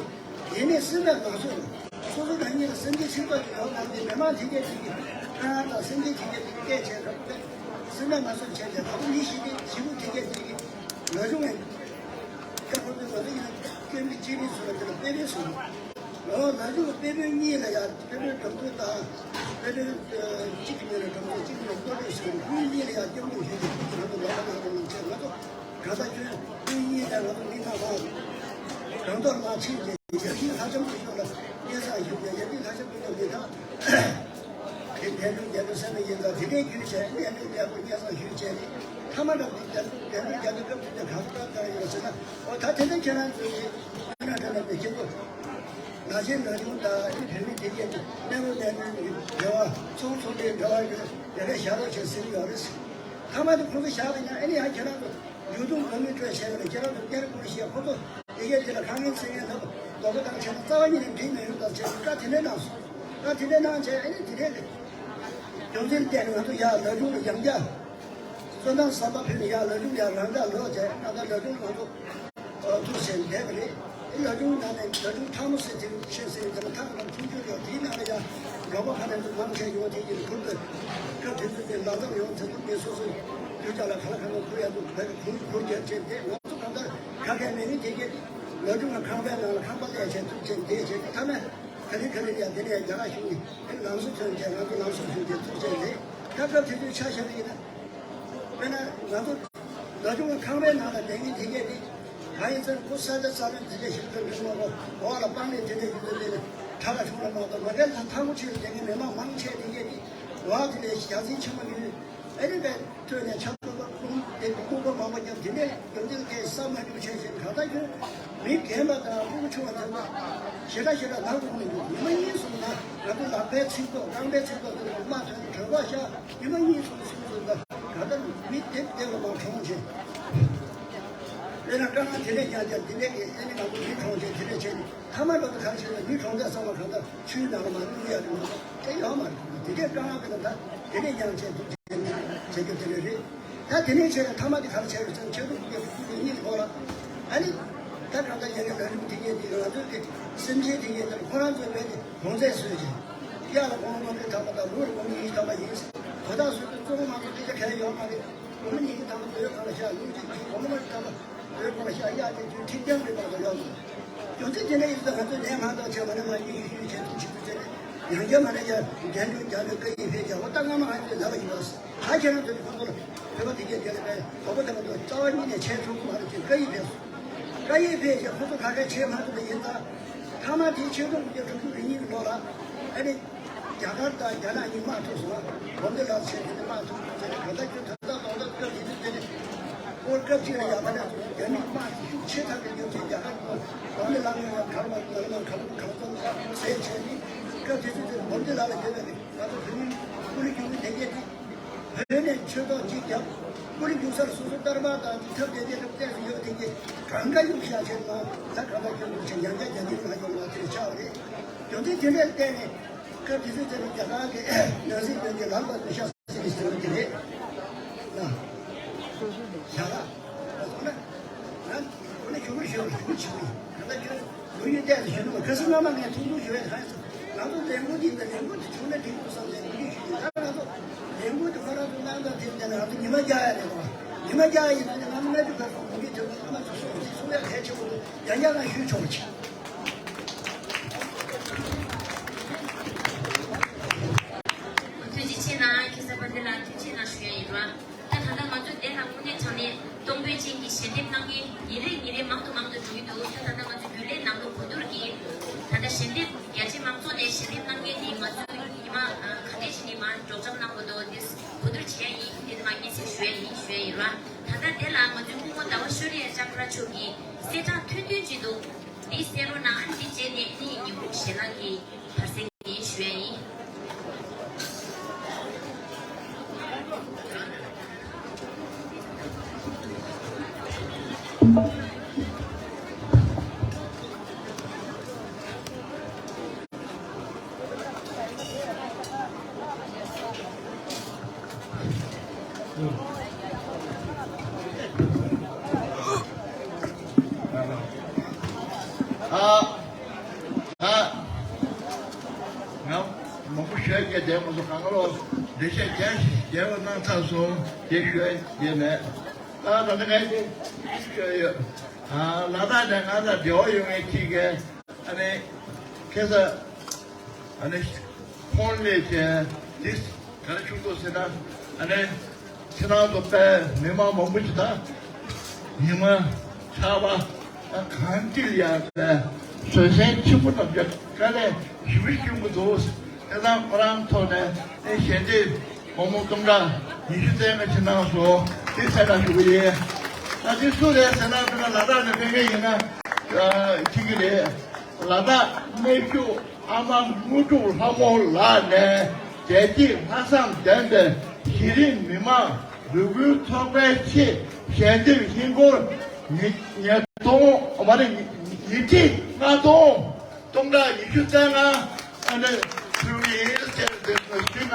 ཡིན་ནའི་སེམས་པས་མ་བཟོད། སོ་སོ་རང་ཉིད་ལ་སེམས་ཅན་ཚིག་པ་ཅིག་ཡོད་མ་རེད། མི་མང་དེ་གས་དེ་གིས་ཁ་ཡང་དང་སེམས་ཅན་དེ་གས་དེ་གས་སྐད་བྱས་ཁ་སེམས་པས་མ་བཟོད་བྱས་ཏེ་ད་བུ་མི་ཞིག་དེ་ཞི་བུ་དེ་གས་དེ་གིས་ལ་ཞུ་ངས་སྐྱབས་ཁོ་ཚོས་ང་ཚོ་ཡིན་ན་སྐྱོན་མི་གཅིག་མིན་སུ་ལ་དེ་ལ་དཔེ་མེད་སོང་། ལོ་ན་ཆུང་དཔེ་དཔོན་གཉིས་ལ་ཡང་དཔེ་དཔོན་དྲུང་དུ་དང་དཔེ་དཔོན་གཅིག་གི་མིང་ལ་དྲུང་དུ་གཅིག་གི་མིང་ལ་ལྟོ་ལོས་ཟེར་དཔོན་གཉིས་ལ་ཡང་སྐྱབས་འགྲོ་ཞུས་ཏེ་དེ་ང་ཚོ་ལོ་ལ་ང་ཚོ་མི་ཚེ་ང་ཚོ་གང་ལྟར་ཁྱོད་དཔོན་གཉིས་ལ་ང་ཚོ་མི་སྣ་མང་གང་ཐོག་མ་ཕྱིན་ཏེ་ཡར་ཞིང་ལྷ་ལྕམ་དཀོན་མཆོག་ལ་སྙན་སེང་ཞུས་ཏེ་ཡར་ཞིང་ལྷ་ལྕམ་དཀོན་མཆོག་འདི་དག་དེ་དལ་འབྱོར་རྒྱལ་པོའི་སེམས་ཡིན་ཙང་དེ་འདྲའི་རྒྱུད་བྱས་གནས་འགྲོ་རྒྱལ་པོ་སྙན་སེང་ཞུས་བྱས་ནས་ཐ་མ་འདྲ་དེ་དལ་འབྱོར་རྒྱལ་པོའི་སྐབས་དེ་གང་ལྟར་ལྟར་ཡོད་ཟེར་ན། འོ་ད་དེ་འདྲ་ཁྱེད་རང་ཚོས་ཀྱིས་ཁྱེད་རང་འདྲ་མེད་ཁྱེད་ཚོ་ན་གཞོན་ན་ཆུང་དང་ཨ་ནི་བོད་མི་དེ་གས་ཀྱི་གནས་བབ་གནས་ཚུལ་གྱི་འབྲེལ་བ་ཚོང་ཚོང་འབྲེལ་འབྲེལ་བ་ཡོད་དེ་གས་བཞག་རོགས་བྱེད་ཟེར་གྱི་ཡོད་རེད། ཐ་མ་དེ་ཁོང་ཚོ་བཞག་པ་ཡིན་ན་ཨ་ནི་ཡང་ཁྱེད་རང་ཚོ་ཡུལ་དུ་འགྲོ་མི་སྤྲོད་བྱས་པ་ལ་ཁྱེད་རང་ཚོ་སྐྱར་ཁུར་བཤད་ཁོ་ཚོ་དེ་གས་དེ་ལ་ཁ་ངན་ཚིག་ངན་ལབ་རྡོག་རྡོག་བཏང་བྱས་ན་རྩ་བ་ཉིད་ནས་འགྲིག་མི་ཡོང་ད་བྱས་བཀའ་དེ་འདྲ་གནང་སོང་། བཀའ་དེ་འདྲ་གནང་བྱས་ཨ་ནི་དེ་འདྲའི་རྒྱུ་མཚན་བལྟས་ནས་ང་ཚོ་ཡར་ལ་དྲུང་ལ་ཡང་བསྐྱར་བཙོན་ཐང་གསར་པ་ཕེབས་ནས་ཡར་ལ་དྲུང་ཡར་རང་འཇགས་ལོག་བྱས་ང་ཚོ་ལ་དྲུང་ང་ཚོ་ཐུག་བྱས་བསྡད་པ་རེད། ཨེ་ལ་དྲུང་ནང་ནས་ལ་དྲུང་ཕྲ་མོ་ཟེར་དེ་ཆེ་ཟེར་དེ་ལ་ཐང་ལ་མཐུན་འགྱུར་ཡོད་དེའི་ནང་ལ་ཡང་རོགས་པ་ཕ་ནས་ཚོ་མང་ཆེ་ཡོང་དེ་ཡིན་ཁུར་དུ་སྐབས་དེ་ཚོ་དེ་ལ་ཚང་ཡོང་ཚེ་ཐུག་དེ་སོ་སོའི་རྒྱུ་ཆ་ལ་ག་ལ་ག་ལ་ཁུར་ཡ་འདུག་བས་ཁུར་ཁུར་རྒྱབ་བྱས་ཏེ་ང་ཚོ་གང་ལྟར་ག་གས་མེད་ནི་དེ་གས་ལ་དྲུང་ང་ཁང་པའི་ནང་ལ་ཁང་པ་ལས་བྱས་ཐུག་བྱས་བསྡད་བྱས་ཐ་མ་ག་ལེ་ག་ལེ་ཡ་དེ་ནས་རྒྱ་གར་གཞུང་ནས་ལམ་སང་ཐོན་བྱས་ང་ཚོ་ལམ་སང་ཐོན་བྱས་ཐུག་བྱས་རེད། ད་སྐབས་དེ་དུས་ཆ་བཞག་པ་ཡིན་ན། དཔེར་ན་ང་ཚོ་ལ་ཆུང་ཁང་པའི་ནང་ལ་བསྡད་མཁན་དེ་གས་དེ་ག་ཡིན་ཟེར་ཁོ་ས་ཆ་ས་ལོན་དེ་འདྲ་ཞིག་ཏུ་འགྲིག་མ་གོ་འོག་ལ་སྤང་ལེ་དེ་འདྲ་ཞིག་ཏུ་དེ་ནས་གྲྭ་ལ་ཆུང་ལ་མ་གཏོགས་མ་གལ་ཐང་གོ་ཆེ་ལ་བསྡད་མཁན་མི་མང་མང་ཆེ་དེ་གས་དེ་འོག་དེ་ནས་ཞག་ཚིལ་ཆེན་མོ་ཡོད་ཨེ་རེད་པས། ཐོས་ནས་ཆ་ཚང་ལ་ཁུངས་དེ་ལྐུགས་པ་མང་པོ་ཀྱང་དེ་ནས་རྒྱུ་མཚན་དེ་ས་མ་འཇུག་ཆེ་ཞིང་གང་ལྟར་ཁྱོད་མི་རྒན་པ་དང་ཕྲུ་གུ་ཆུང་བ་ཚང་མ་ཞེ་དྲག་ཞེ་དྲག་ནང་དུ་ཁོང་ནས་འདུག་ཉི་མ་གཉིས་སོང་ན་ང་ཚོ་ལག་པའི་ཚིགས་ཐོག་རྐང་པའི་ཚིགས་ཐོག་དེ་ལ་མ་ཐོན་གྲོད་ཁོག་ཤ། ཉི་མ་གཉིས་གསུམ་གསུམ་ཚོད་ལ་ག་ད་མི་དེབ་དེབ་ལ་མ་གྲོངས་བྱས། དཔེར་ན་དཀའ་ངལ་དེ་འདྲས་རྒྱག་རྒྱག་དེ་འདྲས་ཀྱི་ཨེ་ནི་ང་ཚོ་མི་གྲོངས་བྱས་དེ་འདྲས་བྱས་ནས་ཐ་མ་ལོ་དུ་ག་རེ་བྱས་ན་མི་གྲོངས་ཚད་ཚང་མ་གང་ལྟར་ཆུའི་ནང་ལ་མ་བླུག་ཡ་དེ་མ་གཏོགས་དེ་ཡོད་མ་རེད། དེ་འདྲས་དཀའ་ངལ་དེ་ལ་ད་དེ་འདྲས་ཡང་བྱས་འདུག་བྱས་ནས་བྱེད་རྒྱུ་དེ་འདྲས་རེད། ད་དེ་ནས་བྱས་ན་ཐ་མ་དེ་ག་རེ་བྱས་རེད་ཟེར་ན་ཆེད་དུ་དེ་འདྲས་ཕུགས་ཀྱི་གཉིས་ལོག་ལ་ཨ་ནི་ད་གང་ལྟར་ཡ་གི་ལ་རིམ་དེ་འདྲས་དེ་ང་ཚོའི་དེ་སེམས་ཅན་དེ་འདྲས་དེ་ཁོ་རང་ཚོའི་བས་དེ་གོང་ཚད་བཟོས་ཀྱི་གཡག་ལ་གོང་ལོ་དེ་ཐ་མ་དང་ལུག་ལ་གོང་ཉིས་ཐ་མ་ཡིན་ཟེར་དོ་བདག་བཟོས་དུས་གཙོ་བོ་ང་ཚོ་སྐད་ཆ་ག་ཡ་ཡོད་མ་རེད། སྒོར་མོ་ཉིས་ཀྱི་ཐང་དུ་ཡོད་གང་ལ་བཞག་ལུག་ཅིག་གིས་སྒོར་མོ་ཐང་ཡོད་གང་ལ་བཞག་གཡག་ཅིག་གིས་ཁྲིམས་རྐྱང་རེད་པ་དང་ཡོད་མོད། རྒྱུ་མཚན་དེ་འདྲ་ཡིན་ཙང་ང་ཚོས་ལན་མ་གཏོགས་བྱས་མ་ནས་མ་ཡིན་ཡིན་ཡིན་བྱས་ཐུགས་ཆེ་ཐུགས་ཆེ་ནས་ཡང་བསྐྱར་མ་ནས་ཀྱང་རྒྱལ་འགྲོ་རྒྱལ་འགྲོ་བཀའ་ཡིག་ཕེབས་ཀྱང་འོ་ད་སྔ་མ་ང་ཚོས་ལབ་པ་ཡིན་པ། ད་ཁྱེད་རང་ཚོས་ཁོ་ཚོ་ལ་བོད་པ་དེ་གས་དེ་ལ་བས་བོད་པ་དེ་མ་གཏོགས་རྩ་བ་ཉིད་ནས་བྱས་ཆོག་གི་མ་རེད་ཅེས་བཀའ་ཡིག་ཕེབས་སོང་། བཀའ་ཡིག་ཕེབས་ཀྱང་ཁོ་ཚོ་ག་གས་བྱས་མ་ཐུབ་པ་ཡིན་ཙང་། མཐའ་མ་དེའི་ཆེད་དུ་དགུ་བརྒྱ་དྲུག་ཅུ་རེ་གཉིས་ཀྱི་ལོ་ལ་ཨ་ནི་རྒྱ་གར་དང་རྒྱ་ནག་གཉིས་དམག་ཐུག་སོང་། གོང་འདི་ལ་ཆེད་དུ་དམག་ཐུག་ཟེར་ནས་ག་ད་ཁྱོད་ད་ལྟ་གདོང་ཐག་སྐབས་དེ་དུས་དེ་ནས་ཨོ་སྐབས་གཅིག་ལ་ཡ་ད་ནས་རྒྱ་མིའི་དམག་ཤུགས་ཆེ་ཐག་གི་རྒྱབ་ཀྱི་རྒྱ་གར་གྱི་གོང་འདི་ལ་ངོས་ཡང་གར་མ་གར་མ་གར་གར་སོང་ཟེར་བྱས་ནས་སྐབས་དེ་དུས་དེ་གོང་འདི་ལ་ལ་བསྡད་པའི་ང་ཚོ་བོད་མི་ཀུ་ལི་རྒྱུག་མི་དེ་གས་དེ། བོད་ནས་ཆོས་ཐོག་གཅིག་བརྒྱབ། ཀུ་ལི་རྒྱུག་སར་སོ་སོ་སྟར་མ་དང་ཐབས་བདེ་བདེ་རབ་བརྟན་སུ་ཡོད་དེ་གི་གང་ག་གཡུག་བཞག་ཆེད་ལ་ད་ག་ད་ཁྱོད་ཚོ་ཆེ་ཡང་བསྐྱར་རྒྱ་མིའི་ལ་ཡོང་བ་དེར་ཆགས་པ་རེད། རྒྱུ་མཚན་དེ་འདྲར་བརྟེན་ནས་སྐབས་དེ་ཚོའི་ཚེ་ལ་རྒྱ་གར་གྱི་ནང་སྲིད་བློན་ཆེན་ལམ་བར་དུ་ཤ་ཟ་གི་ཟེར་བ་དེ་རེད། ན། བཞག་ལ། ད་ཐོག་ན། ང་ཁོ་ནས་ཞུ་གི་ཞུ་གི་ཞུ་གི་ཆུ་གི་ད་ལྟ་ཁྱོད་ལོ་ཡུན་བལྟས་ཏེ་ཞུ་ནི་མ་ཁ་སང་སྔ་མ་ངས་ཐུག་ཐུག་ཞུ་བའི་ཁ་ཡིན་སོང་། ང་ཚོ་ལས་འགུལ་འདི་འདྲ་ལས་འགུལ་འདི་བྱུང་ན་འགྲིག་འདུག་བསམ་ནས་འགུལ་འདི་ཞུས་ཡིན། ད་ང་ཚོ་ལས་འགུལ་འདི་ཁོ་རང་ཚོ་གནང་སྟངས་དེ་འདྲ་ང་ཚོ་ཉི་མ་རྒྱག་ཡ་རེད་དོ། ཉི་མ་རྒྱག་ཡ་ཡིན་ན་ང་ཚོ་སྔ་དུས་ཁ་སང་འགུལ་འདི་དེ་ཚོ་ཨ་མ་ཚོ་སོང་འདི་སོང་ཡ་གལ་ཆེ་བོ་འདུག་ཡང་བསྐྱར་ང་ཞུས་ཆོག་པ་བྱེད། ཐུགས་རྗེ་ཆེ་གནང་། ཁ་སང་བར་འདི་ལ་ཐུགས་རྗེ་གནང་ཞུ་ཡ་ཡིན་པ། ད་ད་ལྟ་ང་ཚོ་འདི་ལ་དངོས་གནས་དྲང་གནས་གཏོང་ཕོད་ཅན་གྱི་ཞལ་འདེབས་གནང་མཁན་ཉིན་རེ་ཉིན་རེ་མང་དུ་མང་དུ་འགྲོ་གི་འདུག་ད་ད་ལྟ་ང་ཚོ་རྒྱུན་ལས་ནང་ལོགས་གོ་བསྡུར་གྱིས་ད་ལྟ་ཞལ་འདེབས་རྒྱ་ཆེ་མང་ཚོགས་ནས་ཞལ་འདེབས་གནང་མཁན་དེ་ང་ཚོ་ཉི་མ་ག་འདྲས་ཞིག་ནས་མར་སྒྲོག་སྦྱང་གནང་དགོས་འདུག་འདི་གོ་བསྡུར་བྱས་ཡིན། འདི་མ་ཉིན་ཚེ་ཞུ་ཡ་ཡིན་ཞུ་ཡ་ཡིན་ར། ད་ལྟ་འདི་ལ་ང་ཚོའི་སྐུ་ངོ་ཟླ་བ་ཤོ་ལི་ཡ་ལྕམ་ཁ་མཆོག་གིས་གསལ་བསྒྲགས་ཐུང་ཐུང་ཅིག་འདུག་འདི་གསན་རོགས་གནང་། འདི་རྗེས་ནས་ནི་ཉི་ཧོང་ཞལ་ལག་གི་བར་གསེང་ཡིན་ཞུ་ཡ་ཡིན། ཨ། ཨ། ང་མང་པོ་ཞུ་ཡ་བསྡད་མ་སོང་། གང་ག་ལོ་འགྲེལ་བཤད་རྒྱས་རྒྱས་པ་གནང་ཚར་སོང་། དེ་ཞུ་ཡ་བསྡད་མེད། ད་ད་ལྟ་ངས་དེ་ཞུ་ཡ་ཡོད། ཨ། ལ་དྭགས་ནས་ང་དང་འབྲེལ་བ་ཡོད་མཁན་གཅིག་གིས། ཨ་ནི་ཁ་སང་ཨ་ནི་ཁོང་སླེབས་བྱས་འདི་ག་རེ་བྱུང་འདུག་ཟེར་ན། ཨ་ནི་ཕྱི་ནང་དུ་དཔེ་མི་མང་མང་པོ་ཞིག་དང་ཉི་མ་ཆར་པ་གངས་ཀྱི་ཡར་བཟོད་བསྲན་ཆེན་པོ་གནང་བྱས་དཀའ་ལས་ཞེ་པོ་བསྐྱོན་གྱི་འདུག་དེ་དང་ཁོ་རང་ཐོག་ནས་ཨེ་ཞལ་འདེབས་སྒོར་མོ་སྟོང་ཕྲག་ཉི་ཤུ་རྩ་ལྔ་ཅིག་གནང་སོང་། དེ་གསན་རོགས་ཞུ་གི་ཡིན། ད་དེ་སུ་རེད་ཟེར་ན། དེ་ན་ལ་དྭགས་ནས་ཕེབས་མཁན་ཡིན་ན་ཨ་ཁྱེད་ཀྱི་རེད། ལ་དྭགས་གནས་བཞུགས་ཨ་མ་དངོས་གྲུབ་ལྷ་མོ་ལགས་ནས་རྒྱལ་གཅེས་ལྷག་བསམ་ལྡན་པའི་གཞི་རིམ་མི་མང་འབོད་སྐུལ་ཚོགས་པའི་ཆེད་ཞལ་འདེབས་ཧིན་སྒོར་ཉིས་ཉིས་སྟོང་། མ་རེད། ཉིས་ཁྲི་ལྔ་སྟོང་སྟོང་ཕྲག་ཉི་ཤུ་རྩ་ལྔ་ཨ་ནི་ཕུལ་གྱི་ཡིན་ཟེར་ཏེ་ཞུས་ན་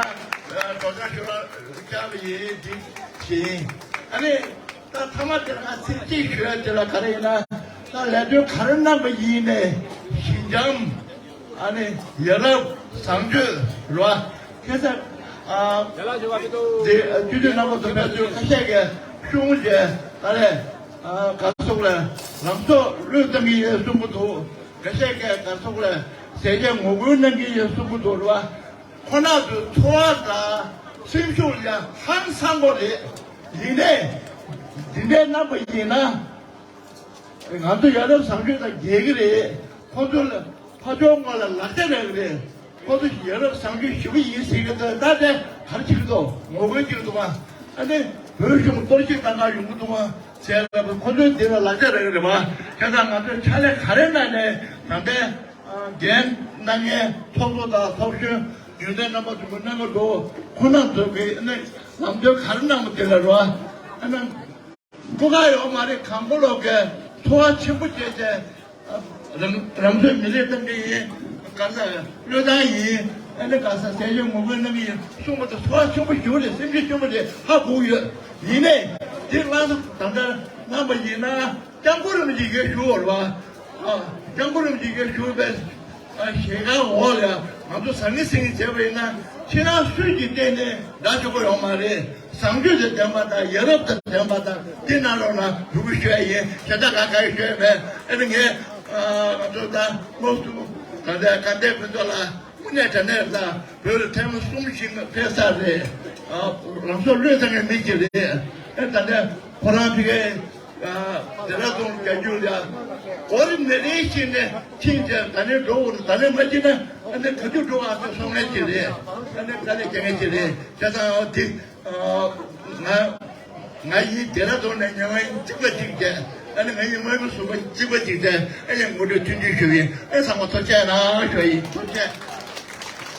སྒྲོག་སྦྱང་ཞུ་རོགས་བྱས་པ་ཡིན། དེ་བཞིན་ཨ་ནི། ད་ཐ་མ་དེ་ལ་ང་ཚིག་གཅིག་ཞུ་ཡ་དེ་ལ་ག་རེ་ཡིན་ན། ད་ལས་དོན་ག་རེ་གནང་པ་ཡིན་ནའི་ཞི་འཇམ། ཨ་ནི་ཡ་རབས་བཟང་སྤྱོད་རེད་བ། ཁ་སང་ཨ་དེ་སྤྱི་འཐུས་རྣམ་པ་ཚོ་ཕེབས་དུས་ཁ་ཤས་ཀྱིས་ཤོག་བུ་བྱས། ད་ལས་ཨ་ག་སོགས་ལ་ལམ་སང་བློས་བཏང་གི་ཡོད་གསུང་གི་འདུག་ཁ་ཤས་ཀྱིས་ག་སོགས་ལ་ཟས་བཅད་ངོ་རྒོལ་གནང་གི་ཡོད་གསུང་གི་འདུག་རེད་བ། ཁོ་ན་ཚོའི་འཚོ་བ་དང་སེམས་ཤུགས་ཡང་ཧང་སང་པོ་རེད། ཡིན་ནའི་འདི་འདྲའི་རྣམ་པ་ཡིན་ན། ང་ཚོ་ཡ་རབས་བཟང་སྤྱོད་དང་འགལ་གྱི་རེད། ཁོ་ཚོ་ལ་ཕར་ཕྱོགས་སྔོན་ལ་ལག་ཆ་རག་གི་རེད། ཁོ་ཚོ་ཡ་རབས་བཟང་སྤྱོད་ཞེ་པོ་ཡིན་ཟེར་གྱི་འདུག་ད་ལྟ་ག་རེ་བྱེད་ཀྱི་འདུག་ངོ་རྒོལ་བྱེད་ཀྱི་འདུག་ག་ཨ་ནི་བོད་གཞུང་གཏོར་བཤིག་གཏང་ག་ཡོང་གི་འདུག་ག་ཟེར་ལབ། ཁོ་ཚོའི་འདི་ལ་ལག་ཆ་རག་གི་རེད་བ། བྱས་ཙང་ང་ཚོས་ཕྱག་ལས་ག་རེ་གནང་ནའི་ད་ལྟའི་འགན་གནང་མཁན་ཚོགས་གཙོ་དང་ཚོགས་གཞོན་རྒྱུན་ལས་རྣམ་པ་ཚོ་གི་གནང་གི་འདུག་ཁོང་རྣམ་ཚོ་གིས་ཨ་ནི་ལམ་སྟོན་ག་རེ་གནང་བ་དེ་ལ་རོ། ཨ་ནི་སྤུ་ཁ་ཡོད་མ་རེད། གང་པོ་ལོག་གི་འཚོ་བ་ཆེན་པོ་བྱས་བྱས། རང་རང་ཚོའི་མི་རིགས་ཏང་གི་ཡིན། ག་ས་བློས་བཏང་ཡིན། ཨ་ནི་ག་ས་ཟས་བཅད་ངོ་རྒོལ་གནང་གི་ཡིན་གསུངས་པ་དང་། འཚོ་བ་ཆེན་པོ་ཞེ་པོ་རེད། སེམས་ཤུགས་ཆེན་པོ་རེད། ཧ་གོ་གི་ཡོད། ཡིན་ནའི་དེ་ང་ཚོ་ད་ལྟ་གནང་པ་ཡིན་ན་སྐྱབས་མགོན་རིན་པོ་ཆེ་ཡོད་ཞུ་བ་རེད་བ། ཨ། སྐྱབས་མགོན་རིན་པོ་ཆེ་ཞུ་བའི་ཞལ་ཁ་འོག་ལ་ང་ཚོ་ཟང་ངེ་ཟིང་ངེ་བྱས་པ་ཡིན་ན། ཕྱི་ནང་སྲོལ་གྱི་སྟེང་ནས་འདྲ་ཆོག་གི་ཡོད་མ་རེད། བཟང་སྤྱོད་དང་ལྡན་པ་དང་། ཡ་རབས་དང་ལྡན་པ་དང་། དེ་གནང་རོགས་གནང་། འབོད་སྐུལ་ཞུ་ཡ་ཡིན། གཞན་དག་ག་ག་ཡེ་ཞུ་ཡ་མེད། ཨ་ནི་ངས་ཨ་ང་ཚོ་ད་དངོས་སུ་ད་ལྟ་དགའ་ལྡན་ཕུན་ཚོགས་ལགས་དངོས་གནས་དྲང་གནས་ད་བོད་ལ་ཐེངས་མ་གསུམ་ཞིག་ཕེབས་ས་རེད། ཨ་ལམ་སང་བློས་བཏང་མཁན་མི་ཞིག་རེད། ཨ་ད་ལྟ་ཁོ་རང་ཕ་གིར་ཨ་ཌེ་ར་ཌུན་རྒྱ་རྒྱུག་ལ་སྒོར་མི་རེ་ཞིག་ནས་ཕྱིན་བྱས། ད་ནས་འགྲོ་འོང་། ད་ནས་མ་ཕྱིན་ན་ཨ་ནི་ག་དུས་འགྲོ་ཨ་ཟེར་གསུང་མཁན་ཞིག་རེད། ཨ་ནི་དཀའ་ལས་རྒྱག་མཁན་ཞིག་རེད། བྱས་ཙང་འདི་ཨ་ང་ང་ཡིན་ཌེ་ར་ཌུན་ནས་ཉི་མ་གཅིག་པ་གཅིག་བྱས། ཨ་ནི་ང་ཡིན་དངོས་པོ་ཟུར་པ་གཅིག་པ་གཅིག་བྱས། ཨ་ནི་ངོ་སྤྲོད་ཐུང་ཐུང་ཞུ་གི་ཡིན། ཨ་ཚང་མ་ཐུགས་རྗེ་གནང་ཞུ་ཡིན། ཐུགས་རྗེ་ཆེ།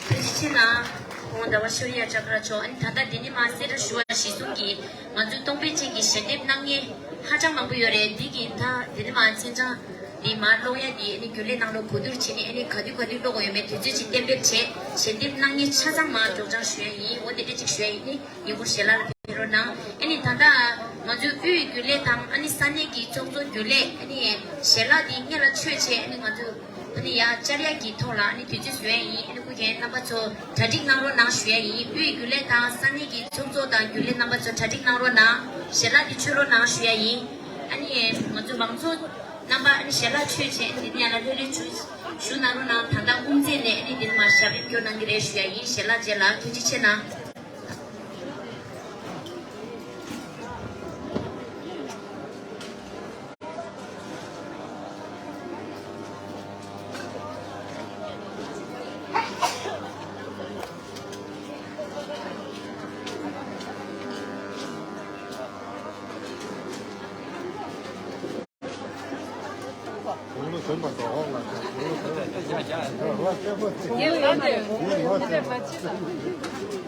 ཐུགས་རྗེ་ཆེ་གནང་། ཁོང་ཟླ་བ་ཤོ་རི་ཡ་ཅ་ཀ་ར་མཆོག་ཨ་ནི་ད་ལྟ་འདི་ནས་མར་གསལ་བསྒྲགས་ཞུ་བ་གཞིར་བཟུང་གིས་ང་ཚོའི་གཏོང་ཕོད་ཅན་གྱི་ཞལ་འདེབས་གནང་མཁན་ཧ་ཅང་མང་པོ་ཡོད་རེད། འདི་གི་ད་འདི་ནས་མར་མཚན་བྱང་འདི་མར་ཀློག་ཡ་འདི་ཨ་ནི་རྒྱུན་ལས་ནང་ལོགས་གོ་བསྡུར་བྱས་ནས། ཨ་ནི་ག་དུས་ག་དུས་ཀློག་དགོས་ཡོད་མེད་དུས་ཚོད་ཅིག་གཏན་འབེབས་བྱས། ཞལ་འདེབས་གནང་མཁན་ཆ་ཚང་མར་སྒྲོག་སྦྱང་ཞུ་ཡ་ཡིན། འོ་དེ་འདྲ་ཅིག་ཞུ་ཡ་ཡིན། ཨ་ནི་ཡིན་སྐོར་ཞལ་ལག་ལ་ཕེབས་རོགས་གནང་། ཨ་ནི་ད་ལྟ་ང་ཚོའི་དབུས་རྒྱུན་ལས་དང་། ཨ་ནི་ས་གནས་ཀྱི་ཚོགས་གཙོ། རྒྱུན་ལས། ཨ་ནི་ཞལ་ལག་འདི་སྔོན་ལ་མཆོད་བྱས། ཨ་ནི་ང་ཚོ་ཨ་ནི་ཡར་བཅར་ཡག་གི་ཐོག་ལ་ཨ་ནི་དུས་ཚོད་བཟོ་ཡ་ཡིན། ཨ་ནི་སྐུ་མཁྱེན་རྣམ་པ་ཚོ་གྲ་སྒྲིག་གནང་རོགས་གནང་ཞུ་ཡ་ཡིན། དབུས་རྒྱུན་ལས་དང་ས་གནས་ཀྱི་ཚོགས་གཙོ་དང་རྒྱུན་ལས་རྣམ་པ་ཚོ་གྲ་སྒྲིག་གནང་རོགས་གནང་། ཞལ་ལག་འདི་མཆོད་རོགས་གནང་ཞུ་ཡ་ཡིན། ཨ་ནི་ང་ཚོ་མང་ཚོགས་རྣམ་པ་ཨ་ནི་ཞལ་ལག་མཆོད་བྱས། ཨ་ནི་འདི་ནས་ཡར་ལ་ལྷོད་ལྷོད་བཞུགས་བཞུགས་གནང་རོགས་གནང་། ད་ལྟ་དབུ་མཛད་ནས་ཨ་ནི་འདི་ནས་མར་ཞབས་རིམ་སྐྱོར་གནང་གི་རེད་ཞུ་ཡ་ཡིན། ཞལ་ལག་མཇལ་ལ་ཐུགས་རྗེ་ཆེ་གནང་། དགུང་ལོ་གཞོན་པ་འགྲོ་འོང་ལ་དགུང་ལོ་གཞོན་པ་ཡ་ཡ་ཡ་ཡ་ལ་དེ་ཡ་ལ་དེ་ཡ་ལ་དེ་མ་ཅི་ལ།